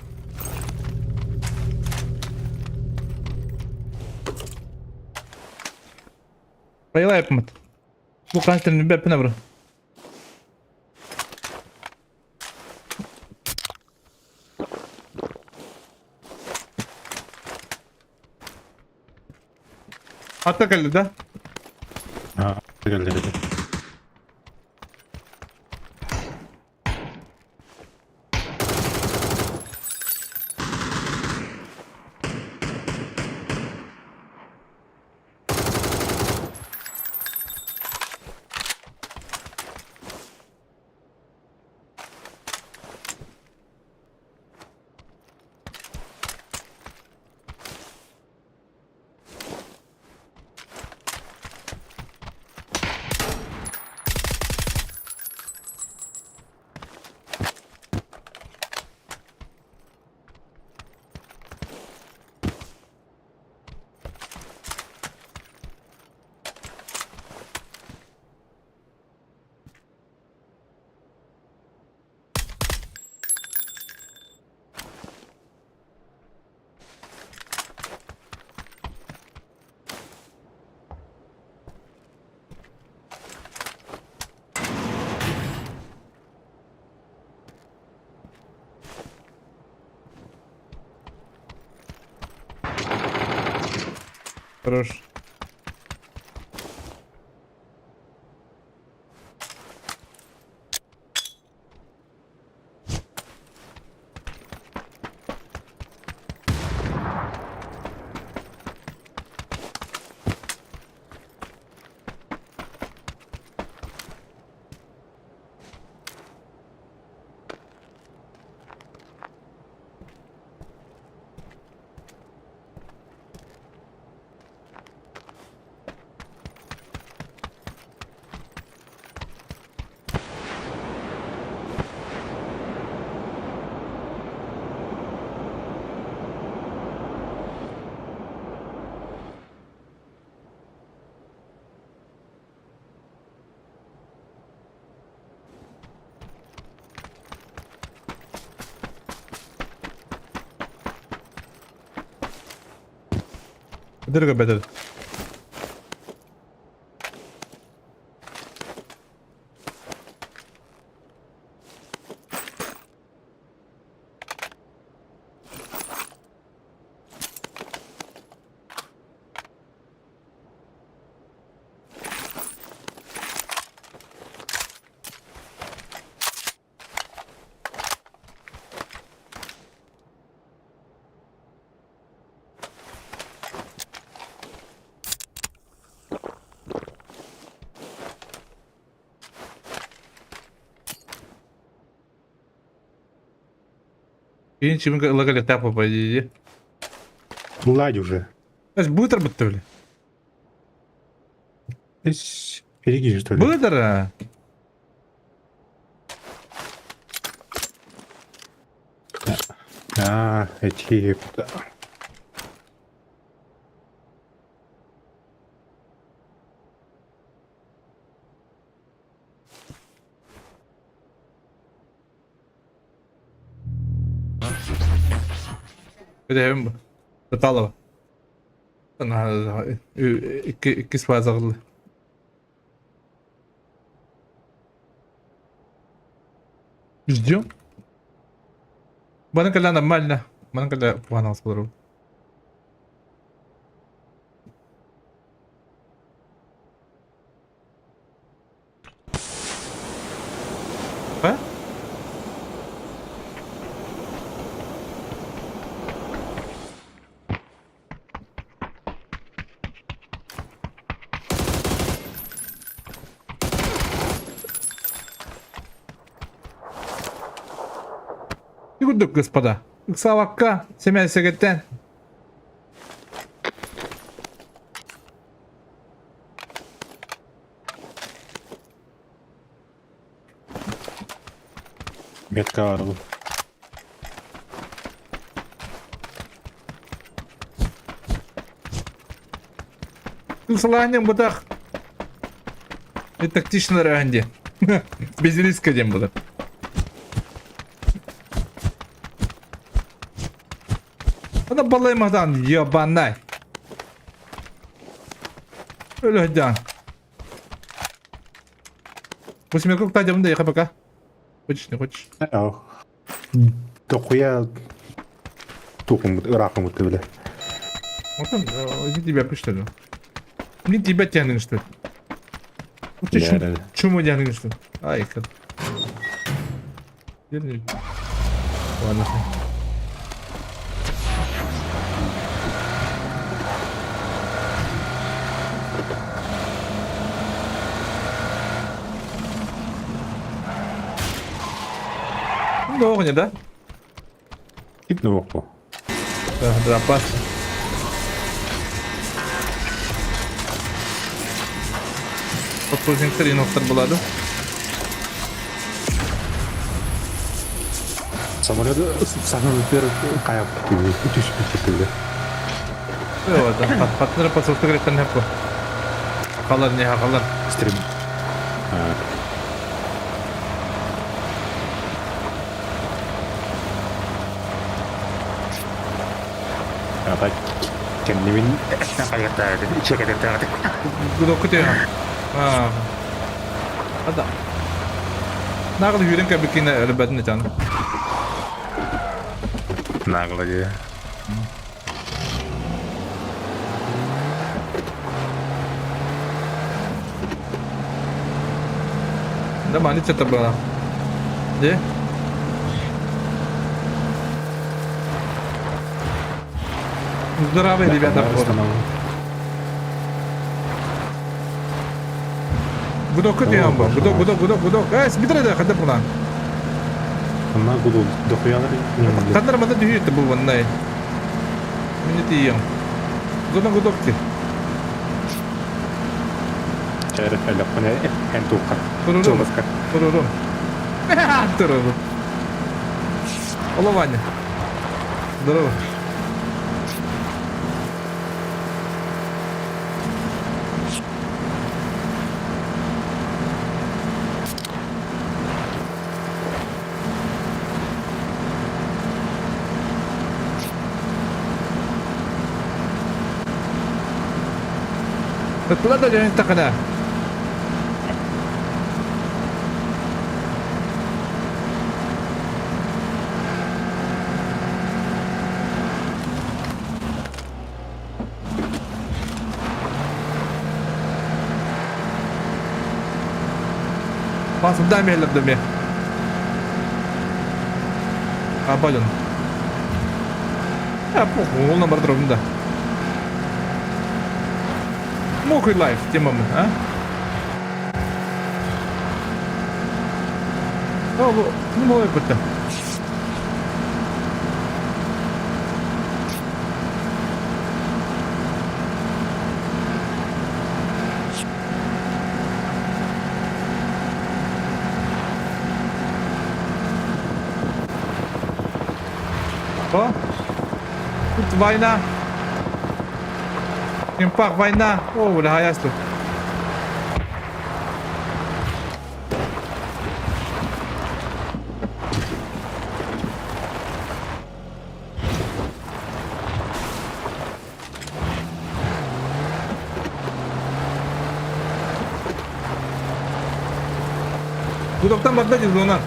Байылай yapmadı. Bu karakterin bir bepine bro. Атта кэллэ да? Аа, кэллэ кэллэ. Хорош. Бөтөргө бөтөр. Киин чимин ыла кэлиэхтээх папа дии. Ладь уже. Быытар бытта били. Здесь впереди, что ли? Быытар. А, эти... Да. Бүтэһим бу. Саталова. Икки иккис фазаҕыллы. Ждем. Баны кэлэ нормально. Баны кэлэ пуганалас болору. А? Курдук, господа. Ыксаабакка, сэмээр сэгэттэн. Метка баар Ыксалаанньаҥ бытах. Это тактично раунд дии. Без риска диэн буолар. Ана балаймадан ебанай. Өлөдөн. Восьмерку кладем да пока. Хочешь, не хочешь? Дохуя тухуммут ыраахыммыт бile. Вот он, не тебя что ли? Не тебя тянет, что ли? Ты чему тянешь, что ли? Ай, как. Ладно. Долго, да? Кипнуохпу. Да, да, опасно. Подпружниктар иноктар болады. Самолет самолеттер хайа түспүт түбү. Хаттары посылка киреттен хеппу. Хакалар не хакалар. Стрим. Ата кэннибин чекететтаҕытык. Гудок күтүө. Аа. Ада. Нагыл үүрэн кэбиккине өлбөтүн этэн. Нагло дии. Да мани это было. Где? Здравые ребята. Гудок күтүө бу. Гудок, гудок, гудок, гудок. Эй, сбитре да, хада пуна. Онна гудок дохуяныр. Хандар мада дүйүт бу ваннай. Мине тием. Зона гудок ти. Чайры әлі эн туққа. Турурум. Турурум. Турурум. Алло, Ваня. Здорово. Куда дальше такана? Бас дай мне доме. А, блин. А, похуй, ол номер да. Мокрый лайф, темамы, а? О, ну, мой быта. О, тут война. Импах, война. О, бля, хаясту. Гудоктан барда зона.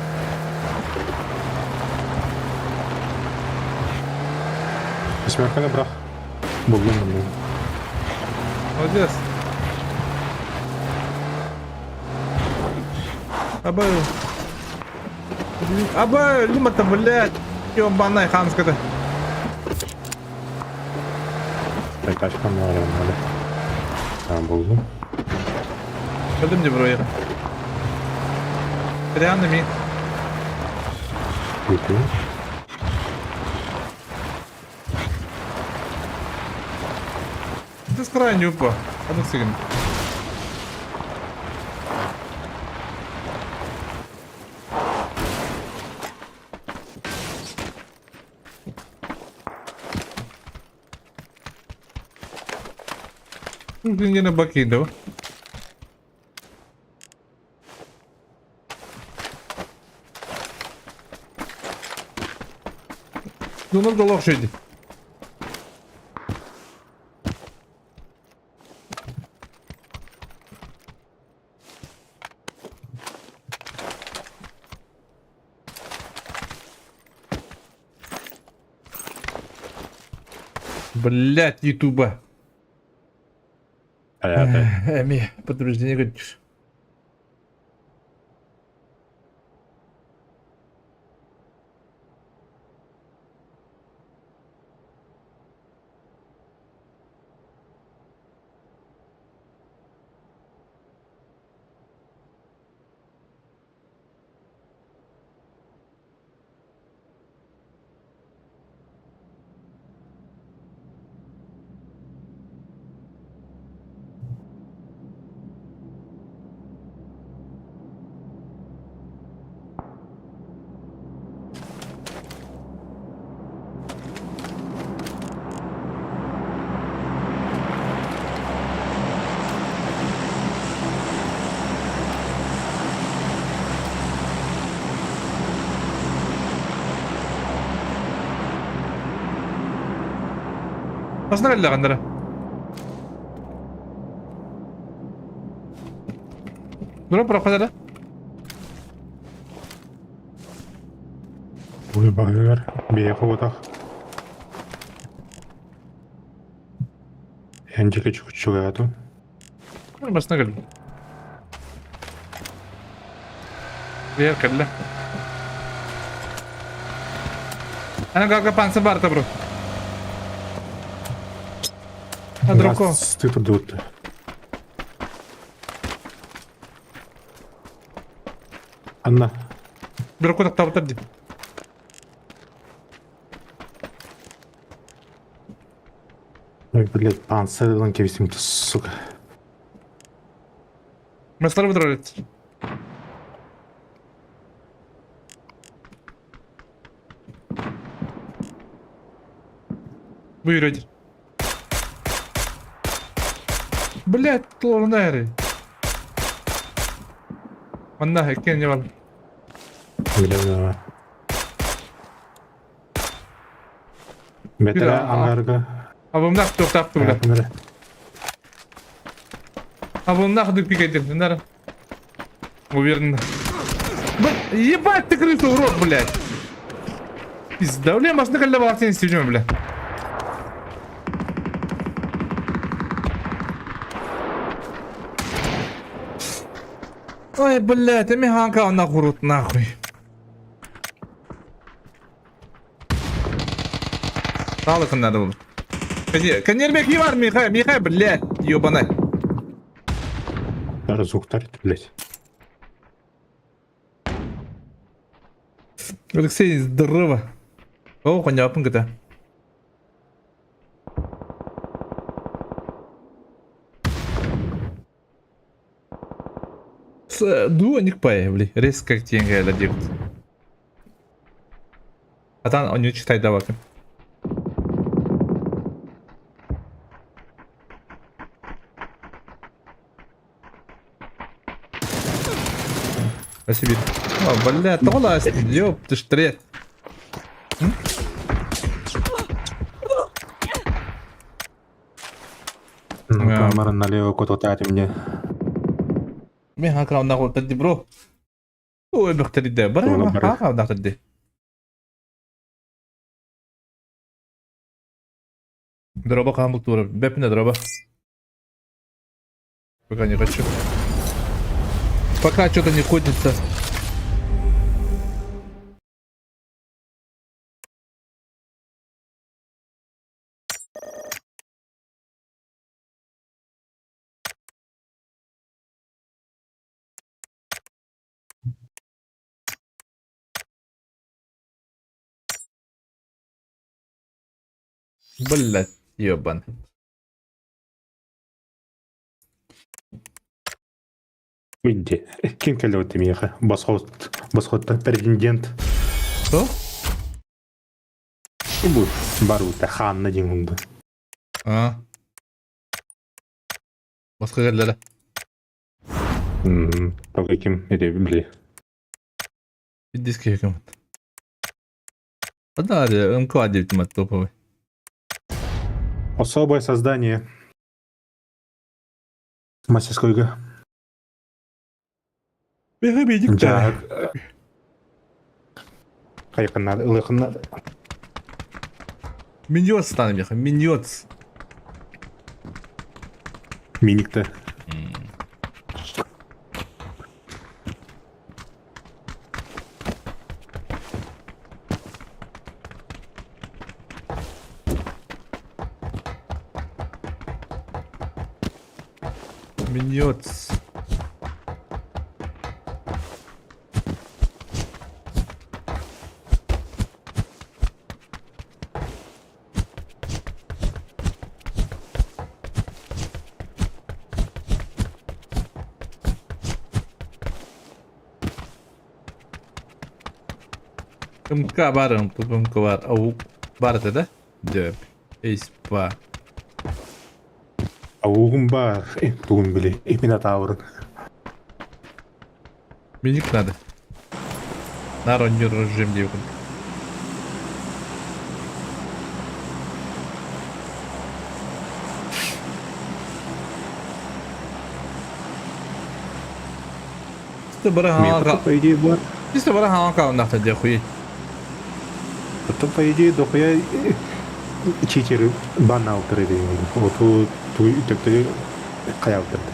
Восьмерканы бірақ. Булдum мен. Молодец. Абай. Абай, люма-то, блядь. Ёбаная хамская-то. Так, тачкам надо. Там булдum. Калдым мне бро. Реально ми. Күтү. Это с края не упа. Одну секунду. Блин, на баки, да? Дунар голох шөйді. Блять, ютуба. Эми подтверждение говоришь. Хасна кэллэҕиннэрэ? Дуран бырахпат эрэ. Ой, баһыгар бэйэхэ уотах. Эндики чугаччылаатым. Басына кэллим. Бэйэр кэллэ. Ана галга панса барта бро. Адроко. Ты продукты. Анна. Дроко тахтабыттар дии. Ой, блядь, панцирдан кэбистим, сука. Мастар быдырар Buyur hadi. Блядь, толорун Манна иккиэн бар. Билэбин Бэтэрэ ангарга. Абымнах туохтаах тугула. Абымнах дык пикайдым. Нара. Уверен. Ебать ты крыса, урод, блядь. Пизда, бля, машина кэллэ баҕар син бля. Ой, блядь, эми ханка нахуй нахуй. Sağlıkın nerede bulur? Канермек var Михай, Михай, блядь, ебаный. Разуктар, блядь. Алексей, здорово. О, коняпын кыта. Дуо пай, бли. Резко тенге деп. Атан он читай давакын. Спасибо. О, бля, тола, ёб ты ж трет. Ну, камера налево куда-то мне. Мен хакра нахуй тадди бро. Ой, бөхтәридә. Бара хакра нахтадди. Дроба камбул тура. Бепне дроба. Пока не хочу. Пока что-то не хочется. Блять, ебан. Иди. Ким кэллэ миэхэ? Босхот, босхот президент. Что? Бу барута ханна диэн курдук. А. Басқа кэллэрэ. Тоҕо ким эти били. Диски кем. Да, МК диэбитим топовый. Особое создание. Мастерскойга. Бэҕэ Дьааһык хайыкын надо, ылыахын надо. Миньоц станем ехать, миньоц. Миникті. Миньоц. МК бар, МК бар, АУК бар этэ да? Дьэ, Эйспа. Аугум бар, тугун били, именно таурын. Миник надо. Нар онньуур режим диэбитим. Метод, по идее, бар. Чисто бара хаҥа хаалынахта дьэ хуй. Потом, по идее, дохуя читеры бан алтыры деген. Оту төктөрү хайалтырды.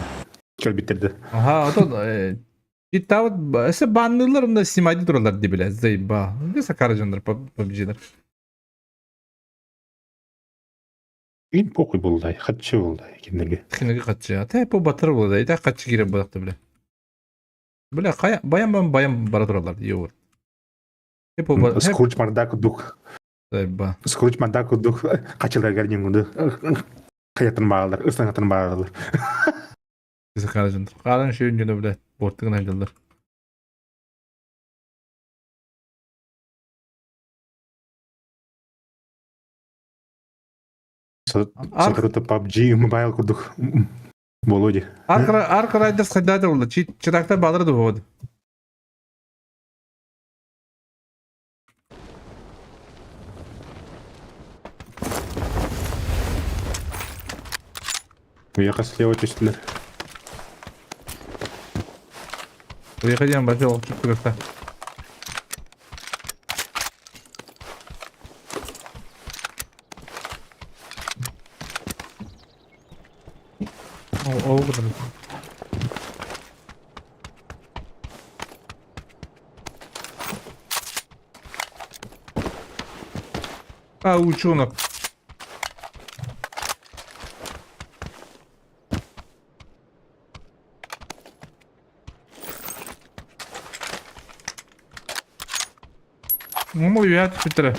Кэлбиттерди. Ага, отон Итават өссө банныылар онно снимайды тураллар дии билэ заеба. Где сакара дьоннор PUBG-лар. Ин похуй булдай, хатчы булдай кинерге. Кинеге хатчы. Ата по батыр булдай, да хатчы киреп булакты биле. Бля, кая баян баян баян бара тураллар йор. Хеп Скрудж мардак дух. Заеба. Скрудж мардак дух качылар герниңгү. Каятын баалар, ыстаңатын баалар. Сакара дьоннор. Каран шүйүн дьоно биле бортыгын айдаллар. Соторута PUBG Mobile курдук Володя. Арк Райдерс хайдата булла. Чиракта балыр да болады. Уехал слева түстүлэр. Уехали башыл чүккүрөктө. Ол гынан. А, ученок. Ну, я түтэрэ.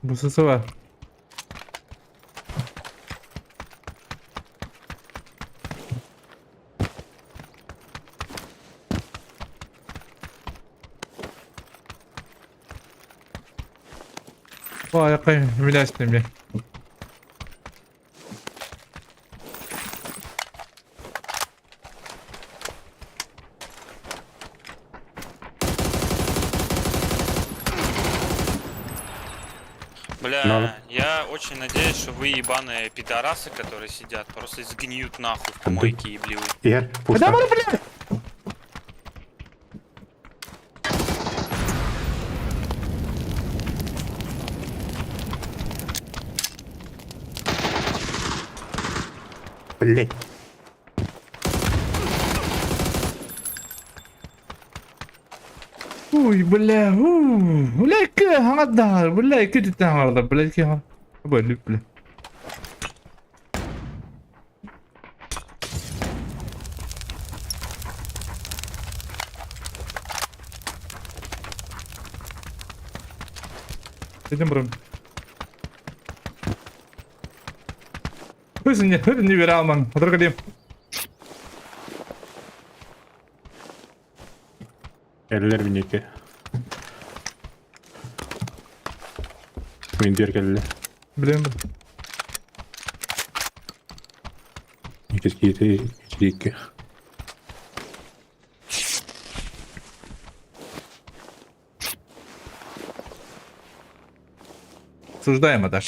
Бусысы бар. Ой, билээстим Бля, Надо. я очень надеюсь, что вы ебаные пидорасы, которые сидят, просто сгниют нахуй в помойке ебливые. Эр, пуста. Блять. Ой, бля, у, бля, хаҥарда, бля, икки түттэн хаҥарда, бля, икки хаҥар. Бля, бля. Идем бұрын. Өзіне, өзіне бере алмаң. Отырға дейм. Кэллэр минеке. Мен дер кэллэ. Білемін. Иккис киһи икки. Обсуждаемо так.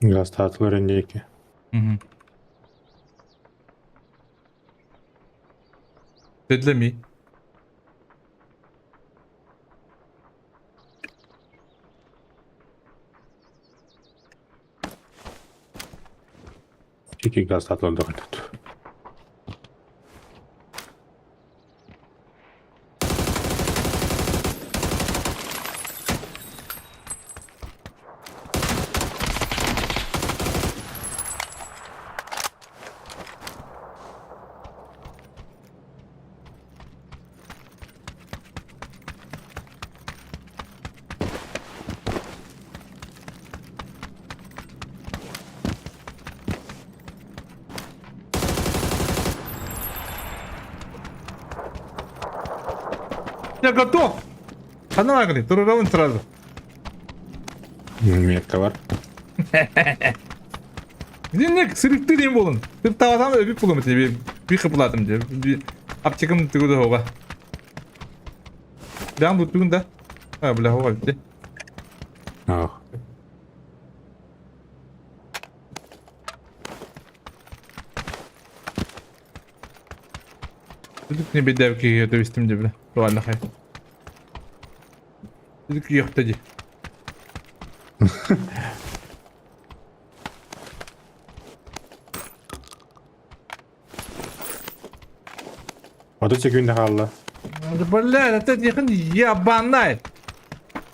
Гаастаатылар диэки. Мгм. Тедлеми. Ики гаастаатылар да тут. Я готов! Ханагли, турурабын сразу. Метка бар. Динник сырыкты дейм болун. Тып табасам өбүп булум тебе. Би кыпылатым деп. Аптекам тыгыды хога. Бям бу тугун да. А, бля, хога битти. Ах. Түдүк не бедәв киге өтөбүстүм деп, бля. Туалла хай. Түдүк йөхтө ди. Отут секунда хаалла. Бля, это не ебанай.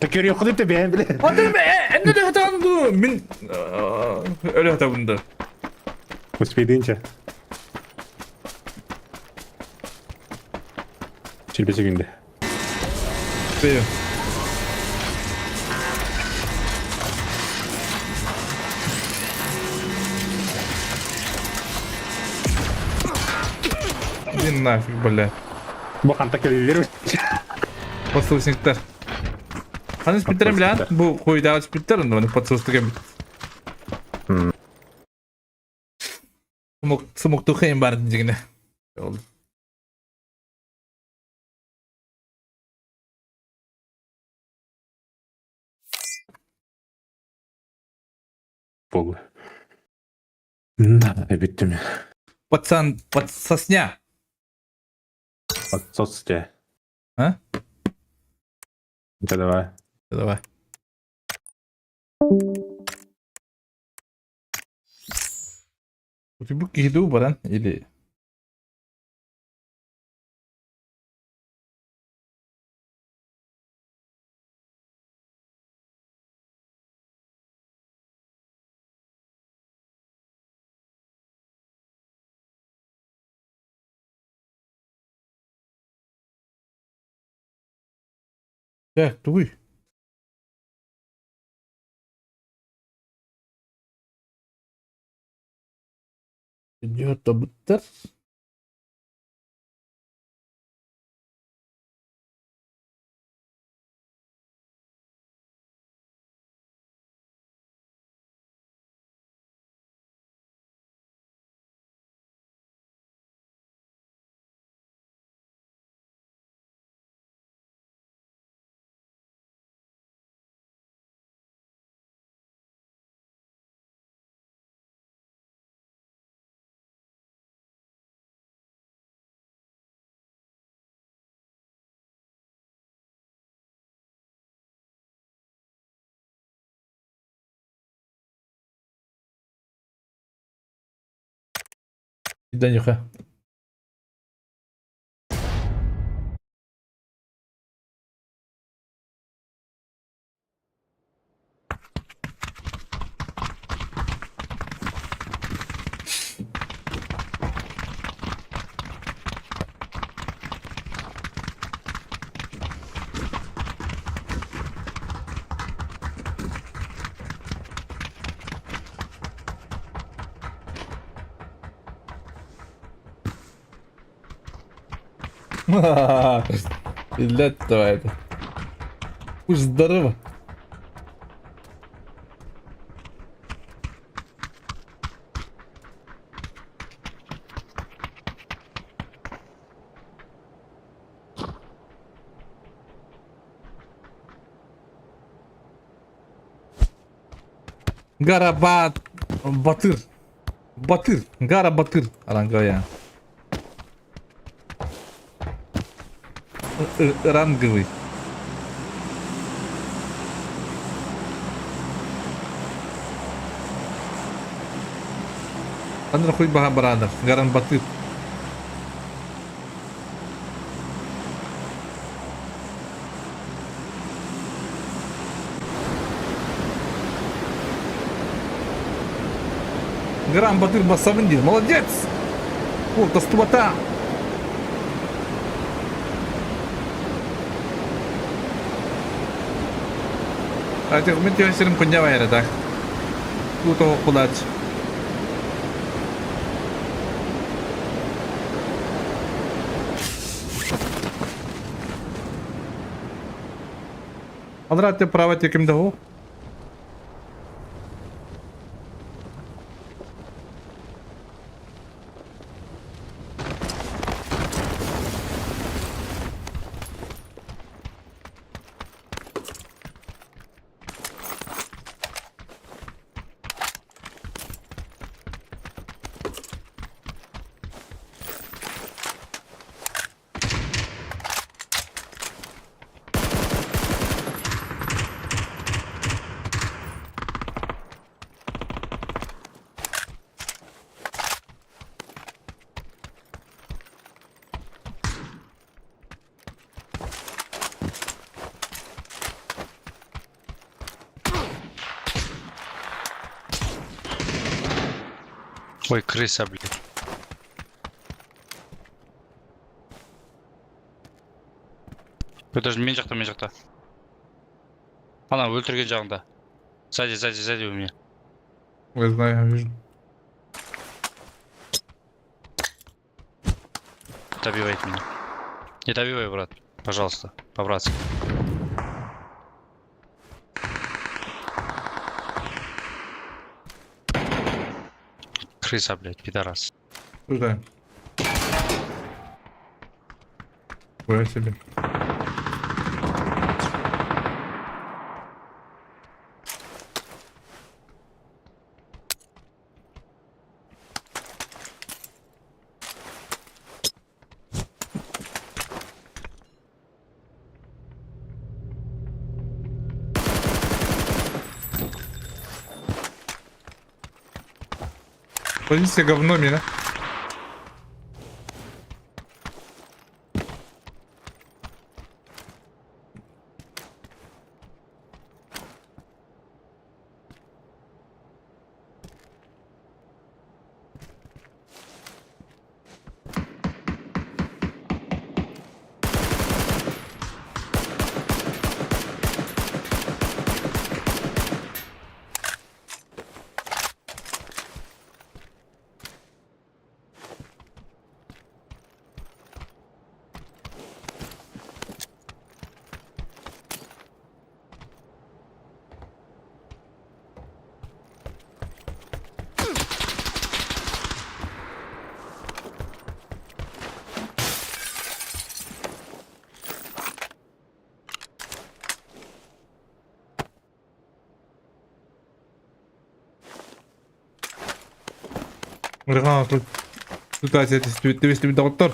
Так көрүөххүт да бэйэн билэ. Атын энне де хатанды мин өлө хатабынды. Успейдинче. Чирбе секунда. Бейм. Иди нафиг, бля. Бу ханта кэлэллэр. Подсусниктар. Ханы спиттерин билэн, бу хуйдагы спиттер, онда подсустук эбит. Сумукту хейм бар дигине. Ол. Болду. Да, бүттүм. Пацан, подсосня. Подсосте. А? Да давай. Давай. Бу киһи баран или Так, тугуй. Идет табыттар. Данюха. Биллэт давай это. Будь здорово. Гарабат Батыр. Батыр. Гара Батыр. Ранговая. Ранговый. Андра хуй баха баранов. Гаран Батыр. Грам Батыр басабын диир. Молодец! О, тостубата! Атыгмын түһэн сирим кунньа байара так. Уу тоҕуккулаач. Алра ты право теким да Ой, крыса, блядь. Подожди, мен жақта, мен жақта. Ана, өлтірген жағында. Сзади, сзади, сзади у меня. Я знаю, я вижу. Добивает меня. Не добивай, брат. Пожалуйста, по-братски. Крыса, блядь, пидорас. Куда? Хуя себе. Позиция говно мина. Ситуация түбүстүбүт доҕоттор.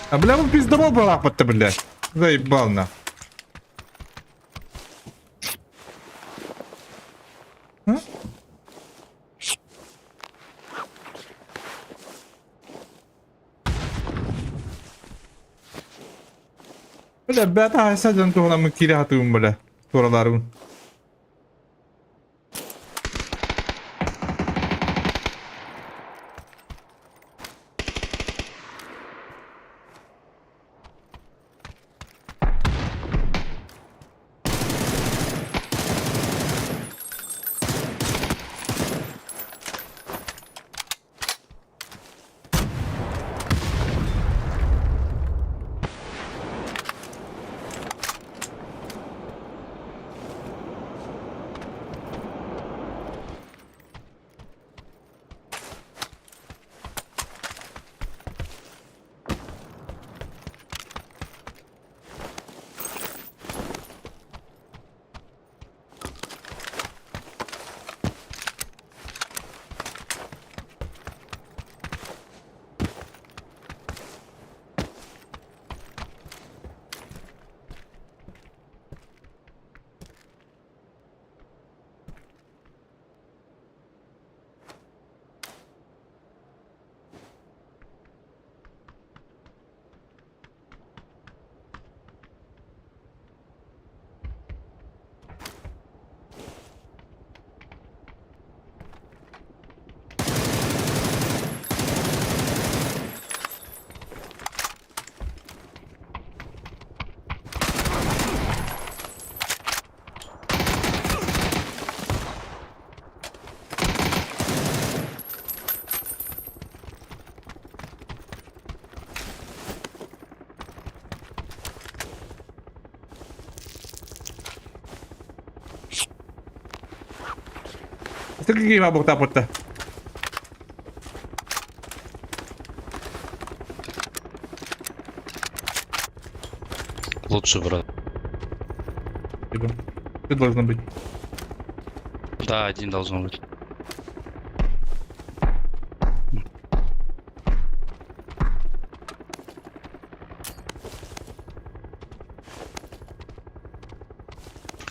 А бля, он пиздобол была-то, бля. Заебал на. А? Бля, бята хайса дьон туһунан киирэ хатыыбын бля. Тураларбын. Сергей буктапытта. Лучше, брат. Ты должен быть. Да, один должен быть.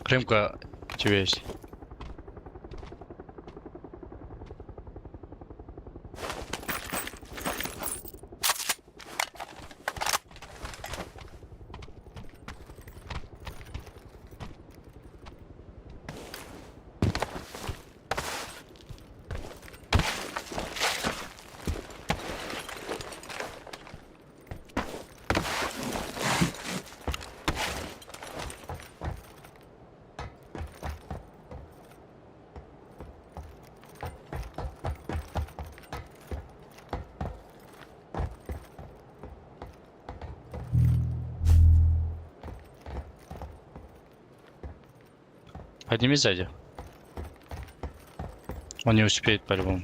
Ремка у тебя есть. Подними сзади. Он не успеет по-любому.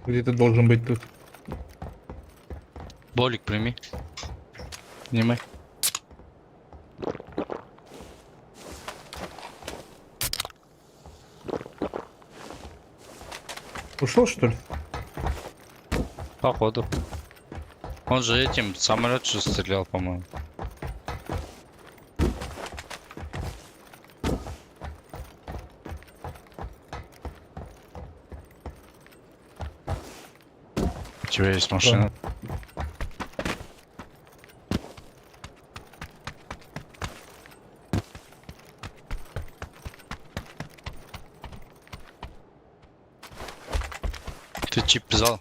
Где-то должен быть тут. Болик прими. Снимай. Ушел, что ли? Походу. Он же этим самолет же стрелял, по-моему. У тебя есть машина? Ты чип взял?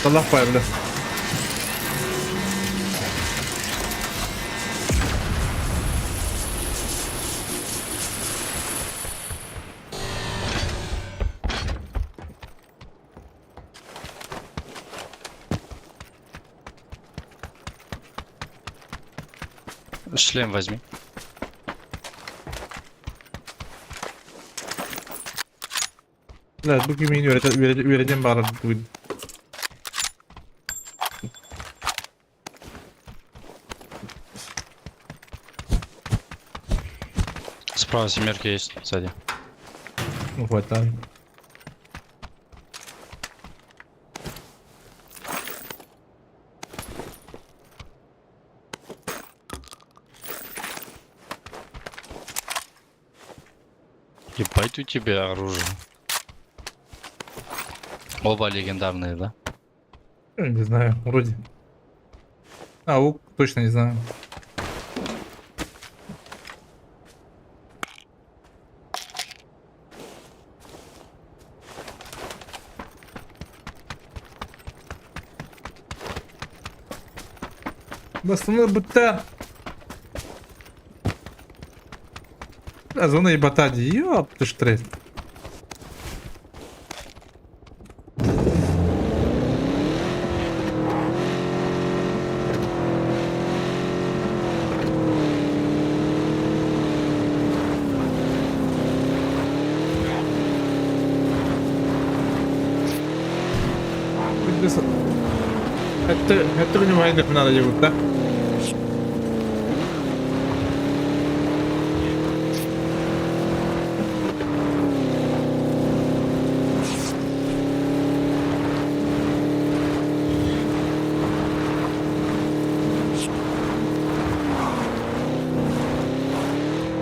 Allah бля. Шлем возьми. Бля, бу кимиин үөрэтэн баҕарар. Справа семерки есть, сзади. Ну, хватает. Ебать у тебя оружие. Оба легендарные, да? Ну, Не знаю, вроде. А, лук точно не знаю. Бастыны бытта. Зона ебата дии, ёп ты ж тресь. Это, это внимание надо делать, да?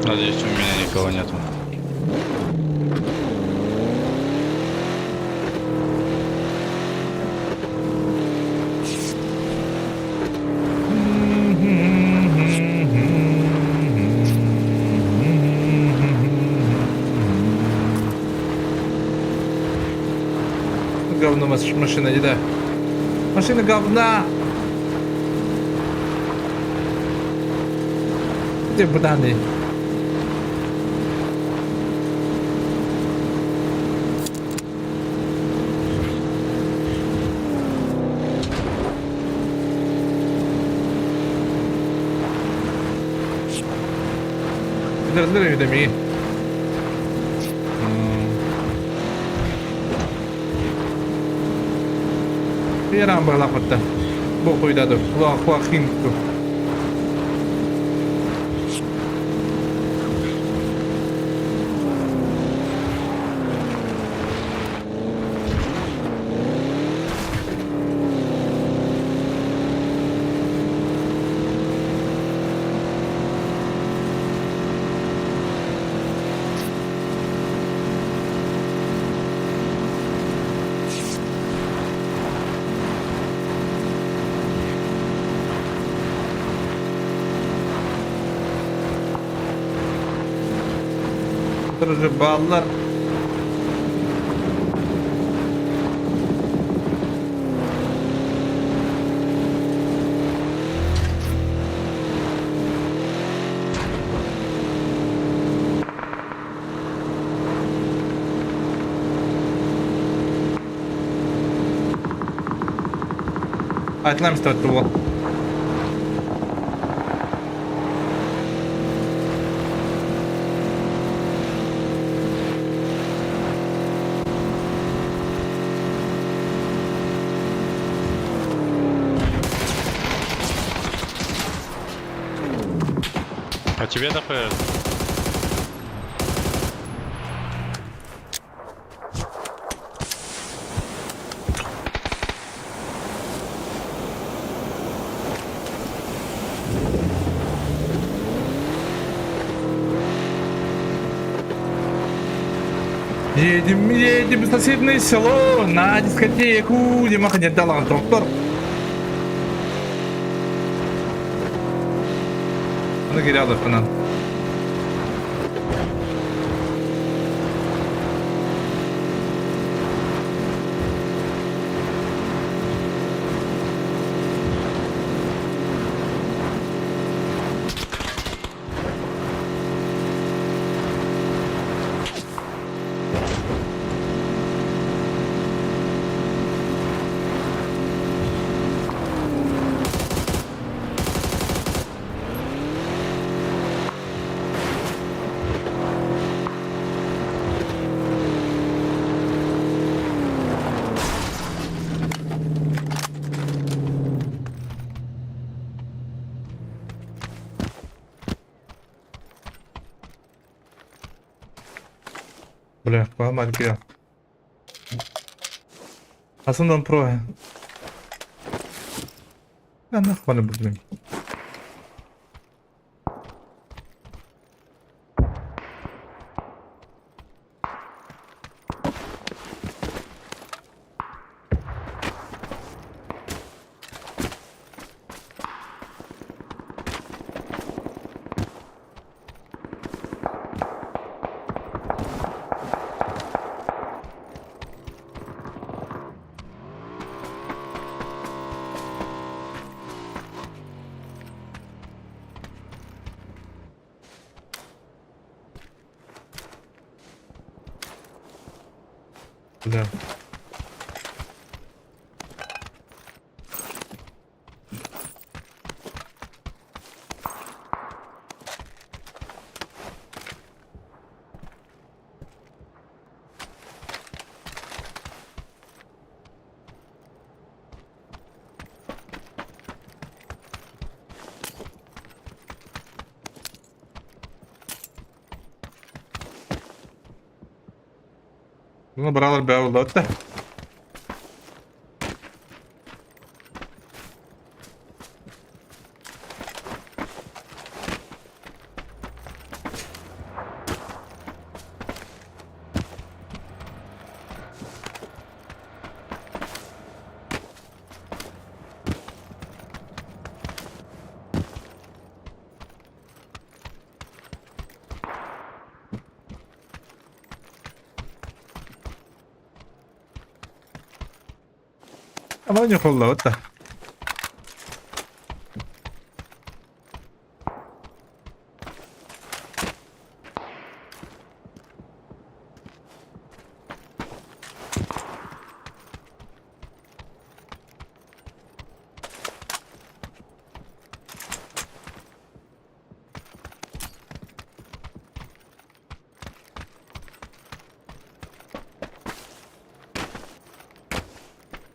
Надеюсь, у меня никого нету. Говно машина, не да. Машина говна! Где баданы? Разрыв дами. Яран барлапатта. Бу хуйдады. Хуахинку. Баллар. Айтылам что ол. А тебе ДП? Едем, едем в соседнее село на дискотеку. Димаха не дала доктор. Аны кирәде фанат. Бля, куһаҕан Хасындан про. Я нахуй не буду. Бля. Ну, бралар бэҕэ Аман холлоот да.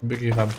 Беги хам.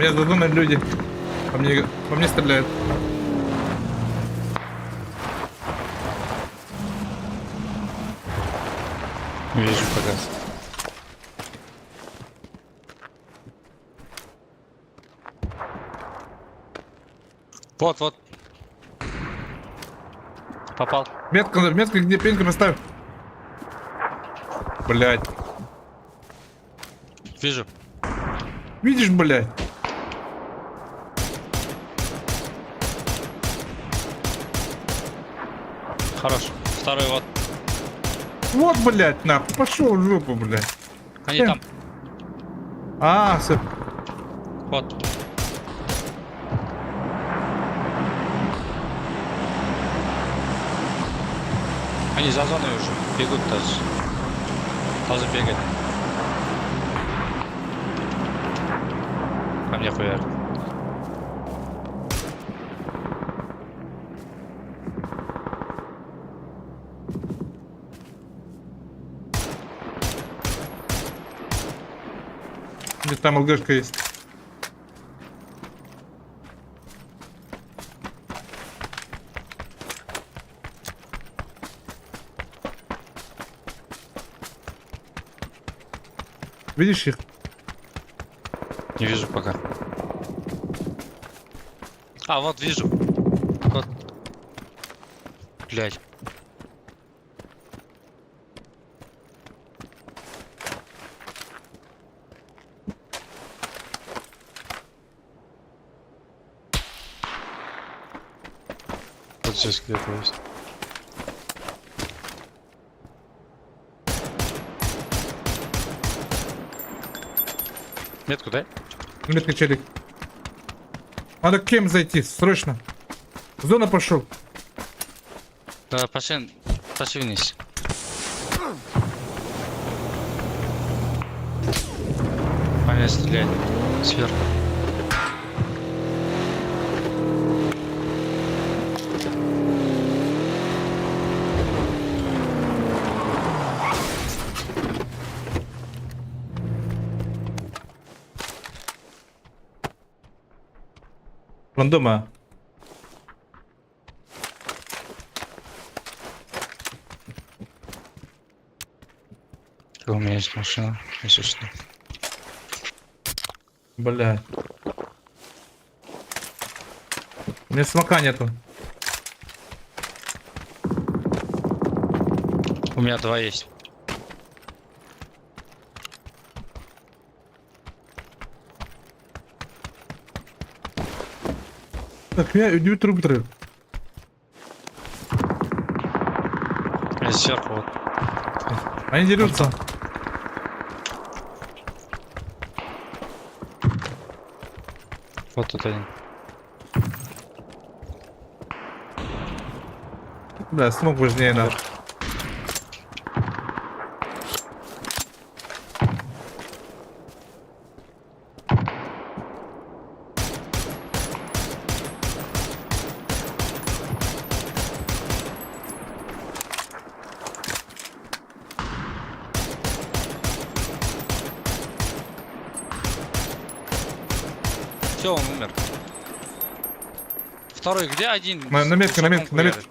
Меня задумали люди. По мне стреляют. Вижу пока. Вот, вот. Попал. Метка, метка, где пенька поставь. Блять. Вижу. Видишь, блять? Хорош. Второй вот. Вот, блять, нахуй. Пошел в жопу, блять. Они там. А, все. Вот. Они за зоной уже. Бегут даже. Должны бегать. Ко мне хуярят. Где там ЛГшка есть. Видишь их? Не вижу пока. А, вот вижу. Вот. Блять. Вот здесь где-то есть. Метку дай. Метка челик. Надо к кем зайти, срочно. В зону пошел. Да, пошли, пошли вниз. По мне стреляет. Сверху. Рандома. У меня есть машина, если что. Бля. У меня смока нету. У меня два есть. Так, меня идут трубы. Сверху вот. Они дерутся. Вот тут один. Бля, смог важнее надо. Все, он умер. Второй, где один? На метке, на метке, на метке.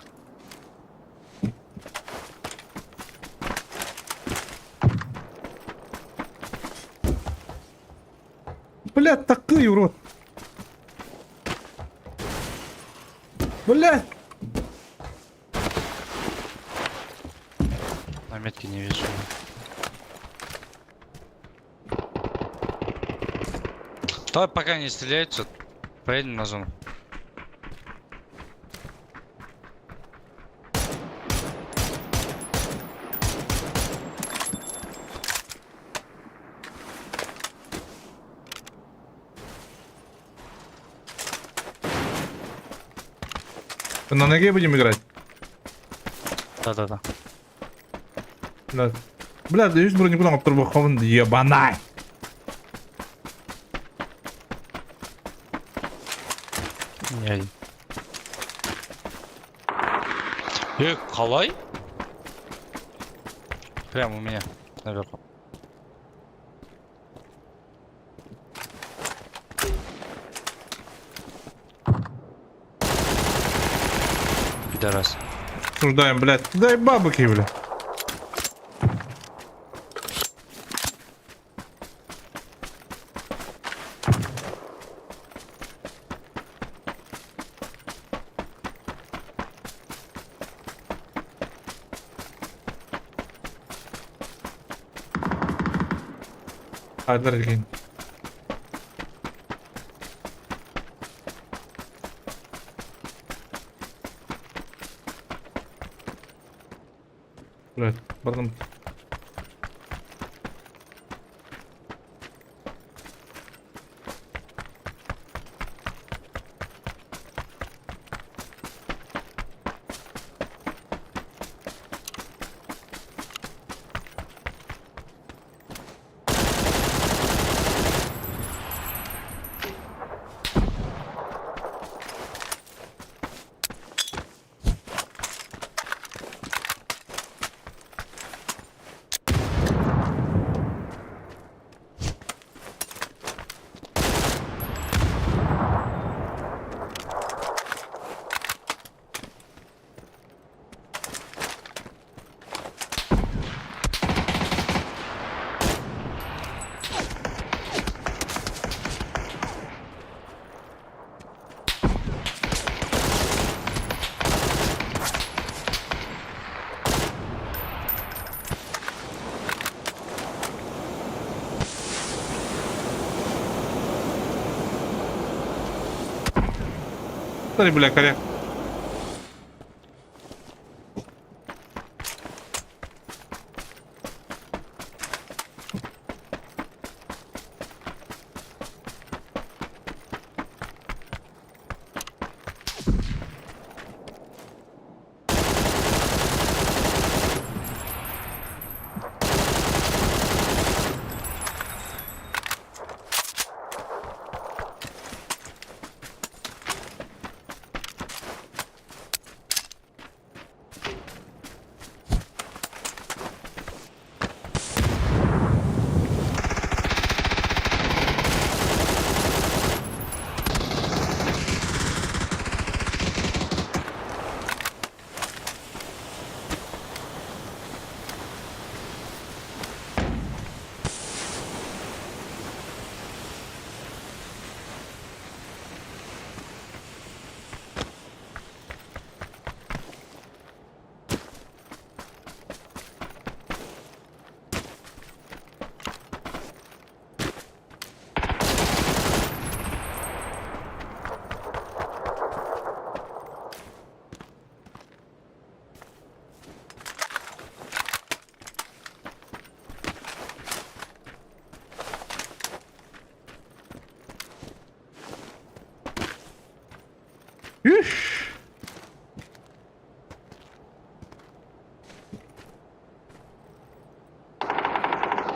Бля, такой урод. Бля. На метке не вижу. Давай пока не стреляются, поедем на зону. На ноге будем играть? Да-да-да. Бля. Бля, да есть броню куда турбоховн, ебанай. Не один. Қалай? Прямо у меня, наверху. Пидорас. Обсуждаем, блядь. Дай бабки, бля. Айдар Блядь, потом. Смотри, бля, коряк.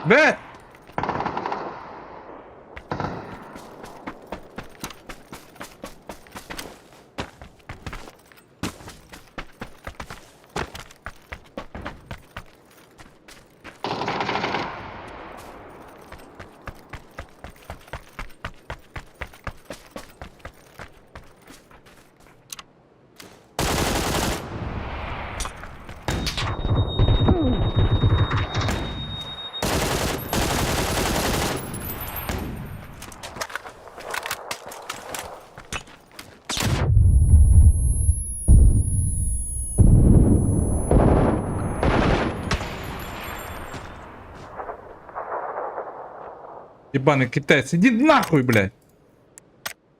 Бэт! Ебаный китайцы, иди нахуй, блядь!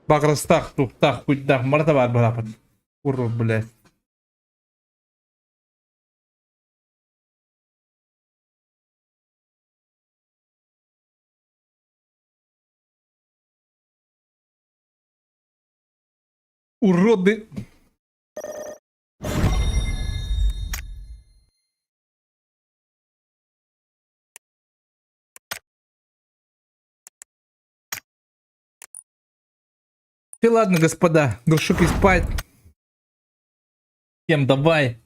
Баграстах, тухтах, хуйдах, мартабар барапат. Урод, блядь. Уроды! Ты ладно, господа, грушуки спать. Всем давай.